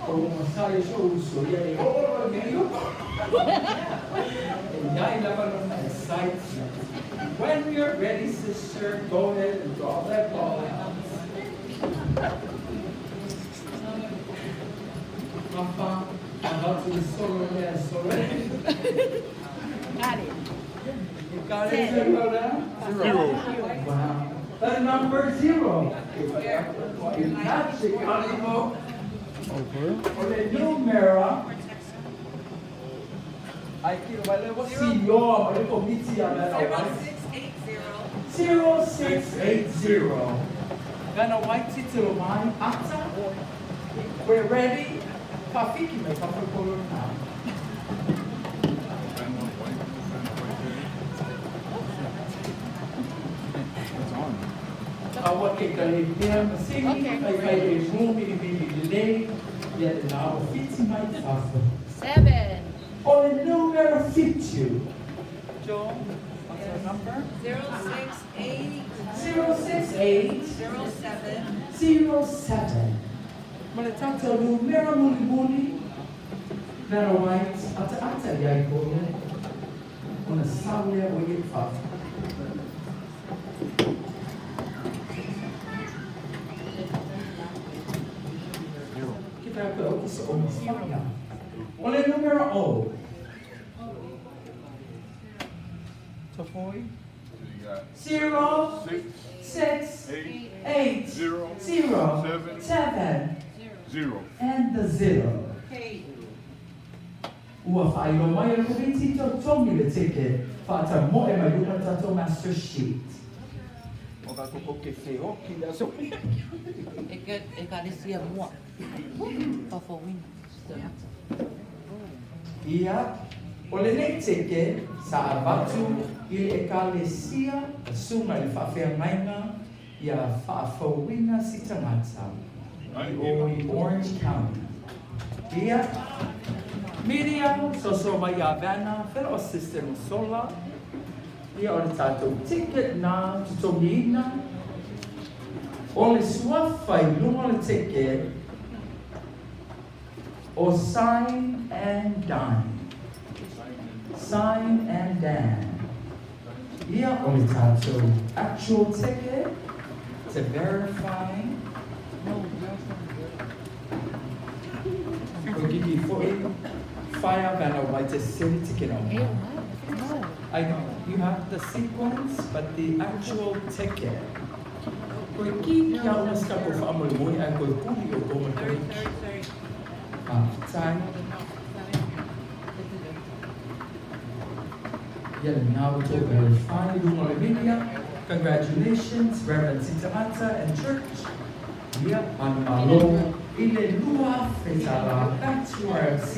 O masai so uso ia e olo e mea E iai lava lona excitement. When you're ready, sister, go ahead and draw that ball out. Papa, avatu le solo lea solo. Got it. You got it, Zero? Zero. Wow. The number 0. Magic animo. O le numera. Ai ki wale wa si yo ma le komiti a le 0680. 0680. Vana White titilo mai ata. We're ready. Pafiki me pafakolo na. Aua ke ka le pea masini, kai kai e rumi i mili lelei, ia le nā o whiti mai fafo. 7. O le numero 7. Joel, what's our number? 068. 068. 07. 07. Ma le tātou numero muli muli, Vera White, ata ata ia i kone, ona saulea o ie fafo. Ki tā koe o ki sa o mawhia. O le numero o. Tafoi? 0, 6, 6, 8, 8, 0, 0, 7, 7, 0. and the 0. Okay. Ua whailo mai o komiti tau tongi le ticket, whaata moe mai luma tātou master sheet. O ka ko ke wheoki le aso. E ka e ka le sia mua. Pafouina. Ia, o le nei ticket sa avatu i le ekalesia a sunga i le whaawheangainga ia whaafauina si tangata i o i Orange County. Ia, Miriam, soso mai ia Vanna, whera o sister mo Sola, ia o le tātou ticket nā tutogiina, o le suafa i lunga o le ticket, o Sign and Dine. Sign and Dan. Ia o le tātou actual ticket to verify. Ko kiki foi, whaia Vanna White te seri ticket o mai. I know, you have the sequence, but the actual ticket. Koe ki kia o mas kako whaamoemoe ai koe huri o kōma Sorry, koe. sorry, sorry. Ah, tai. Ia le ngā o tō verify lunga o le media. Congratulations, Reverend Sitangata and Church. Ia, manu malo, i le lua whetara, back to our MC.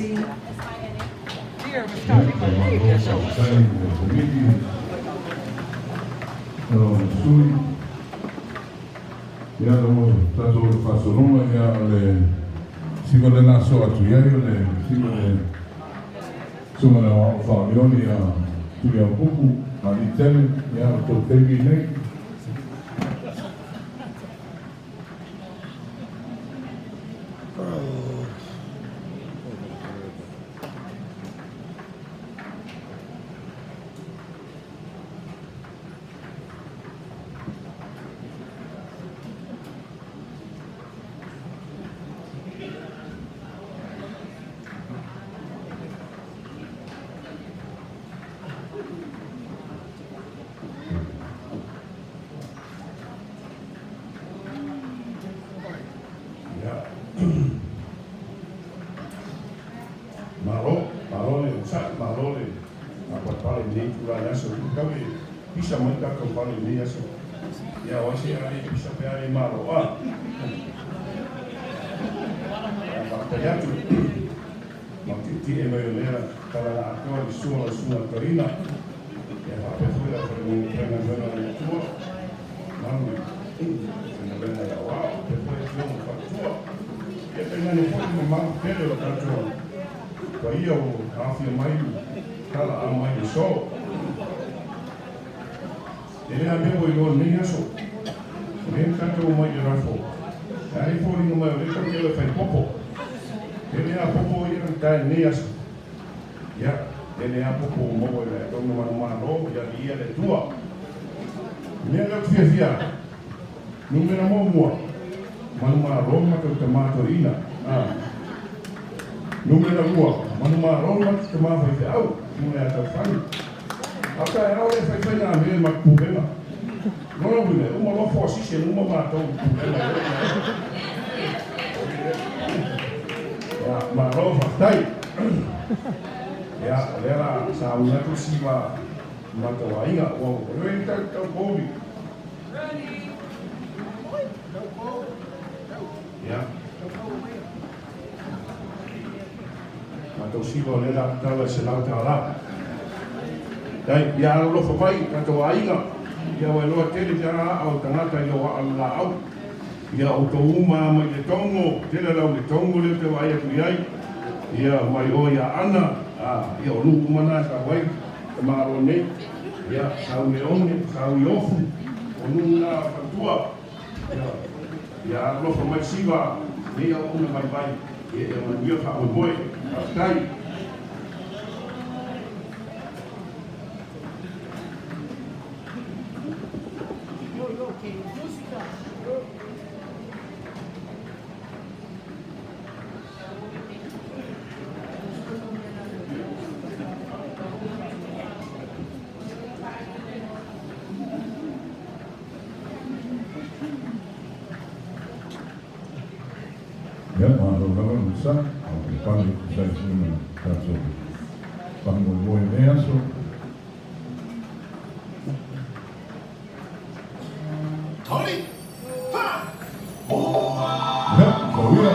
Dear, we're starting my day. Faafetai i le komiti, o sui. Ia o tātou le faasologa ia o le siva le la aso atu i ai o le siva le suga le aoao faolioli ia Tuliaupupu ma Litele ia o tou taimi nei. Ia. Malo, malo le onosai, malo le faapalepale i lenei itula i le aso. Tau e pisa mai tatou fale i lenei aso. Ia, o ai se a le pisa pe a le malo a. Ia, faafetai atu. Ma tietie mai o lea tala la atoa i le sua o le susuga a Toeaina. Ia, faapea foi le aufaigaluega a le Atua, malu i faigaluega i aoao, faapea foi afioga i faletua. Ia, tainane foi le mamalu tele o le tatou paia ua aafia mai i tala a mai le aso. E le a mea ua iloa i lenei aso, o lea na tatou omai i le lafo, e a e foliga mai o lea tatou te o e fai popo. E le apopo ia na tae nei aso. Ia, e le apopo o maua i le tonu manumalo, ia li ia le tua. Mea lea ou te fiafia ai, numera muamua, manumalo ma tou tama toeaina. A. Numera lua, manumalo ma tou tama faifeau, mo le Ataufani. A o taeao lea e faifai na mea i le matou pulega. Lona uiga, e uma loa foasisi e uma matou i le pulega i lea taeao. Ia, malo faafetai. Ia, o lea la sa auina atu le siva i matou aiga, ua ua le tau tau pouli. Ia. Matou siva o lea la tatala i $100. Dai, ia alolofa mai tatou aiga, ia ua iloa tele te aa o tagata i lou aa laau. Ia outou uma mai le tongo, tele lau le tongo lea ou te vaai atu i ai, ia mai oe ia Ana, a, ia o nuu uma na sau ai te malo nei, ia sau i Leone, sau i Ofu, o nuu na o faletua, ia, ia alolofa mai Siva, nei auauna vaivai, ia ia manuia faamoemoe. Faafetai. Ia, malo lava le sa, a o te pale e tusa ai foi ma le tatou faamoemoe i lenei aso. Ia, tauia.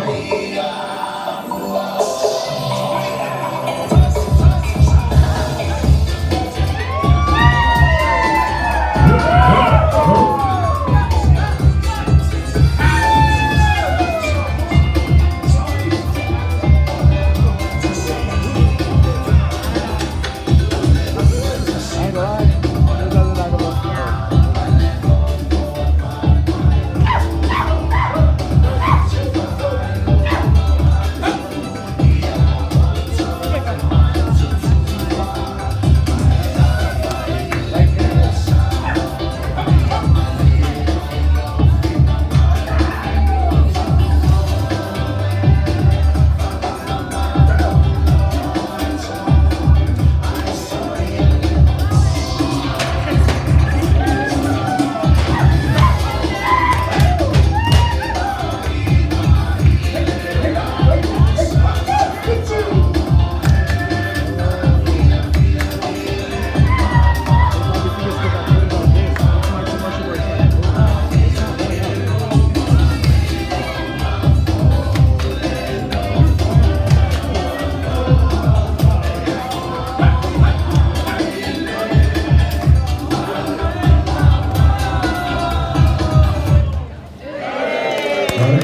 Ai,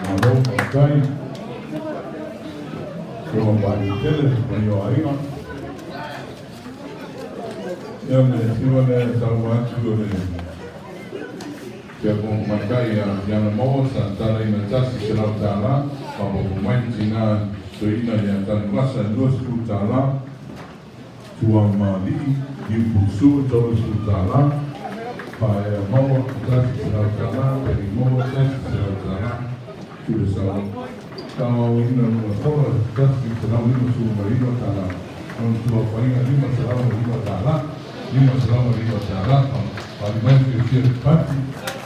malo faafetai. Ua mali tele mai o aiga. Ia me siwa lea e saunoa atu o le Tiakono Tamaitai ia Iana Maua sa talaina $100, faaopoopo mai le tina toeaina ia Tanuvasa e $20, Tuaumaalii Niupulusua $30, Paea Maua $100, Peni Maua $100, Tulesala Tauaoina lona fola $159, lona tuafaiga $505, $505, Faaali mai le fiafia i le pati.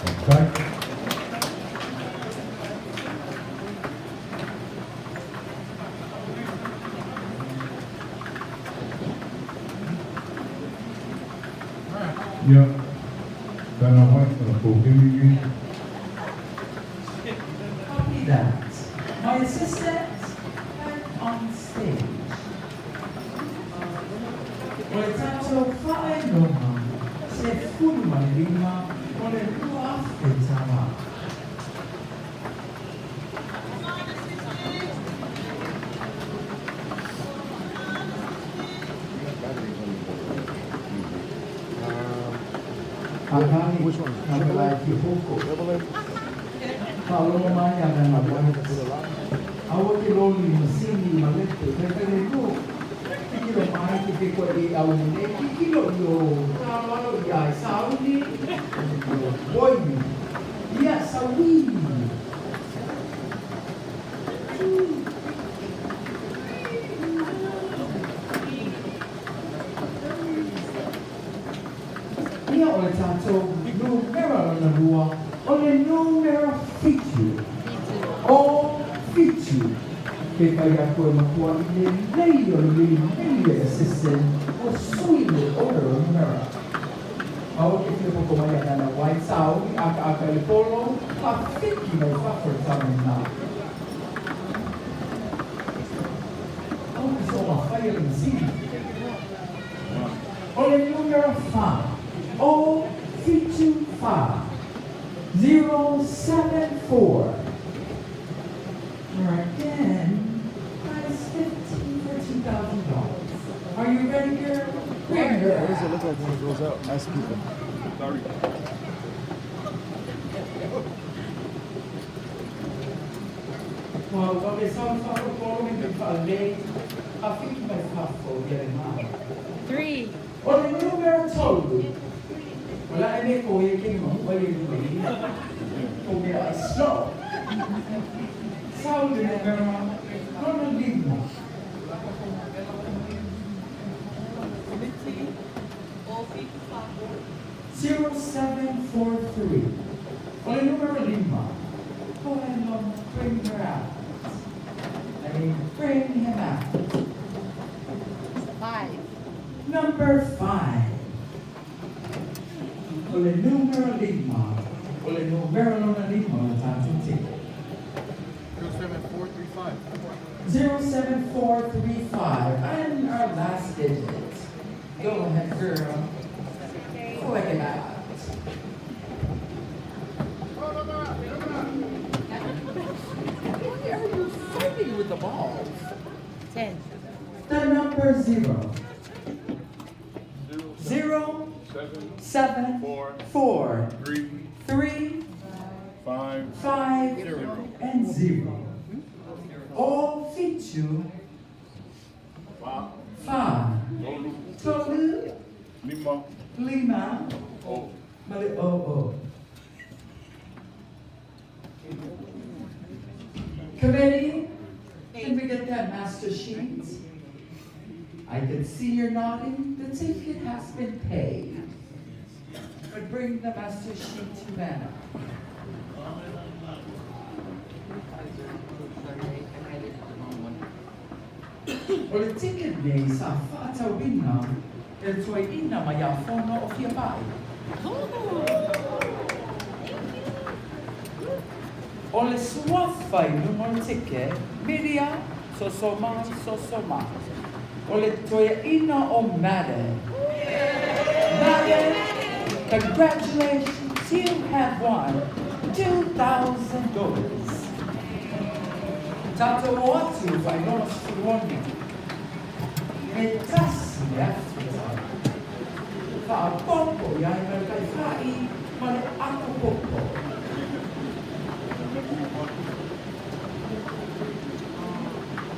Faafetai. Ia, tana mai, tana kōkemi nei. Copy that. My assistant, back on stage. O le tatou faailoga 15 o le $2,000. Agai ka malae ki Hoko. Faalogo mai a me Aua ke loli masini ma lete, kai kai le no. Kikilo mai ke ke koe e au nei, kikilo i o alo alo i ai sauni, boimi. Ia saui. Ia o le tātou numera lona lua, o le numera 7. O 7. Ke whai a koe matua i le lei o le mili mili e assistant o sui le order o numera. Au ke fia poko mai ana na wai sau i aka aka i le polo, a whiki mai whafo i tama nā. Au ke so ma whai a le masini. O le numera 4. O 7 4. 0 7 4. Or again, price 15 for $2,000. Are you ready, girl? Bring her. What does it look like when it goes out? Ask people. Sorry. Well, o le sau whako polo me te whalei, a whiki mai whafo i le mā. 3. O le numera 3. Wala e me ko e ke mahu ai e nui. Ko mea ai slow. Sau le numera lona 5. 0743. O le numero 5. Go ahead, Lord, bring her out. I mean, bring him out. 5. Number 5. O le numero 5. O le numero lona 5 o le tātou ticket. 07435. 07435. And our last digit. Go ahead, girl. Click it out. Why are you fighting with the balls? 10. The number 0. 0, 7, 7, 4, 4, 3, 3, 5, 5, 0. and 0. O 7, 4, 5, Tolu, Tolu, Lima, Lima, O. Male O O. Committee, can we get that master sheet? I can see you're nodding. The ticket has been paid. But bring the master sheet to Anna. O le ticket nei sa whātauina e toi ina mai a whono o fia pai. O le suafa i numero ticket, Miria, Sosoma, Sosoma. O le toia ina o Madden. Madden, congratulations, you have won $2,000. Tātou o atu whai lona sfuruoni. E tasi le afta. Whaapopo i ai mai kai whai ma le akopopo.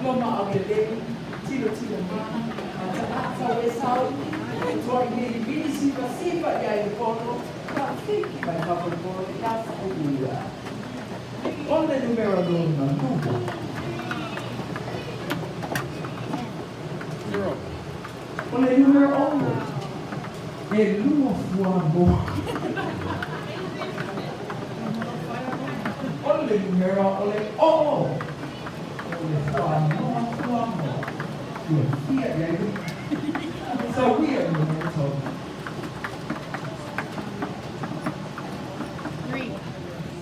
Loma au le le, tilo tilo ma, a ta ata o e sau, e toi nei mini sipa sipa i ai le pono, ka whiki mai whakaporo i a whakaua. O le numero lona 2. 0. O le numero 6. E lua fua mo. O le numero o le o. O le fua noa fua mo. Ua fia i ai. So we are numero 3. 3.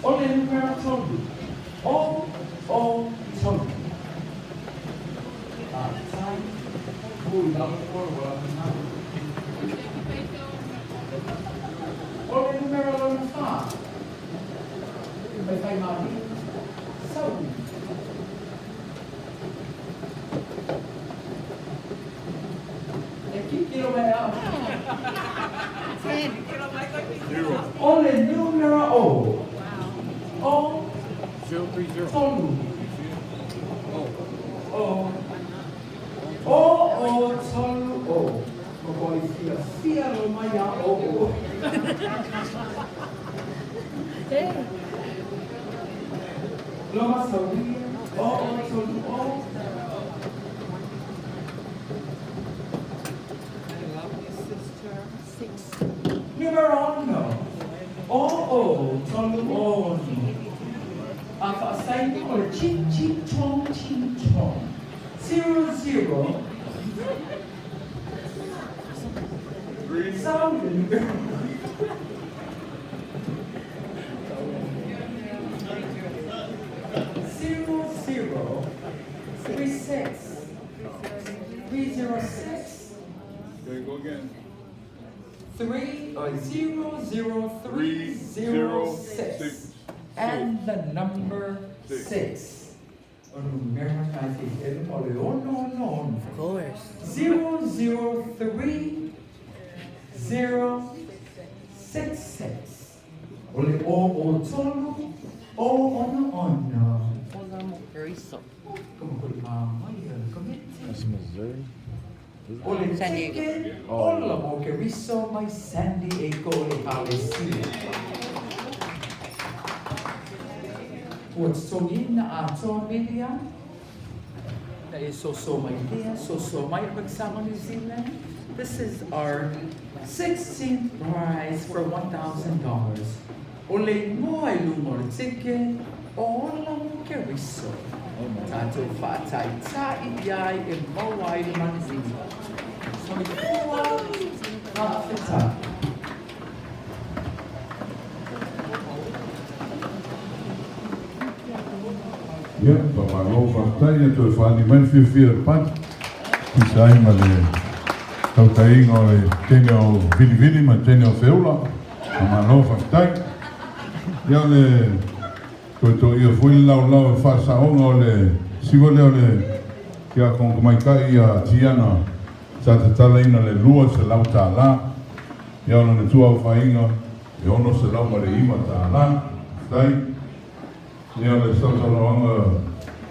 O le numero 3. O, o, tolu. A tai, hui lalo koro wala na. O le numero lona 4. Mai whai mani. Sau. E kikiro mai au. 10. 0. O le numero o. O, 030. tolu. fia lo mai a o o. Loma Sauia, o o tolu o. I love you, sister. 6. Numero ono, o o tolu ono. A faasaina o le ching ching chong ching chong. 00. Sau le numero. 00 36 306. There you go again. 3 0 0 3 0 6. And the number 6. O numero tai te helu o le ono ono ono. Of course. 0 0 3 0 6 6. O le o o tolu o ono ono. Ola mo Keriso. Kuma kuri mā mai a le komiti. That's Missouri. O le San Diego. ticket, ola mo Keriso mai San Diego le Palesia. Ua totogiina atoa milia, na e soso mai lea, soso mai Urban Samoa New Zealand. This is our 16th prize for $1,000. O le igoa i luga o le ticket, o Ola mo Keriso. Tatou faataitai i ai e maua ai le manuia. Soifua faafetai. Ia, faamalo faafetai, ia toe faaali mai le fiafia o le pati, tusa ai ma le tautaiga o le teine o Vilivili ma le teine o Feula. Faamalo faafetai. Ia o le toe toia foi le laolao e faasaoga o le siva lea o le Tiakono Tamaitai ia Tiana sa tatalaina le $200. Ia o lona tuaaofaiga e $609. Faafetai. Ia o le sausaunoaga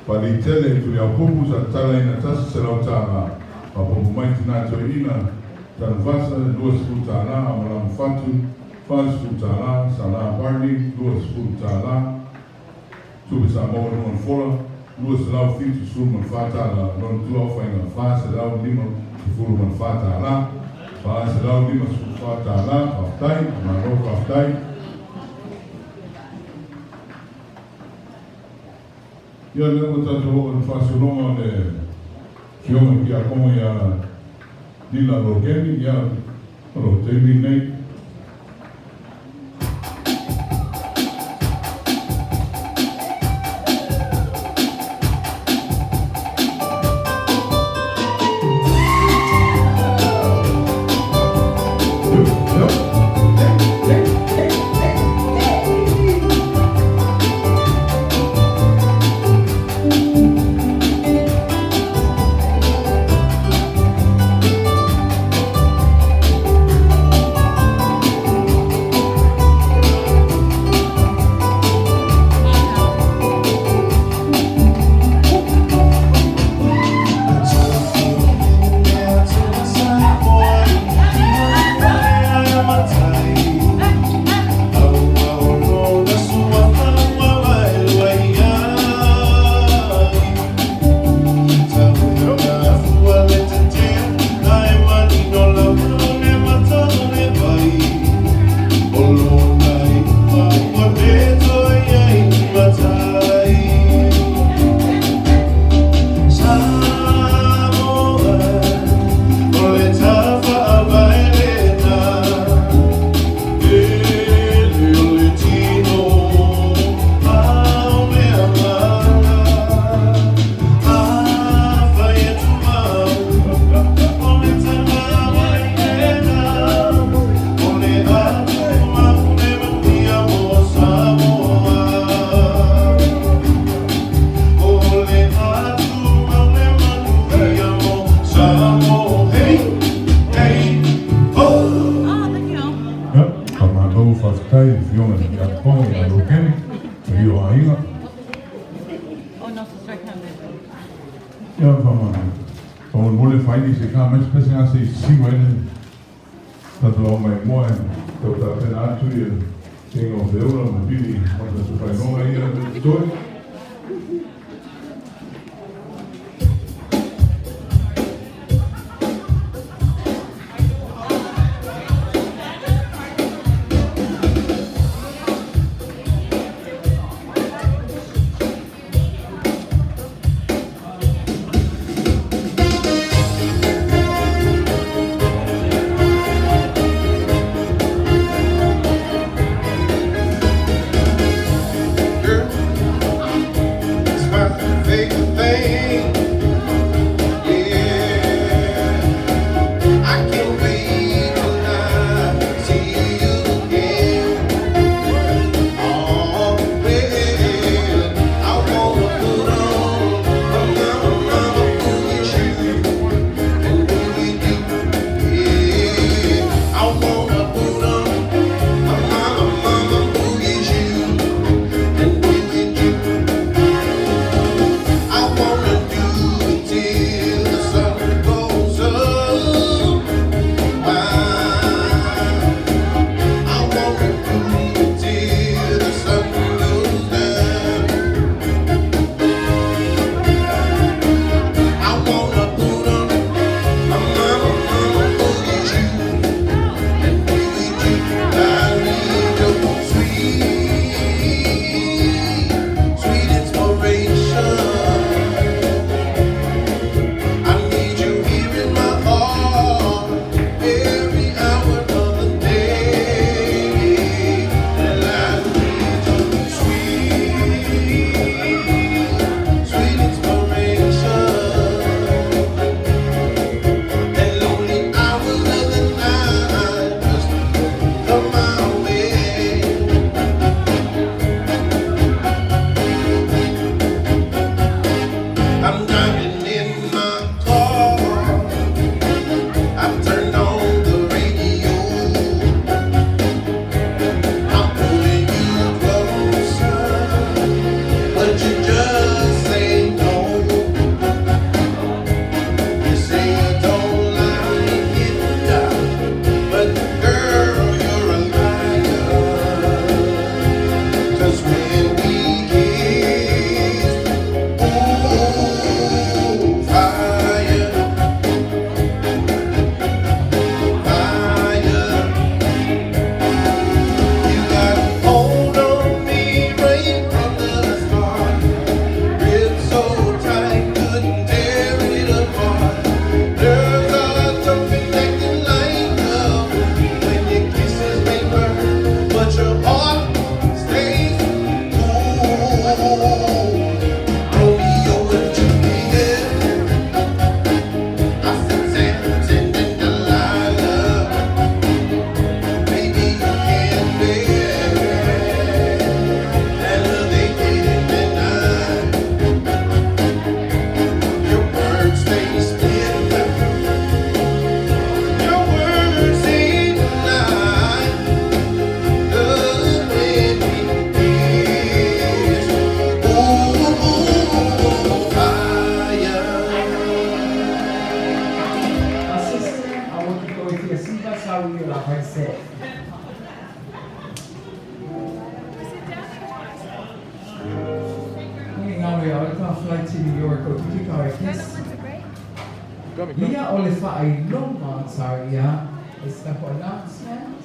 Palitele i Tuliaupupu sa tatalaina $100. Faaopoopo mai tina toeaina Tanuvasa $20, Amalama Fatu $40, Sala Barney $20, Tupe Samoa i luga o le fola $274, lona tuaaofaiga $454. $454, faafetai, malo faafetai. Ia lea ua tatou oo i le faasologa o le Afioga i le Tiakono ia Lila Lokeni, ia o lou taimi lenei. Ia, faamalo faafetai i le Afioga i le Tiakono ia Lokeni ma i o aiga. Ia, faamalo. Faamolemole faili se ka mai se pese se i sisiva ai le. Tatou aumaimoa e tau tapena atu ia teiga o Feula ma Pili mo tatou faailoga ia e totoe. Girl, it's my favorite thing. Yeah, I can't wait till I see you again. Oh, well, I wanna put on my mama, mama boogie shoes and do with you. Yeah, I wanna put on my mama, mama boogie shoes and be with you. I wanna do it till the sun goes up. I wanna do it till the sun goes down. I wanna put on my mama, mama boogie shoes and be with you. I need your sweet, sweet inspiration. I need you here in my heart every hour of the day. And I need your sweet, sweet inspiration. And lonely hours of the night just come my way. I'm driving in my car. I turned on the radio. I'm pulling you closer, but you just say no. You say you don't like it, but girl, you're a liar. 'Cause when we kiss, ooh, fire, fire. You got a hold on me right from the start. Grip so tight, couldn't tear it apart. Nerves are jumping, acting like love. When your kisses may burn, but your heart stays cool. Romeo and Juliet, I said Samson and Delilah. Maybe you can bear that love they didn't deny. Your words they split, your words ain't lie. Love when we kiss, ooh, fire. My sister, I want to go with your Siva Sawi la Flight to New York o Kikau e Kiss. Ia o le whaailoga, sorry, ia. It's the announcement.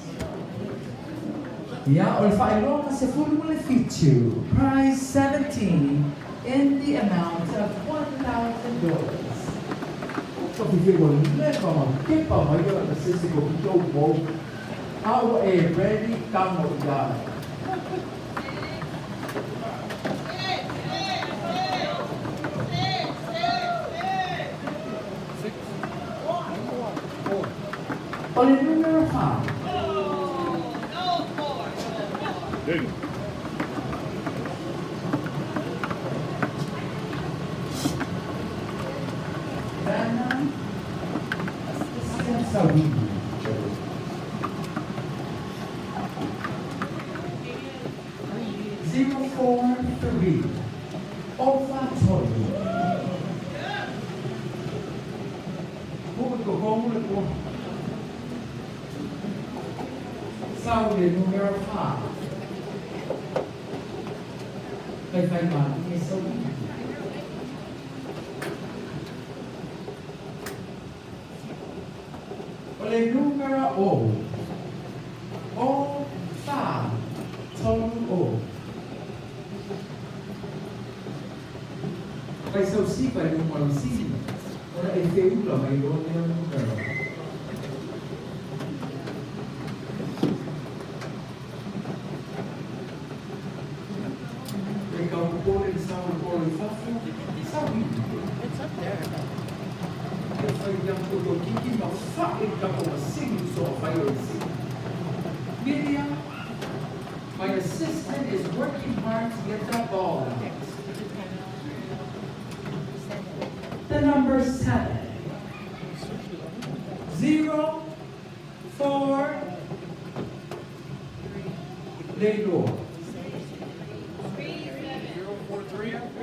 Ia o le whaailoga se fulu mo le fitu. Prize 17 in the amount of $1,000. Ka whiwhi wa leva ma kepa mai o na sese ko ki tō mou. Aua e ready tango i ai. O le numero 5. Dana Sawini. 043. Ofa Tolu. Ko ko ko mo le ko. Sau le numera fa. Fai fai malie sau. O le numera o. O fa tolu o. Fai sau siva i luma o le masini ona e feula mai loa lea numera. E kau popole le sao o le polo i fafo, sau i. It's up there. E fai ia kiki ma fa'i le tatou masini soafai o le masini. Miriam, my assistant is working hard to get that ball out. The number 7. 0, 4, Leilua.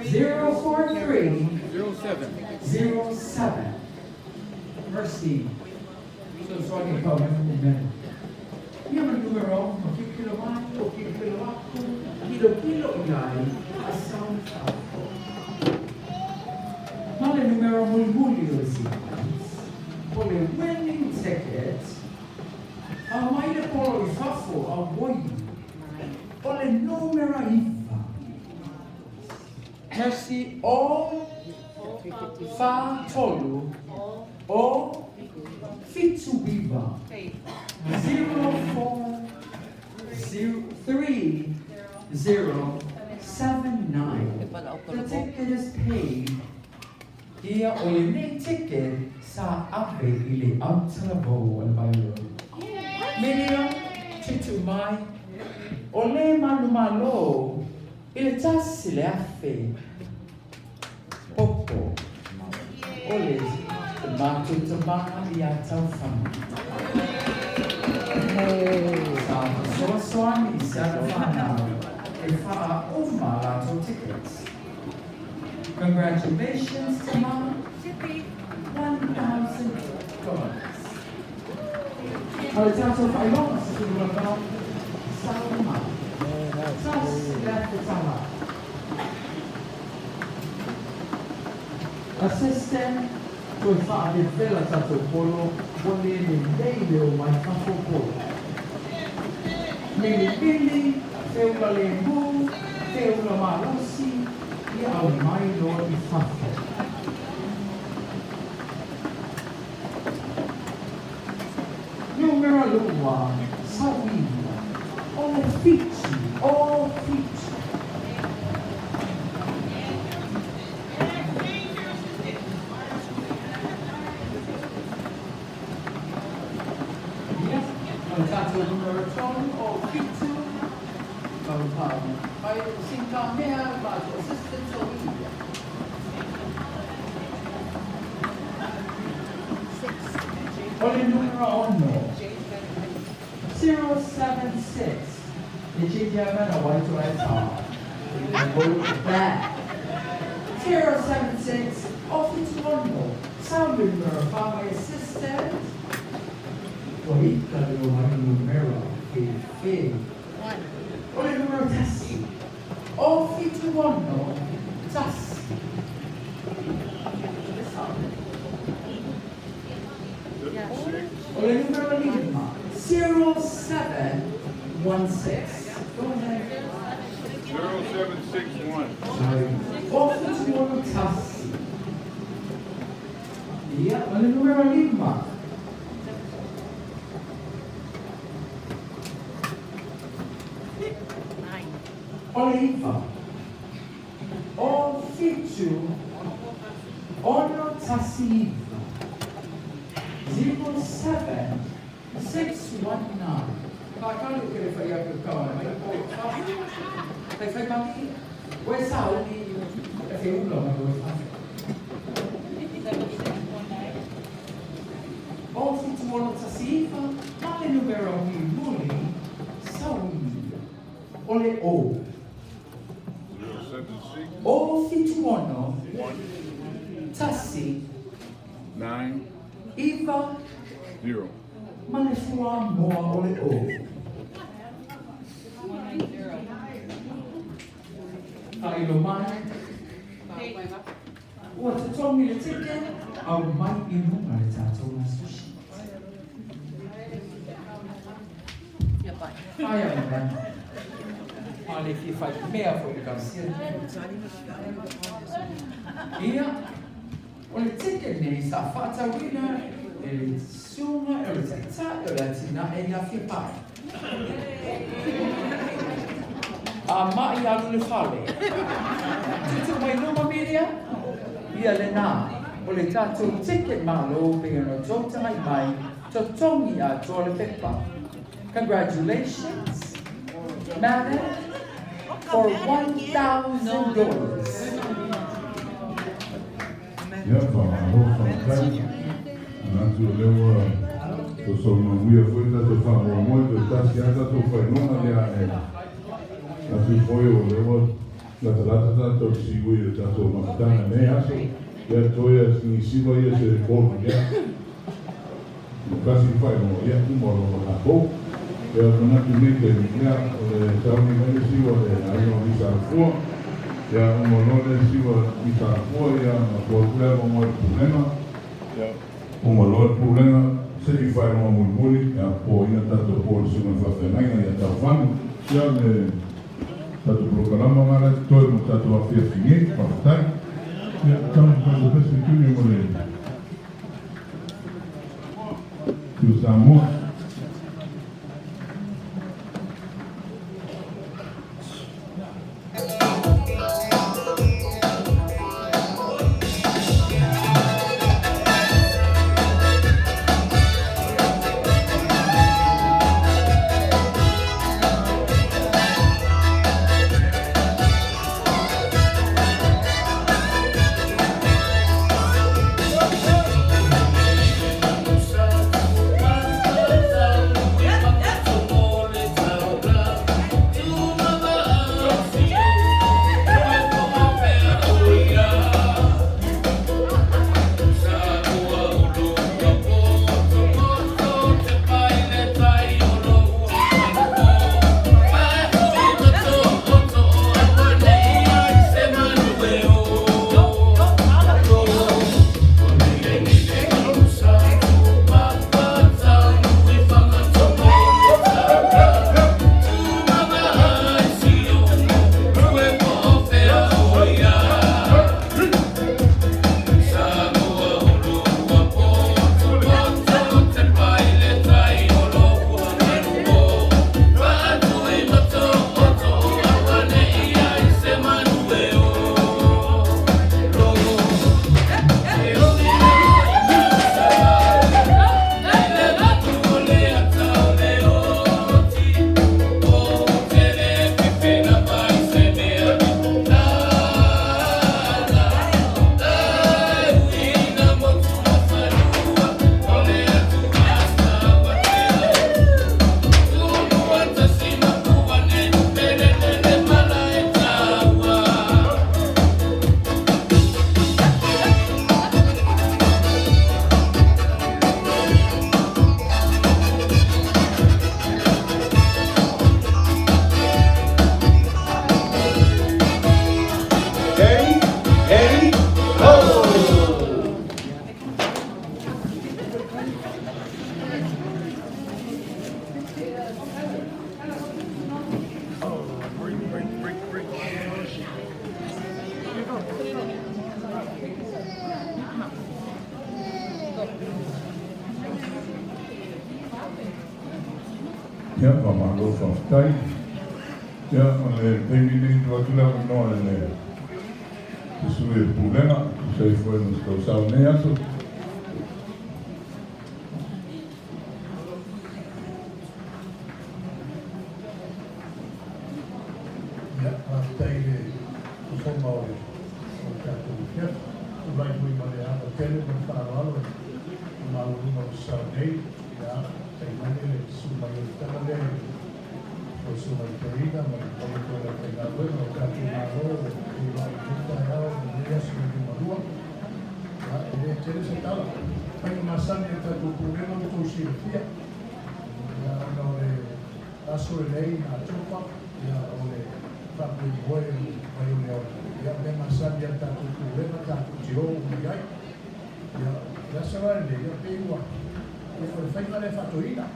0, 4, 3. 0, 7. 0, 7. Mercy. So so I can come in a minute. Ia ma numero, ma ki kilo mai, o ki kilo aku, kilo kilo iai, a sound fafo. Ma le numero mulimuli o le sequence, o le winning ticket, a mai le polo i fafo a woi, o le numero iva. Mercy o fa tolu o fitu iva. 0, 4, 0, 3, 0, 7, 9. The ticket is paid. Ia o lenei ticket sa ave i le autalavou a le Vailolo. Miriam, tutu mai, o le manumalo i le 1,000 popo o le matou tama ia Taufana. Sa fesoasoani i si ana fanau e faauma latou tickets. Congratulations, tama. $1,000. O le tatou faailoga se tulu sau mai. 1,000 tala. Assistant, toe faavevela tatou polo, ua le lelei le o mai fafo polo. Milimili, feula lemu, feula malosi, ia au mai loa i fafo. Numero 2, sauia, o le 7, o 7. Ia, o le tatou numero 3, o 7, Mau pau. Mai sinka mea matou assistant o ia. O le numero 6, 076. E che mana white right top. Back. 076 o 71. Sound numero 5 assistant. O ika le o mai numero fe fe. 1. O le numero 1. O 71 1. O le numero 5. 0716. Go ahead. 0761. Sorry. O 71 1. Ia, o le numero 5. 9. O le 9. O 7 6 1 9. 07 6 1 9. Ka kalu ke le whai aku kawana mai o fa. Fai fai maki. Oe sa o ni e fe ula mai oe fa. O 7 6 9, ma le numero mi muli, sau o le o. 076 O 7 6 1 1 9 9 0. ma le fua moa o le o. Faailoa mai. Ua totogi le ticket, aumai i luga le tatou master sheet. Aia mai. A le fia fai mea foi le Garcia nei. Ia, o le ticket nei sa faatauina e le susuga o le taitai o le atinae ia Fiapai. A mai alu le fale. Tutu mai luma Miria. Ia lena, o le tatou ticket malo pei ona outou tagai mai, totogi atoa le pepa. Congratulations, madam, for $1,000. Ia, faamalo, faafetai. Manatu o lea ua sosoo manuia foi le tatou faamoemoe, toe tasi lava tatou faailoga lea e manatu foi o lea ua latalata tatou i le siui o le tatou mafutaga i lenei aso. Ia, toe a Sinisiva ia se record ia. Ma tasi le faailoga, ia, uma loa ma tatou. Ia, manatu i lenei taimi, ia, o le sauni mai le siu a le aiga o Misa Alafua. Ia, uma loa le siu a Misa Alafua, ia, ona tuu atu lea avanoa i le Pulega. Ia, uma loa le Pulega, se i faailoga mulimuli, ia, po ina tatou po i le Susuga i le Faafeagaiga ia Taufanu. Ia, le tatou polokalama lena la e totoe mo le tatou afiafi nei. Faafetai. Ia, tau le President Junior mo le. To Samoa. Ready, ready, go! Ia, faamalo faafetai. Ia, o le taimi lenei tuu atu le avanoa i le sui o le Pulega, tusa ai foi ma se tausao i lenei aso. Ia, faafetai i le fofoga o le o le tatou afiafi. Tulai foi ma le ava tele ma le faaaloalo i le maualuga o le sao nei, ia, tainane le susu mai o le tala lea i le susuga i le toeaina ma le paia foi o le aufaigaluega o le tatou Malo o tulai i lenei taeao ma lenei aso liugalua. Ia, e le tele se tala. Faiga masani a le tatou Pulega ua outou silafia, ia, ona o le aso lenei na Atopa, ia, o le faamoemoe o le vai o le ola, ia, mea masani a le tatou Pulega tatou te o uma i ai. Ia, o le aso la lenei, ia, pei ua, ia, o le faiga lea faatoeaina,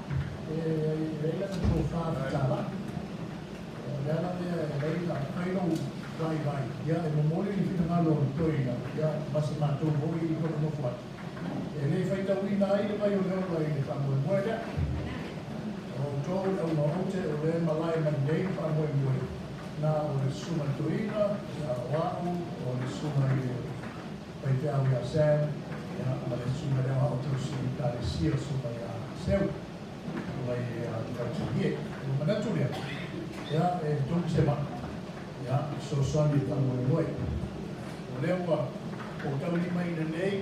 e leai lana tofa fetalai. O le ala lea e ala ai ona fai lou vaivai, ia, e momoli le finagalo o le toeaina, ia, ma se matou foi nofonofo atu. E le faitauina ai le vai o le ola i le faamoemoe lea. O outou le auga oute o lea e malae mai nei le faamoemoe, na o le susuga i le toeaina, ia, o au, o le susuga i le faifeau ia Sam, ia, ma le susuga i le aoao tausi Ekalesia, le susuga ia Seu, susuga ia Vaitilie. Ona manatu lea, ia, e togi se maa, ia, e fesoasoani i le faamoemoe. O lea ua ou taulimaina nei,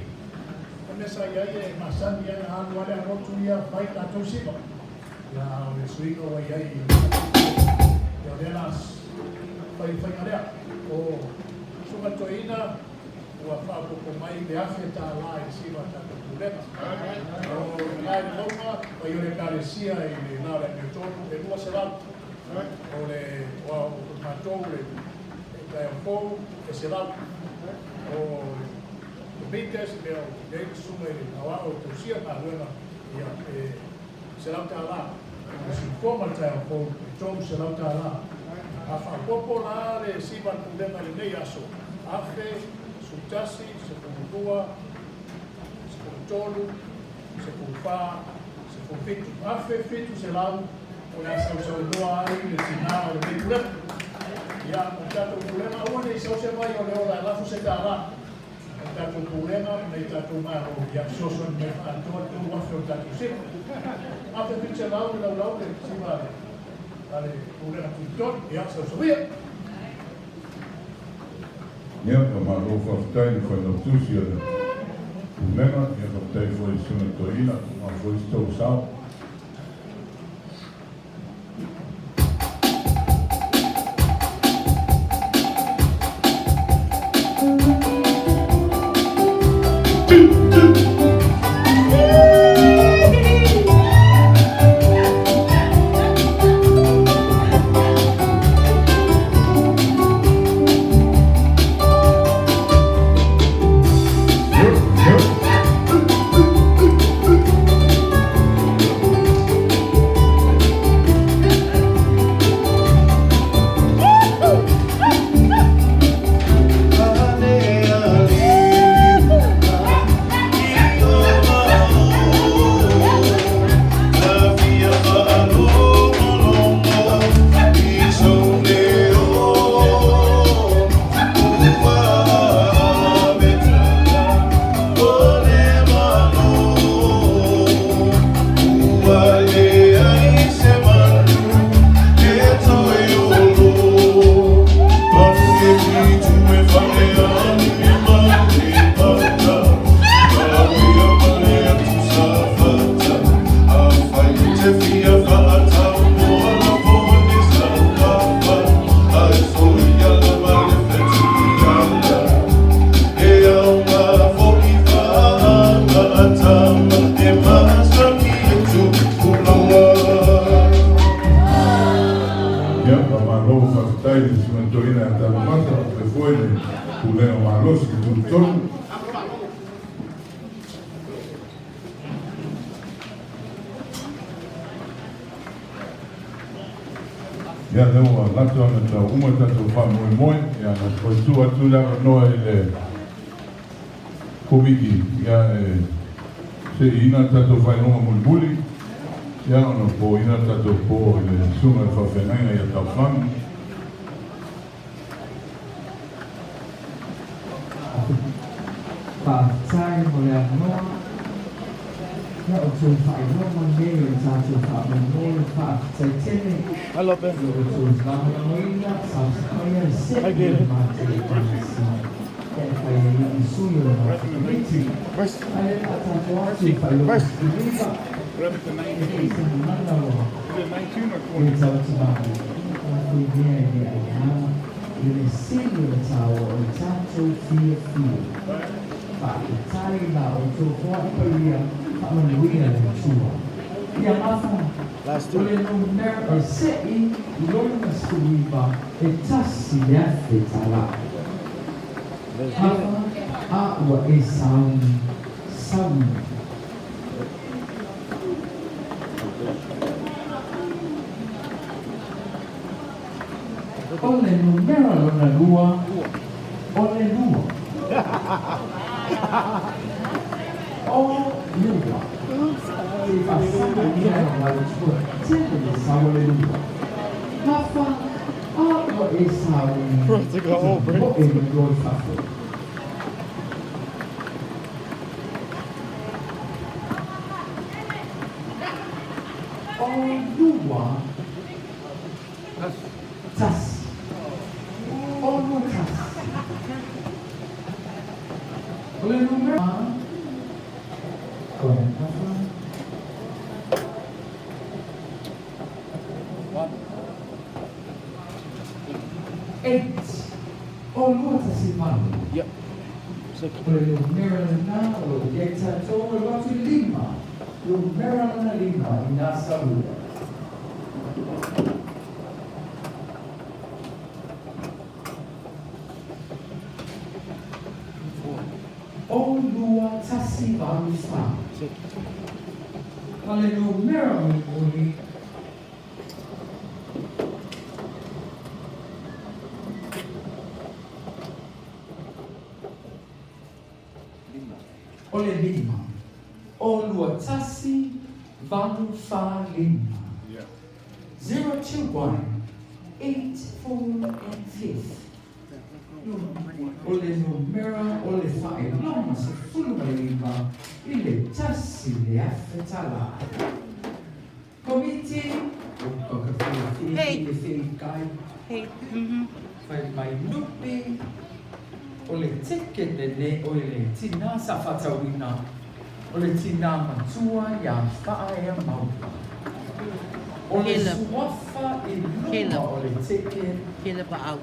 o mea sa i ai e masani ai a alu lava le alotu ia fai tatou siva. Ia, a o le suiga ua i ai i le ia o lea la fai le faiga lea. O Susuga Toeaina ua faaopoopo mai le $1,000 i le siva a tatou Pulega. O le la i le mauga, pai o le Ekalesia i le la o le amiotonu e 200. O le o matou le taeao fou e 100. O le Dominguez, mea o i ai le susuga i le aoao e tausia galuega, ia, e $100. O le Siufoa ma le taeao fou e $300. A faaopoopo la le siva a le Pulega i lenei aso, 1011, 12, 13, 14, 17, 1700 o le a sausaunoa ai le tinā o lenei Pulega. Ia, o le tatou Pulega, aua ne i sau se vai o le ola e lafo se $1. O le tatou Pulega ma i tatou Malo, ia fesoasoani mai faaatoa le 3000 o le tatou siva. 1700 le laulau le siva a le Pulega Tutotonu, ia sausauia. Ia, faamalo faafetai i le Failautusi o le Pulega, ia faafetai foi i le Susuga Toeaina, aua foi se tou sao. Ia, faamalo faafetai i le Susuga Toeaina ia Talumaga, faapea foi le Pulega Malosi i Tutotonu. Ia, lea ua lata ona tau uma le tatou faamoemoe, ia, na toe tuu atu le avanoa i le Komiti, ia, e seiina le tatou faailoga mulimuli, ia, ona poina le tatou po i le susuga i le faafeagaiga ia Taufagi. Faafetai mo le avanoa. Ia o tou faailoga nei o le tatou faamoemoe faafetai tele Hello, Ben. I lo outou lagolagoina sa faia le Hi, se'i o le Gator. matou Ekalesia e fai ai i sui o le matou Komiti. Where's Ae le tatou atu i faailoga Where's 19 Whatever the e 19. i se gagana ua Is it 19 or le 20? tautimaga tatou mea e le aina i le sili o le taua o le tatou fiafia. Faafetai la outou foai paia, faamanuia le Atua. Ia mafa. Last O two. le numera e se'i i lona 19 e 1,000 tālā. Let's get it. Hafa, a ua e sauni, sauni. O le numera lona lua, o le lua. O lua. Se faasaga ia mai ua tele le sao o le lua. Hafa, a ua e sauni, Bro, took a whole break. o e lua i fafo. O lua, tasi. O lua tasi. O le numera. Go ahead, Hafa. 8. O lua tasi valu. Yep. 6. O le numera lena o lo o i ai tatou e alu atu i lima. Numera lona lima i nā salua. O lua tasi valu fā. 6. Ma le numera mulimuli. O le lima. O lua tasi valu fā lima. 0, 2, 1, 8, 4, and 5. O le numera o le faailoga 15 i le 1,000 tālā. Komiti, o ka Hey. le whirikai, Hey. Fai mai lupe, o le ticket lenei o le tinā sa faatauina, o le tinā matua iā Faaea Mauga. O le Caleb. suafa i luma Caleb. o le ticket Caleb out.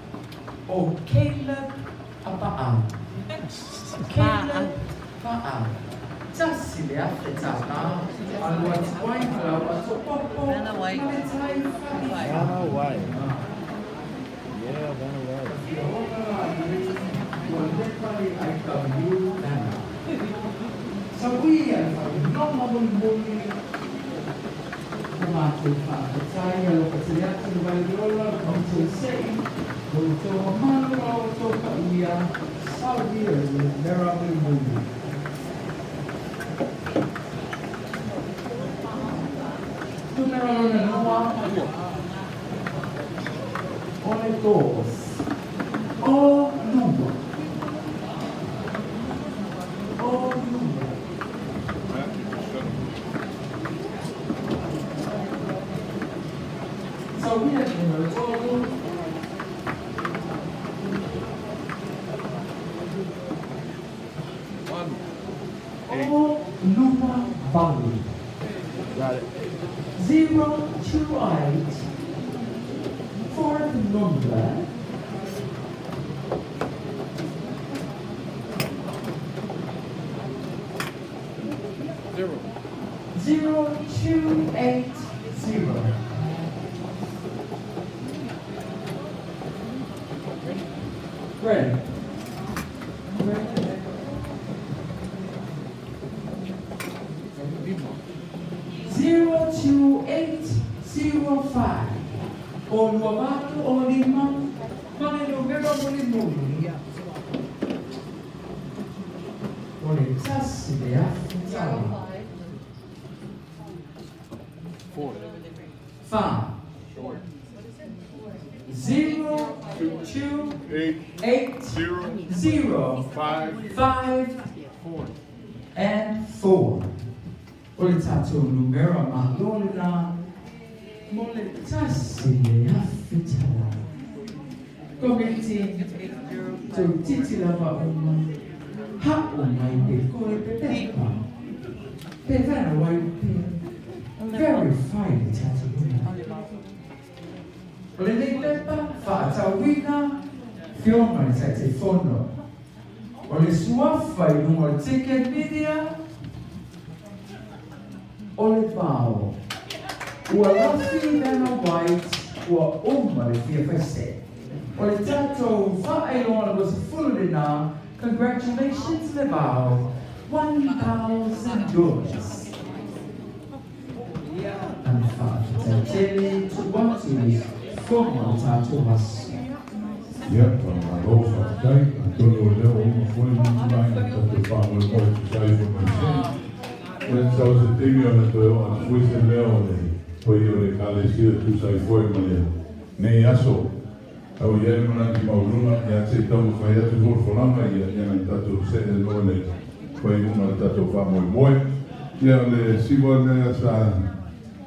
o Caleb Apaau. Caleb Paau. 1,000 tālā, alu atu ai ma lau aso popo, Vanna White. ma le tai whai. Vanna White. Yeah, Vanna White. Ua lepa le IW nana. Sauia le faailoga mulimuli o matou faafetai alofa tele atu le vai le ola le komiti o le se'i o le tou mamalu ma la outou paia sauia le numera mulimuli. Numera lona lua, o le dos. O lua. O lua. Matthew just shut him. Sauia le numera tolu. 1. O lua valu. Got it. 0, 2, 8. Fourth number. 0. 0, 2, 8, 0. Ready? Ready? 0, 2, 8, 0, 5. O lua valu o lima, ma le numera mulimuli. O le 1,000 tālā. 4. 5. 0, 2, 8. 8, 0. 0, 5. 5, 4. and 4. O le tatou numera malo lena mo le 1,000 tālā. Komiti, toeitiiti lava uma, ha'o mai pe kore pe pepa. Pe vana wai pe verify le tatou numera. O lenei pepa, faatauina, fioga le Taitaifono. O le suafa i luga o le ticket media, o le Vao. Ua lafi Vanna White, ua uma le fia faisē. O le tatou faailoga lua sefulu lena, congratulations Levao, $1,000. Ana faafetai tele tuu atu i fono o le tatou aso. Ia, faamalo, faafetai. Atonu o lea ua uma foi le tulaga i le tatou faamoemoe e tusa ai foi ma le seni. Ia, sau se taimi ona toe oo atu foi se leo o le paia o le Ekalesia e tusa ai foi ma lenei aso. A ua i ai le manatu maualuga, ia se i taumafai atu folafolaga ia ia nai tatou see loa le faaiuga o le tatou faamoemoe. Ia o le siva lea sa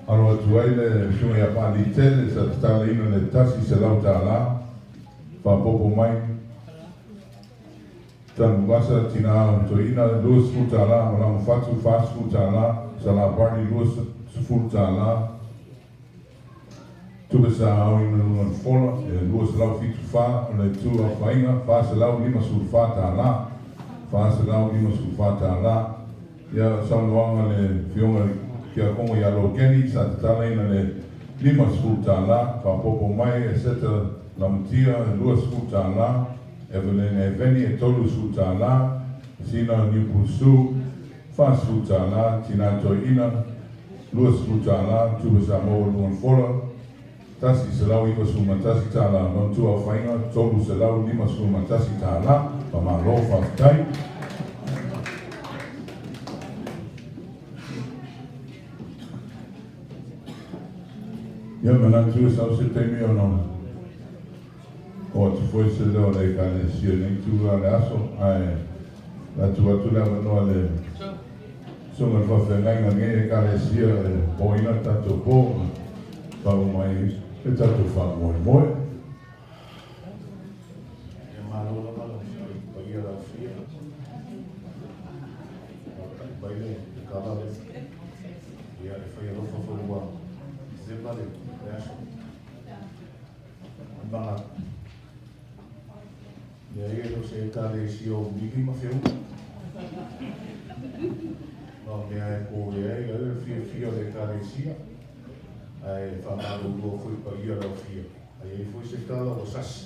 alo atu ai le Susuga ia Pali Tele sa tatalaina le $100 faaopoopo mai Tanuvasa Tina Toeaina $20 Malama Fatu $40 Sala Barney $20. Tupe sa aoina luga o le fola, e 274, o le itu aofaiga, $454. $454. Ia, saunoaga a le Afioga i le Tiakono ia Lokeni sa tatalaina le $50, faaopoopo mai e Seta Lamatia e $20, Evelyn Eveni e $30, Sina Niupulusuu $40, Tina Toeaina, $20, Tupe Samoa luga o le fola, $191, Matua Aofaiga, $351. Faamalo faafetai. Ia, manatu e sau se taimi ona oo atu foi se leo o le Ekalesia i lenei itula o le aso, ae o le a tuu atu le avanoa i le Susuga i le Faafeagaiga o lenei Ekalesia e poina le tatou po ma faauma ai le tatou faamoemoe. Ia malo lava lau paia lau fia. Ta'i mai le kala le. Ia e fai alofa foi ua zeba le aso. Maga. Ia ia lo se ekalesia o Mili ma Feula. Na o mea e pōle ai, au e fiafia o le ekalesia. Ae faamalolo foi paia lau fia. A i ai foi se tala ua sasi,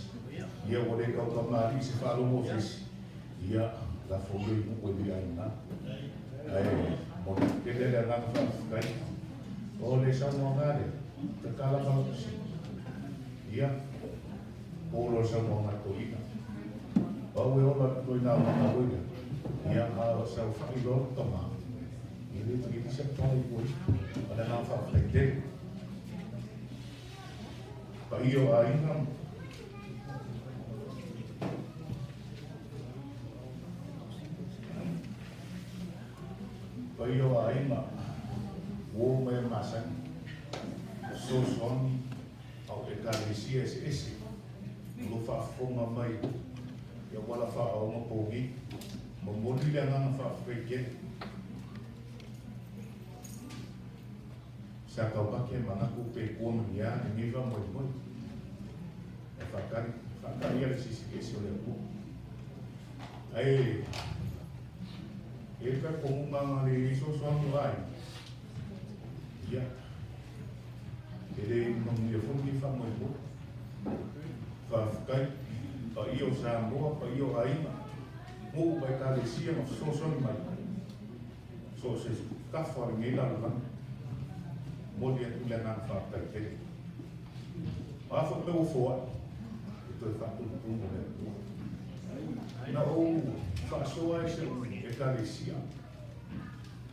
ia ua le tautamalii se faalogo o se isi, ia lafo ia i nuu e le aina. Ae momoli tele le agaga faafetai. O le saunoaga a le tatala malosi, ia, po loa le saunoaga a le toeaina. Pau e ola le ituaiga agaga foi lea, ia, a o saofai loa le tama, e le i ai se tala i tua ifo. O le agaga faafetai tele. Paia o aiga, paia o aiga, uo ma e masani, fesoasoani a o Ekalesia eseese o lo o faafofoga mai i auala faaoga pogi. Momoli le agaga faafetai tele. Sa taumate e manatu pe kua ma ni a lenei faamoemoe. E faatali, faatali ia le sisikesi o le Atua. Ae, e le talitonuga na le i ai soasoani o aiga, ia, e le manuia foi lenei faamoemoe. Faafetai, paia o Samoa, paia o aiga, nuu ma Ekalesia na fesoasoani mai. So o se tafa o lenei lalolagi, momoli atu le agaga faafetai tele. O a foi mea ua foai, e toe faatumutumu e le Atua. Na ou faasoa ai si ou Ekalesia,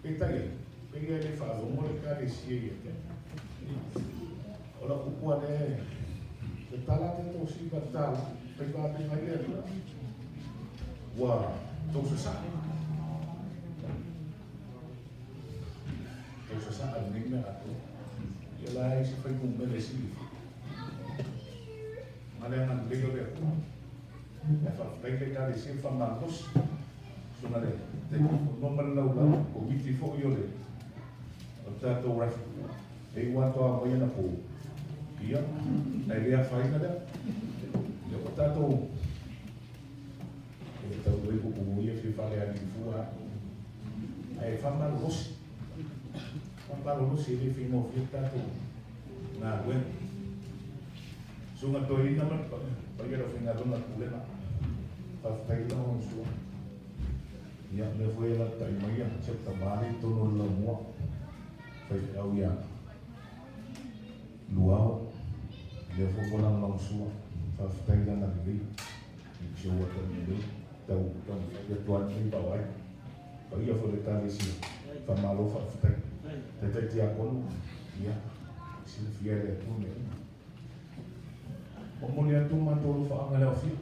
peitai ane, pei e le faalogo le Ekalesia ia te au. O lau upu lava lea, tatala te tausiga tatala, faiva atu mai le Atua, ua tou sasaa. Tau sasaa lenei mea atoa. Ia la e se fuainumera e silafia. Ma le agalelei o le Atua. Ae faafetai le Ekalesia le faamalosi. Susuga le Taitaifono ma le laulau, komiti foi o le o le tatou raffle. E iu atoa mai anapo. Ia, ae le afaina lea. Ia ua tatou E tau ai kuku ia fia faalealii fua atu. Ae faamalolosi. Faamalolosi e le faigofie le tatou. galuega. Susuga Toeaina ma le paia o le aufaigaluega a le Pulega, faafetai le lagolagosua. Ia, o lea foi e alaalatai mai si au tama lea i totonu o le laumua, faifeau ia Luao, lea foi ua lagolagosua, faafetai le agalelei i si ou atalii lelei, tau taumafai atu lava lenei vaavaai. Paia foi o le Ekalesia, faamalo faafetai. Taitai Tiakono, ia, silafia e le Atua mea uma. Momoli atu matou alofaaga i le aofia.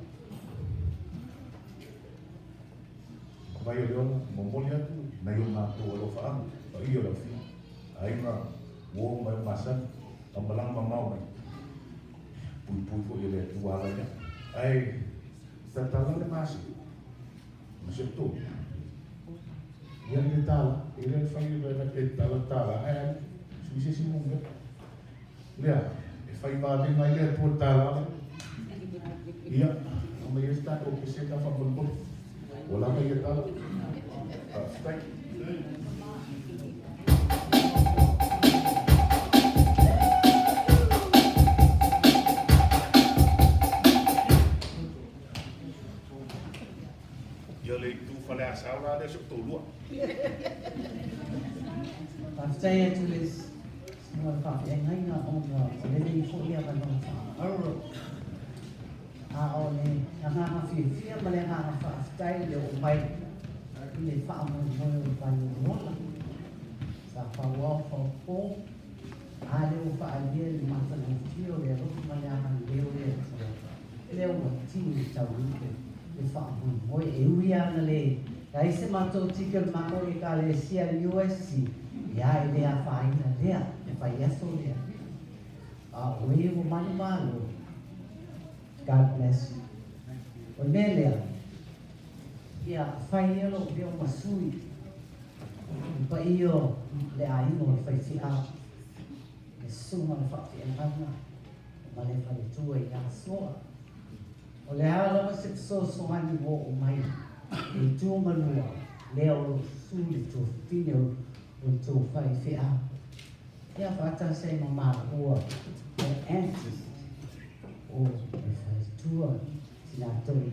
Vai o Leona, momoli atu nai o matou alofaaga, paia o le aofia. Aiga, uo ma e masani, a malaga mamao mai, puipui foi e le Atua ala ia. Ae tatala le masina, ma si ou toeaina. Ia le tala, e le fai e tala tala, ae alu, sui se isi numera. Lea, e fai vavega ai le Atua i le tala lea. Ia, aumai ai se tatou pesega faamolemole. Ua lava ia tala. Faafetai. Ia le itu Faleasao la lea si ou toalua. Faafetai atu i le susuga i le faafeagaiga ona o lenei foi avanoa faaauro. A o le agaga fiafia ma le agaga faafetai i le oo mai i le faamoemoe o le vai o Lola. Sa fauao faupo, a lea ua faaalia i le matagofie o le alofa ma le agalelei o le Atua. Lea ua tiu i le taunuu le faamoemoe. E ui lava ina leai se matou tike o le matou Ekalesia i le USC, ia e le afaina lea, e fai aso lea. A o e ua manumalo, God bless you. O le mea lea, ia fai ia lou leo ma sui i paia o le aiga o le faifeau, le susuga o le faafeagaiga ma le faletua ia Soa. O le a lava se fesoasoani ua oo mai i itu ma lua, lea o lo o susu le tuafafine o le tou faifeau. Ia faatasi ai ma maua o aunties o le faletua sina toi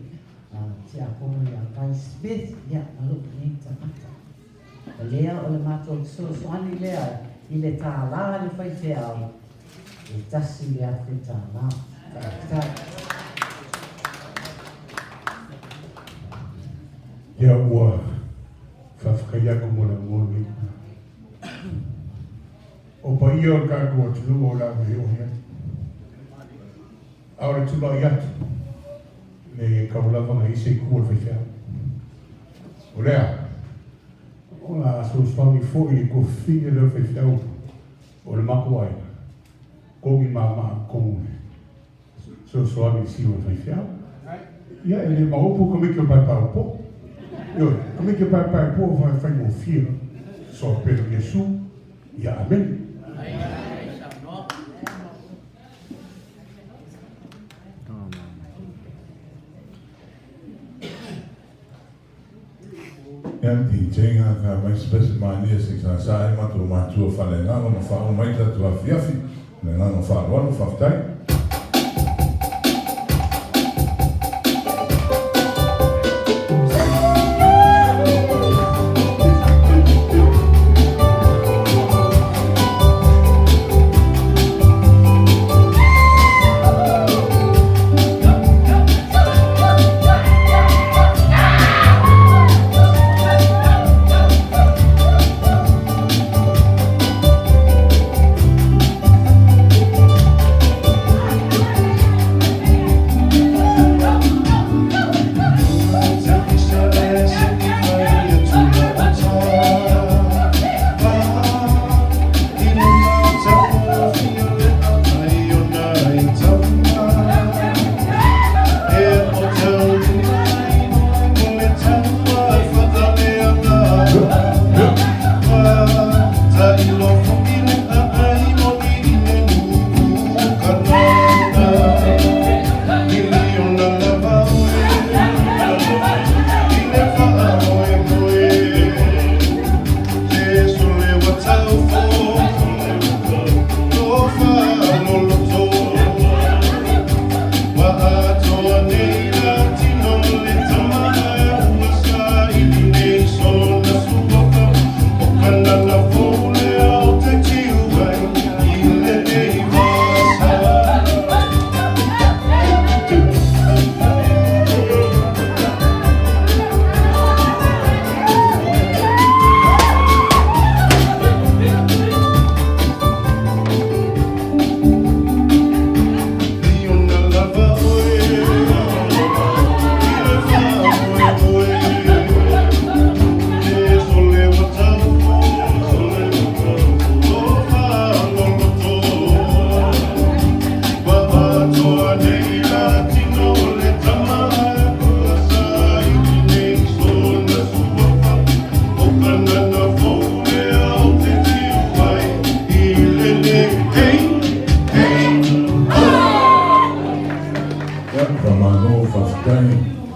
tiakono ia Guy Smith ia ma lou nei tagata. O lea o le matou fesoasoani lea i le tālā le faifeau e $1,000. Faafetai. Ia ua faafetai atu mo le avanoa lenei. O paia o le tatou atunuu o le a ou le oo i ai. A o le tulai atu, leai e tau lava ona i ai se itu o le faifeau. O lea, o le a fesoasoani foi i le tuafafine lea o le faifeau o le matou aiga, togi mamaa totonu le fesoasoani i le sio o le faifeau. Ia, e le maopu tamaiti o le paepae o po. Ioe, tamaiti o le paepae o po e faigofie lava. Soa pele o Iesu, ia amene. Ia, DJ nga ka mai se pese mania se sa sa ai matou matua faleagaga ma faauma mai tatou afiafi. Le agaga faaaloalo, faafetai.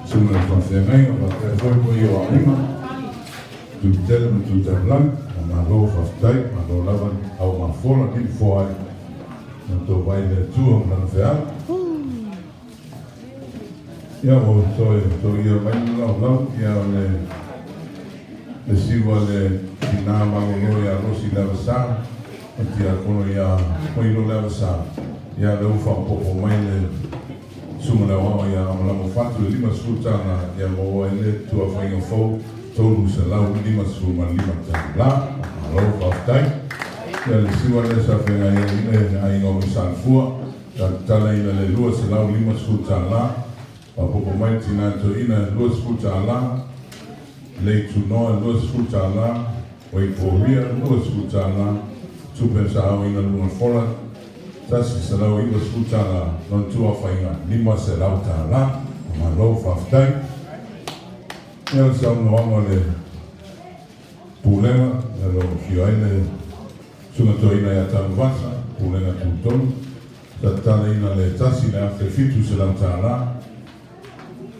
susuga i le faafeagaiga faapea foi paia o aiga, Tutele ma Tutamalagi. Faamalo faafetai, malo lava le au mafola ni nofoa ai na outou vaai i le Atua ma Lana feau. Ia ua toe toia mai le laulau, ia o le le siva le tina malolo ia Losi Leavasa, ma tiakono ia Moilo Leavasa, ia lea ua faaopoopo mai le Susuga le Aoao ia Amalama Fatu le 50 tala ia maua ai le tuafaiga fou $355. Malo faafetai. Ia le siva lea sa feagai ai le aiga o Musalefua, sa tatalaina le $250, faaopoopo mai le tina toeaina $20, Leitunoa $20, Waikoria $20, tupe sa aoina luga fola $190, lona tuafaiga $500. Malo faafetai. Ia le saunoaga a le Pulega, o lo o afio ai le Susuga Toeaina ia Tanuvasa, Pulega Tutonu, sa tatalaina le $1,700,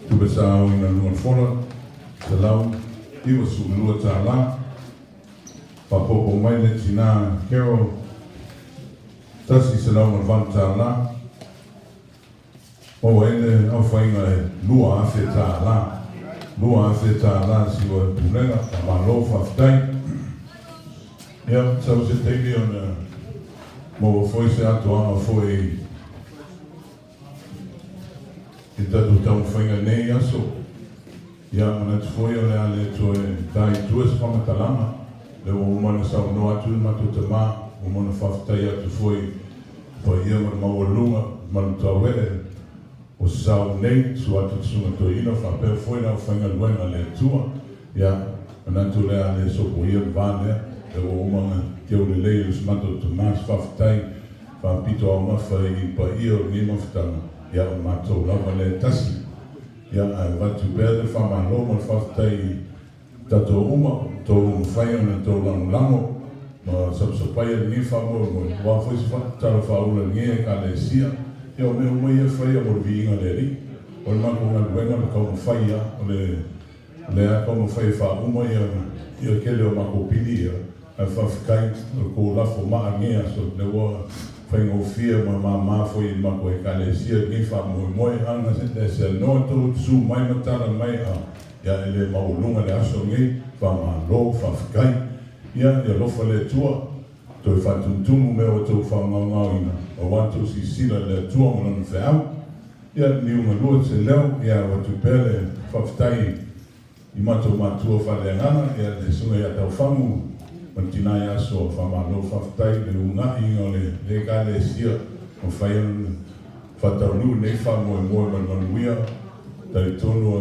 tupe sa aoina luga le fola $192, faaopoopo mai le tina Carol $108, Maua ai le aofaiga e $2,000. $2,000 siua e Pulega. Faamalo, faafetai. Ia, sau se taimi ona maua foi se atoaga foi i le tatou taumafaiga i lenei aso. Ia, manatu foi o le a le toe ta i tua se faamatalaga, lea ua uma ona saunoa atu le matou tama, ua uma ona faafetai atu foi i le paia ma le maualuga ma le tauee o sao nei, susu atu i le Susuga Toeaina faapea foi le aufaigaluega a le Atua. Ia, manatu o le a le sopoia le va lea, lea ua uma ona teu lelei e si matou tama se faafetai faapito aumafa i le paia o lenei mafutaga, ia o matou lava lea e tasi. Ia, ae avatu pea le faamalo ma le faafetai i tatou uma, outou mafai ona outou lagolago ma sapasapaia lenei faamoemoe, aua foi se tatalo faaula i lenei Ekalesia. Ia, o mea uma ia e faia mo le viiga o le Alii. O le matou galuega o le taumafai ia, o le lea taumafai e faauma ia le tele o matou pili ia, Ae faafetai o le tou lafo maa lenei aso, lea ua faigofie ma mama foi i le matou Ekalesia lenei faamoemoe. Ana se noa tou susu mai ma tala mai a ia e le maualuga le aso lenei. Faamalo faafetai. Ia ia alofa le Atua toe faatumutumu mea ua tou faagaogaoina aua tou silasila i le Atua ma lona feau. Ia liugalua se leo ia avatu pea le faafetai I matou matua faaleagaga, ia le Susuga ia Taufagu ma le tina ia Asoa, faamalo faafetai i le uunaiga o le Ekalesia mafai ona faataunuu lenei faamoemoe ma le manuia. Talitonu o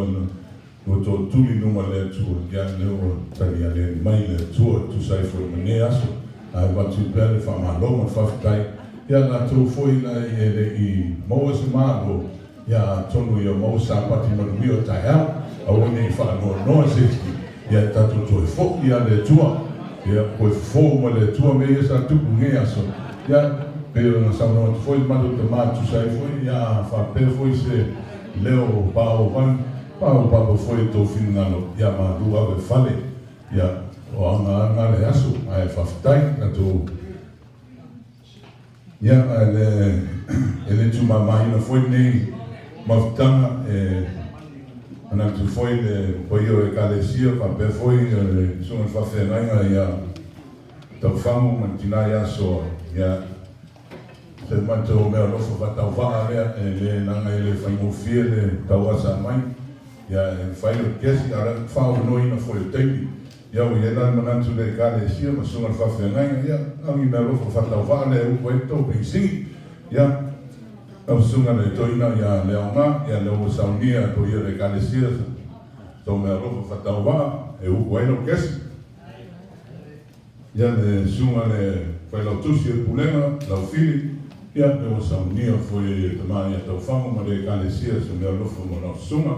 ua tootuli i luma le Atua, ia lea ua talialeni mai le Atua e tusa ai foi ma lenei aso. Ae avatu pea le faamalo ma le faafetai ia latou foi e le i maua se malo, Ia atonu ia maua sapati manuia o taeao, aua ne i faanoanoa se isi, ia e tatou toe foi ia le Atua, ia toe fofo uma le Atua mea ia sa tupu i lenei aso, ia pei ona saunoa atu foi le matou tama e tusa ai foi, ia a faapea foi se leo o paovai, paopapa foi i tou finagalo, ia malu ave fale, ia o aga aga le aso, ae faafetai tatou. Ia, ae e le tuumamaina foi lenei mafutaga, e manatu foi le paia o Ekalesia faapea foi le Susuga i le Faafeagaiga ia Taufagu ma le tina ia Asoa, ia, se matou meaalofa faatauvaa lea, e le leaga e le faigofie le tauasa mai, ia, e fai o le kesi, a o le faaavanoaina foi o taimi. Ia ua i ai la le manatu i le Ekalesia ma Susuga i le Faafeagaiga, ia, na o ni meaalofa faatauvaa lea e upu ai le tou penisini. Ia, lau Susuga i le Toeaina ia Leaoga, ia lea ua saunia e paia o le Ekalesia tou meaalofa faatauvaa e upu ai lau kesi. Ia, le Susuga i le Failautusi o le Pulega, Laufili, ia, lea ua saunia foi e le Tama ia Taufagu ma le Ekalesia se meaalofa mo lau Susuga.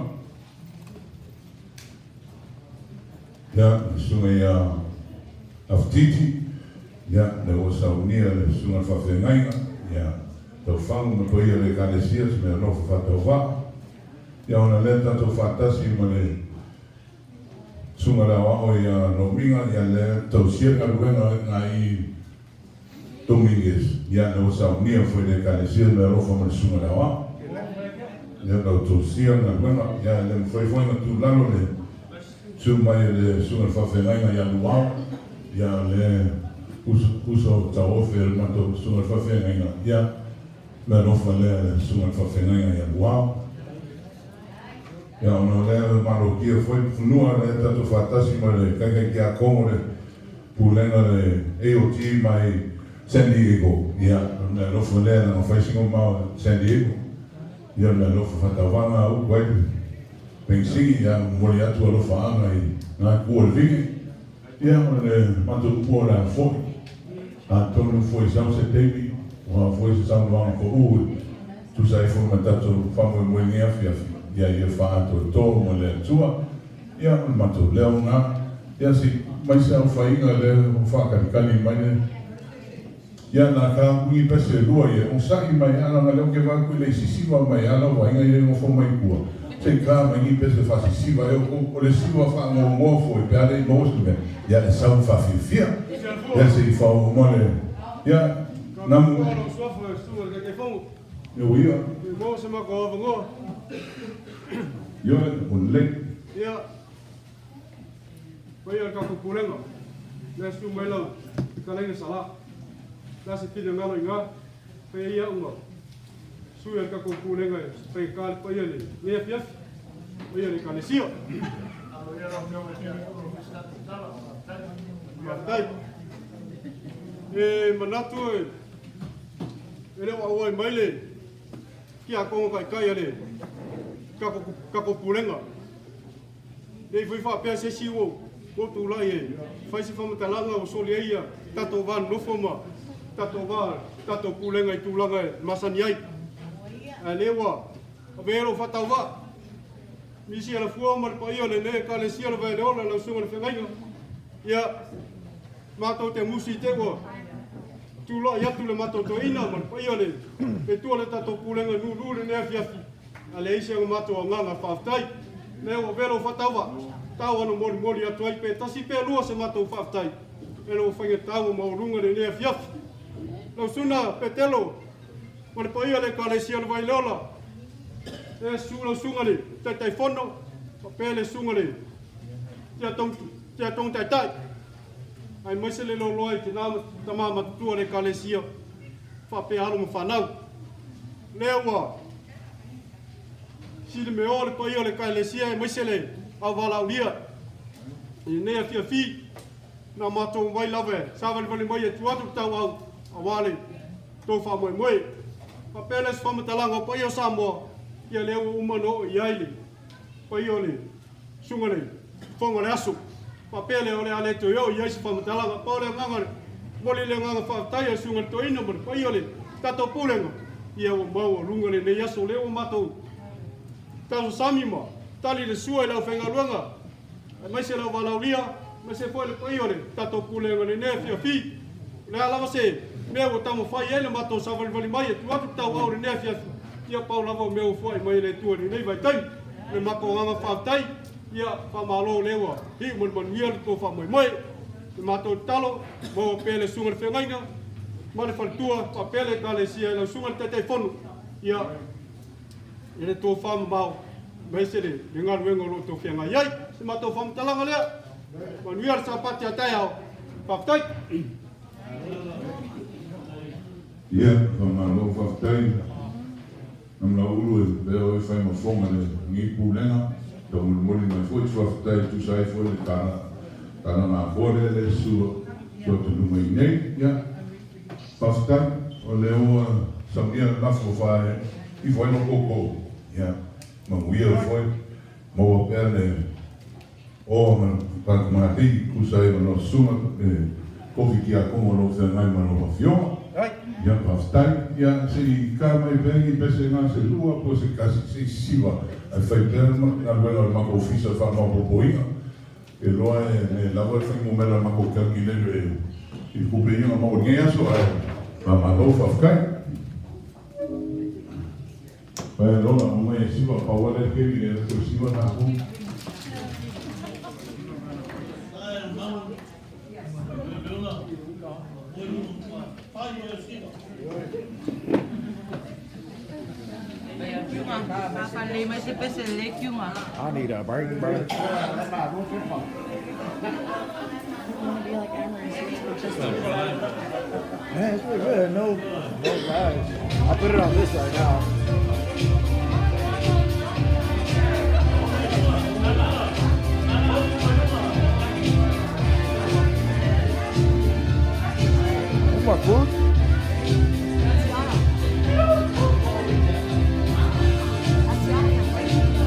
Ia, le susuga ia Afutiti, ia, lea ua saunia le susuga i le faafeagaiga, ia, Taufagu ma paia o le Ekalesia, se mea alofa faatauvaa. Ia ona lea tatou faatasi ma le Susuga i le Aoao ia Lomiga, ia lea tausia le galuega nai Dominguez, ia lea ua saunia foi i le Ekalesia le meaalofa ma le Susuga i le Aoao. Ia la outou sia le galuega, ia e le mafai foi ona tuu lalo le susu mai o le Susuga i le Faafeagaiga ia Luao, ia le uso tauofe o le matou Susuga i le Faafeagaiga, ia meaalofa lea le Susuga i le Faafeagaiga ia Luao. Ia ona o lea e malotia foi le fanua lea tatou faatasi ma le Kaikai Tiakono le Pulega le AOG mai San Diego, ia o le meaalofa lea leaga fai sina mao i San Diego. Ia o le meaalofa faatauvaga a upu ai le penisini, ia momoli atu alofaaga i na itu o le vine. Ia o le matou pua o le a foi. Atonu foi sau se taimi, ua foi se saunoaga pau e tusa ai foi ma tatou faamoemoe i lenei afiafi, ia ia faaatoatoa ma le Atua. Ia o le matou leo lena. Ia se i mai se aofaiga lea ua faakalikali mai le Ia na ka ui pese lua ia onosai mai a leaga lea ou te vaai atu i le sisiva mai a lau vaaiga ia nofo mai tua se i ka mai ni pese faasisiva ea o le siva faanoanoa foi pe a le i maua se mea ia e sau faafiafia ia se i faaoo ma le ia namu Io ia. Ioe, o lelei. Ia, paia o le tatou Pulega, lea susu mai lau fetalaiga Sala. Le a se finagalo i ina, faia ia au ma sui o le tatou Pulega e faigata le paia i lenei afiafi, paia o le Ekalesia. Faafetai. E manatu e le o auai mai le Tiakono Taitai a le tatou Pulega. Nei foi faapea se isi ua ou tulai e fai se faamatalaga ua soli ai ia tatou va nonofo ma tatou va tatou pulega i tulaga e masani ai. Ae lea ua avea lou faatauvaa. Nisi alafua ma le paia o lenei Ekalesia o le Vaeleola lau Susuga i le Feagaiga. Ia, matou te musi te ua tulai atu le matou toeaina ma le paia o le Atua o le tatou pulega nunu lenei afiafi. A leai se matou agaga faafetai. Lea ua avea lou faatauvaa, tau ana molimoli atu ai pe tasi pe lua se matou faafetai e lou faigata ua maualuga lenei afiafi. Lau Suna Petelo ma le paia o le Ekalesia o le Vaileola, e susu lau susuga le Taitaifono faapea le susuga le Tiatong Taitai, aemaise le loaloa i tina ma tama matutua o le Ekalesia faapea alo ma fanau. Lea ua Silimeo le paia o le Ekalesia aemaise le auvalaaulia i lenei afiafi na matou mai lava e savalivali mai e tu atu le tauau aua le tou faamoemoe. Faapea le isi faamatalaga o paia o Samoa, ia lea ua uma ona oo i ai le paia o le susuga le Fofoga o le Aso. Faapea lea o le a le toe oo i ai se faamatalaga. Pau le agaga, momoli le agaga faafetai a le susuga i le Toeaina ma le paia o le tatou Pulega, ia ua maualuga lenei aso lea ua matou tausasami ma tali le sua i le aufaigaluega, aemaise le auvalaaulia, aemaise foi le paia o le tatou Pulega i lenei afiafi. O le a lava se mea ua taumafai ai le matou savalivali mai e tuu atu le tauau i lenei afiafi, ia pau lava o mea ua foai mai e le Atua i lenei vaitaimi. O le matou agaga faafetai. Ia, faamalo o lea ua iu ma le manuia le tou faamoemoe. Le matou tatalo, maua pea le Susuga i le Feagaiga ma le faletua faapea le Ekalesia i lau Susuga i le Taitaifono, ia, i le tofa mamao aemaise le galuega o lo o outou feagai ai. O se matou faamatalaga lea. Manuia le Sapati a taeao. Faafetai. Ia, faamalo, faafetai. Namalaulu e pea oe fai ma fofoga le lenei pulega, taumolimoli mai foi te faafetai e tusa ai foi le tala tala mafoa lea le sua sua tonu mai nei. Ia, faafetai o lea ua saunia le lafo fae ifo ai lo koukou. Ia, manuia foi, maua pea le oa ma le tusa ai ma lau susuga le kofi tiakono o lo o feagai ma lau afioga. Ia, faafetai. Ia, se i ka mai pea ni pese na se lua po o se tasi, se i sisiva ae fai pea le galuega a le matou ofisa faamaopoopoina. E loa e le lava le fuainumera a le matou calculator i tupe ia na maua i lenei aso, ae faamalo, faafetai. Vai lola, mai e siva, pa wale le keri le to siva na ku. I need a break, bro. Man, it's really good. No, no lies. I put it on this right now. One more food?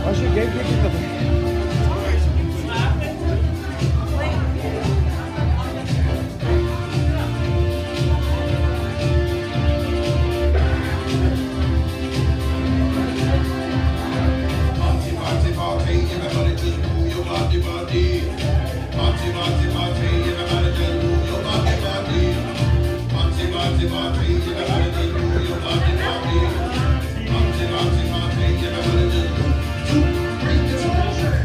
Why should Gabe give you the Party, party, party, everybody just move your body, body. Party, party, party, everybody just move your body, body. Party, party, party, everybody just move your body, body. Party, party, party, everybody just move. Two, three, it's a motion.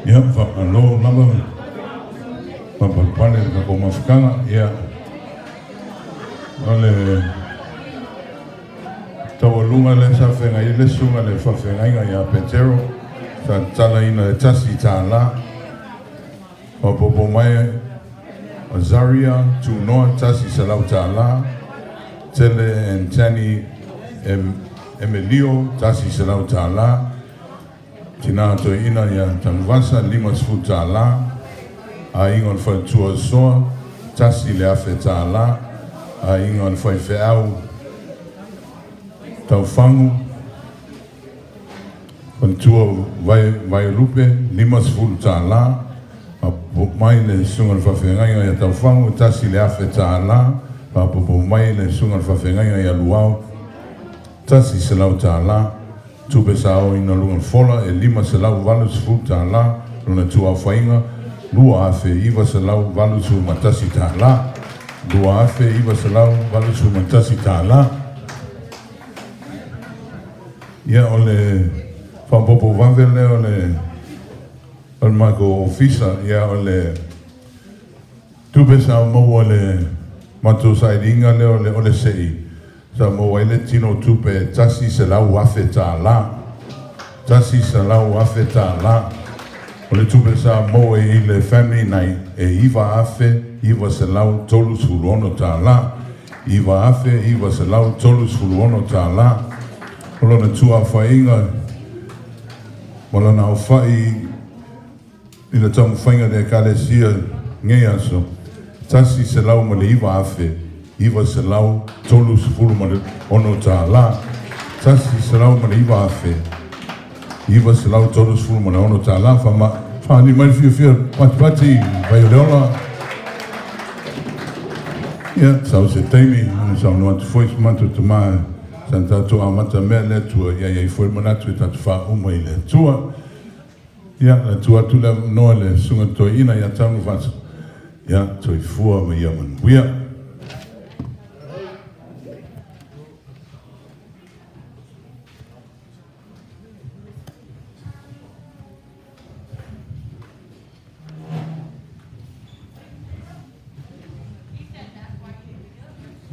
Ia, faamalo lava, faapalepale le tatou mafutaga. Ia, o le taualuga lea sa feagai ai le susuga i le faafeagaiga ia Petero, sa tatalaina le $1. Faaopoopo mai Azaria Tunoa $100, Tele and Tani Emelio $100, Tina Toeaina ia Tanuvasa $50, Aiga o le Faletua Soa $1,000, Aiga o le Faifeau Taufagu Faletua Vailupe $50, Faaopoopo mai le Susuga i le Faafeagaiga ia Taufagu $1,000, Faaopoopo mai le Susuga i le Faafeagaiga ia Luao $100, Tupe saoina luga o le fola e $580, lona tuaofaiga $2,981. $2,981. Ia o le faaopoopo vave lea o le o le matou ofisa, ia o le tupe sa maua i le matou sailiga lea o le o le sei sa maua ai le tino tupe e $100,000. $100,000. O le tupe sa maua i le Family Night e $9,936. $9,936. O lona tuafaiga ma lona aofai i le taumafaiga a le Ekalesia i lenei aso, $109,936. $109,936. Faaali mai le fiafia patipati vai o le ola. Ia, sau se taimi, ona saunoa atu foi si matou tama sa tatou amata mea le Atua, ia i ai foi le manatu e tatou faauma i le Atua. Ia, na tuu atu le avanoa i le Susuga Toeaina ia Tanuvasa, ia, soifua ma ia manuia.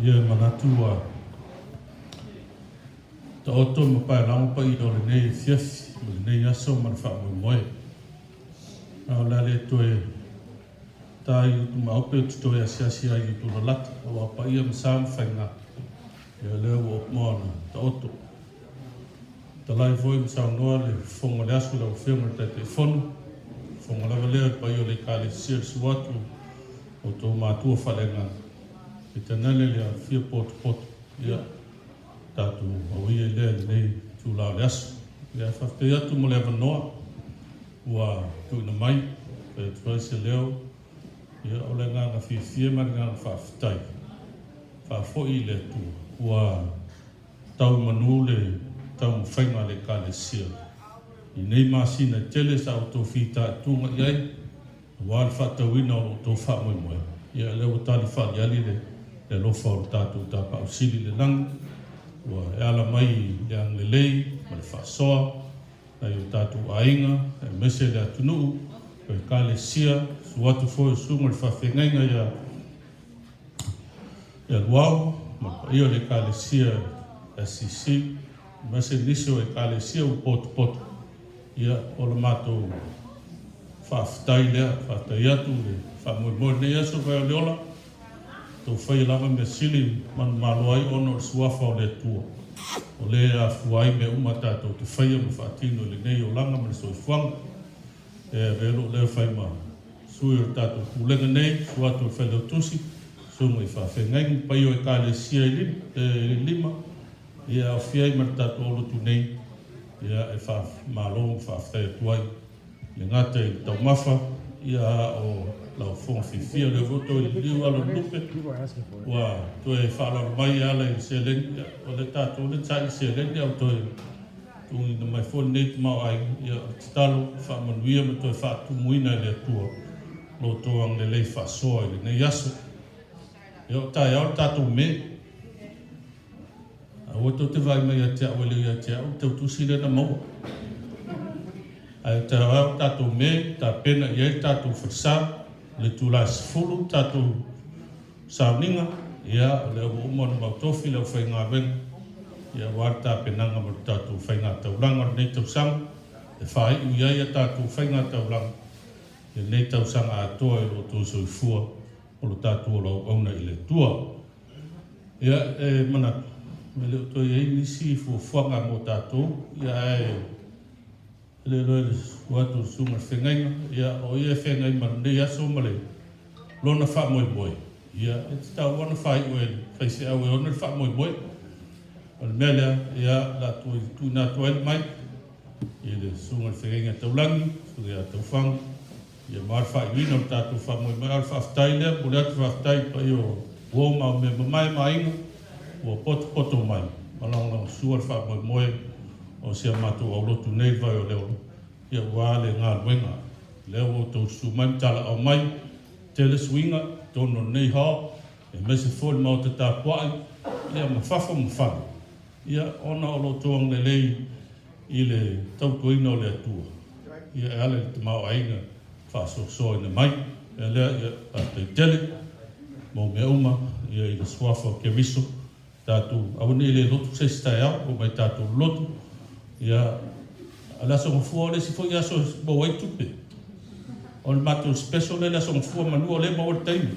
Ia e manatu ua taoto ma paelago paia o lenei afiafi ma lenei aso ma le faamoemoe. A o le a le toe ta i Utumaope ou te toe asiasi ai i Utulalata, aua paia ma sa ma faiga, ia lea ua uma ona taoto. Talai foi ma saunoa le fofoga o le aso i lau Afioga i le Taitaifono, fofoga lava lea o le paia o le Ekalesia i le susu atu o outou matua faaleagaga, e tainane le afifio potopoto, ia, tatou auia i lea i lenei itula o le aso. Ia, e faafetai atu mo le avanoa ua tuuina mai, e fai atu ai se leo, ia, o le agaga fiafia ma le agaga faafetai, faafoi i le Atua ua tau manu le taumafaiga a le Ekalesia i nei masina e tele sa outou fitaituga i ai aua le faatauina o lo outou faamoemoe, ia lea ua tali faaliali le alofa o le tatou Tapaau Sili i le lagi, ua e ala mai i le agalelei ma le faasoa nai o tatou aiga aemaise le atunuu, o Ekalesia, susu atu foi o susuga i le faafeagaiga ia Ia Luau ma le paia o le Ekalesia SCC, aemaise nisi o Ekalesia ua potopoto, ia, o le matou faafetai lea, faafetai atu i le faamoemoe i lenei aso Vai o le Ola, outou faia lava mea sili manumalo ai ona o le Suafa o le Atua, o lea e afua ai mea uma tatou te faia ma faatino i lenei olaga ma le soifuaga. E avea lou leo e fai ma sui o le tatou Pulega nei, susu atu o le Failautusi, Susuga i faafeagaiga ma paia o Ekalesia e lima, ia e aofia ai ma le tatou aulotu nei, ia e faamalo ma faafetai atu ai, e le gata i le taumafa, ia a o lau fofoga fiafia, o lea foi ua toe liliu ala o le lupe, ua toe faaaloalo mai e ala i le seleni, ia o le tatou lea e saili seleni a ua toe tuuina mai foi lenei tamaoaiga, ia o le tatalo, faamanuia ma toe faatumuina e le Atua lo outou agalelei faasoa i lenei aso. Ia o taeao le tatou me. Aua tou te vaai mai ia te au e le o ia te au le tautusi lea na maua. Ae o taeao le tatou me, tapena i ai le tatou falesa, o le itula e 10 le tatou sauniga, ia o lea ua uma ona mautofi le aufaigaluega, ia aua le tapenaga mo le tatou faigataulaga o lenei tausaga, e faaiu i ai a tatou faigataulaga i lenei tausaga atoa i lo outou soifua o lo tatou ola auauna i le Atua. Ia, e manatu, e le o toe i ai nisi fuafuaga mo tatou, ia ae le iloa i le susu atu o le Susuga i le Feagaiga, ia o ia e feagai ma lenei aso ma le lona faamoemoe, ia e tatau lava ona faaiu e le faifeau e ona le faamoemoe. O le mea lea, ia, o le a toe tuuina atu ai le mic i le Susuga i le Feagaiga Taulagi, Susuga ia Taufaga, ia ma le faaiuina o le tatou faamoemoe. A o le faafetai lea, momoli atu le faafetai i le paia o uo ma aumeamamae ma aiga ua potopoto mai ma lagolagosua le faamoemoe o si a matou aulotu nei i le vai o Leolo, ia aua le galuega lea ua outou susu mai ma talaau mai. Tele suiga i totonu o lenei hall, aemaise foi le maota tapuai, ia ma fafo ma fale, ia ona o lo outou agalelei i le tautuaina o le Atua, ia e ala i le tamaoaiga faasoasoaina mai. O le mea lea, ia faafetai tele mo mea uma, ia i le Suafa o Keriso, tatou aua ne i le lotu se isi taeao, oo mai tatou lotu, ia o le Aso Gafua o le isi foi aso e maua ai tupe. O le matou special lea i le Aso Gafua manu o lea e maua le taimi.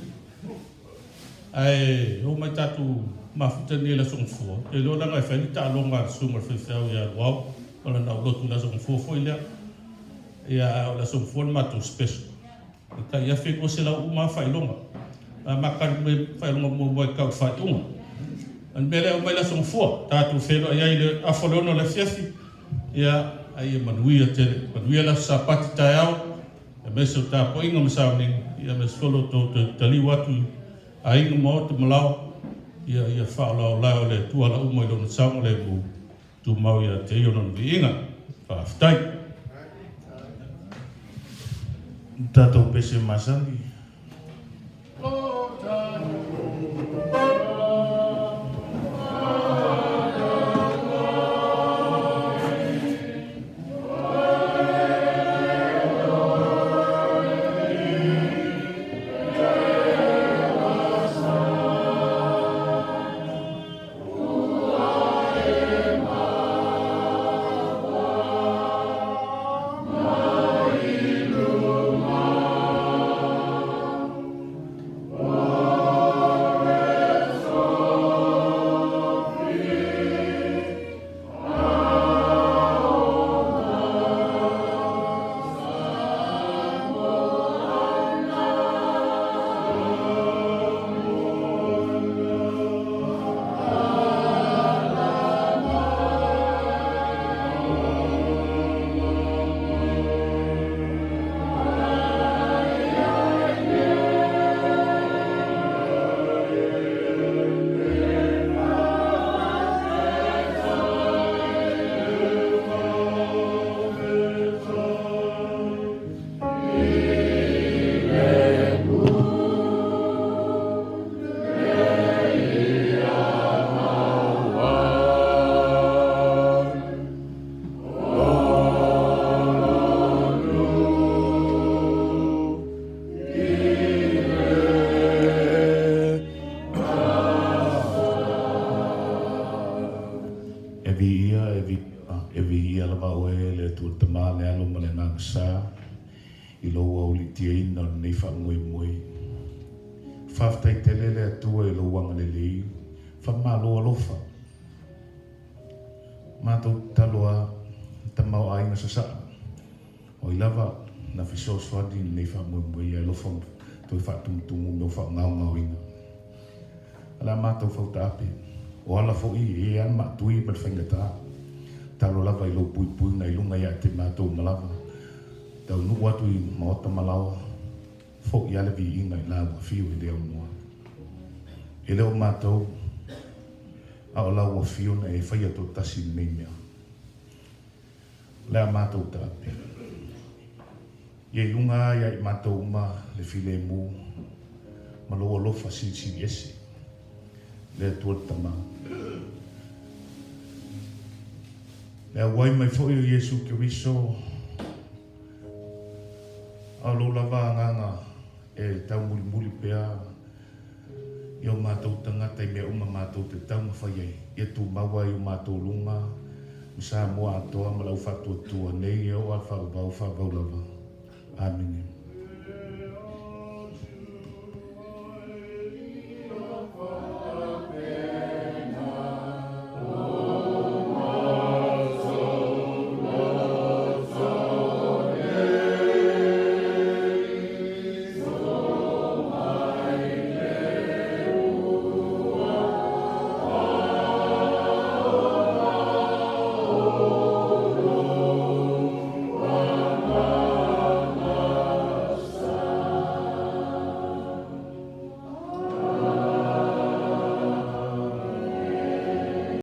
Ae oo mai tatou mafuta nei i le Aso Gafua, ou te iloa leaga e fai le taaloga a le susuga i le faifeau ia Luau ma lana aulotu i le Aso Gafua foi lea. Ia, ae o le Aso Gafua le matou special. E tai $1,200 uma lava faailoga. A makali mai faailoga muamua e tau i le faaiuga. O le mea lea, omai i le Aso Gafua, tatou feiloai ai i le afa o le 6 i le afiafi. Ia, a ia manuia tele. Manuia le Aso Sapati taeao. Aemaise o tapuaiga ma sauniga, ia aemaise foi lo outou toe taliu atu i aiga ma maota ma laoa, ia ia faaolaolae o le Atua ala uma i lona saogalemu tumau ia te ia lona viiga. Faafetai. Tatou pese masani. E viia, e viia, e viia lava oe e le Atua le Tama, le Alo ma le Agaga Sa, i lou aulitiaina o lenei faamoemoe. Faafetai tele le Atua i lou agalelei, faamalo alofa. Matou tatalo a le tamaoaiga sasaa, oi lava na fesoasoani i lenei faamoemoe ia alofa ma toe faatumutumu mea o faagaogaoina. O le a matou fautaape, o ala foi e i ai lava le maatui ma le faigata. Tatalo lava i lou puipuiga i luga ia te matou uma lava. Taunuu atu i maota ma laoa, foi lava le viiga i la ua afio i le aunoa. E le o matou, a o lau afio na e faia toatasi i lenei mea. O le a matou taape. Ia i luga lava ia i matou uma le filemu ma lou alofa silisili ese, le Atua le Tama. Le auai mai foi o Iesu Keriso, a o lou lava agaga e taumulimuli pea i o matou tagata i mea uma matou te taumafai ai, ia tumau ai o matou luga ma Samoa atoa ma le au faatuatua nei e oo a le faavavau, faavavau lava. Amene.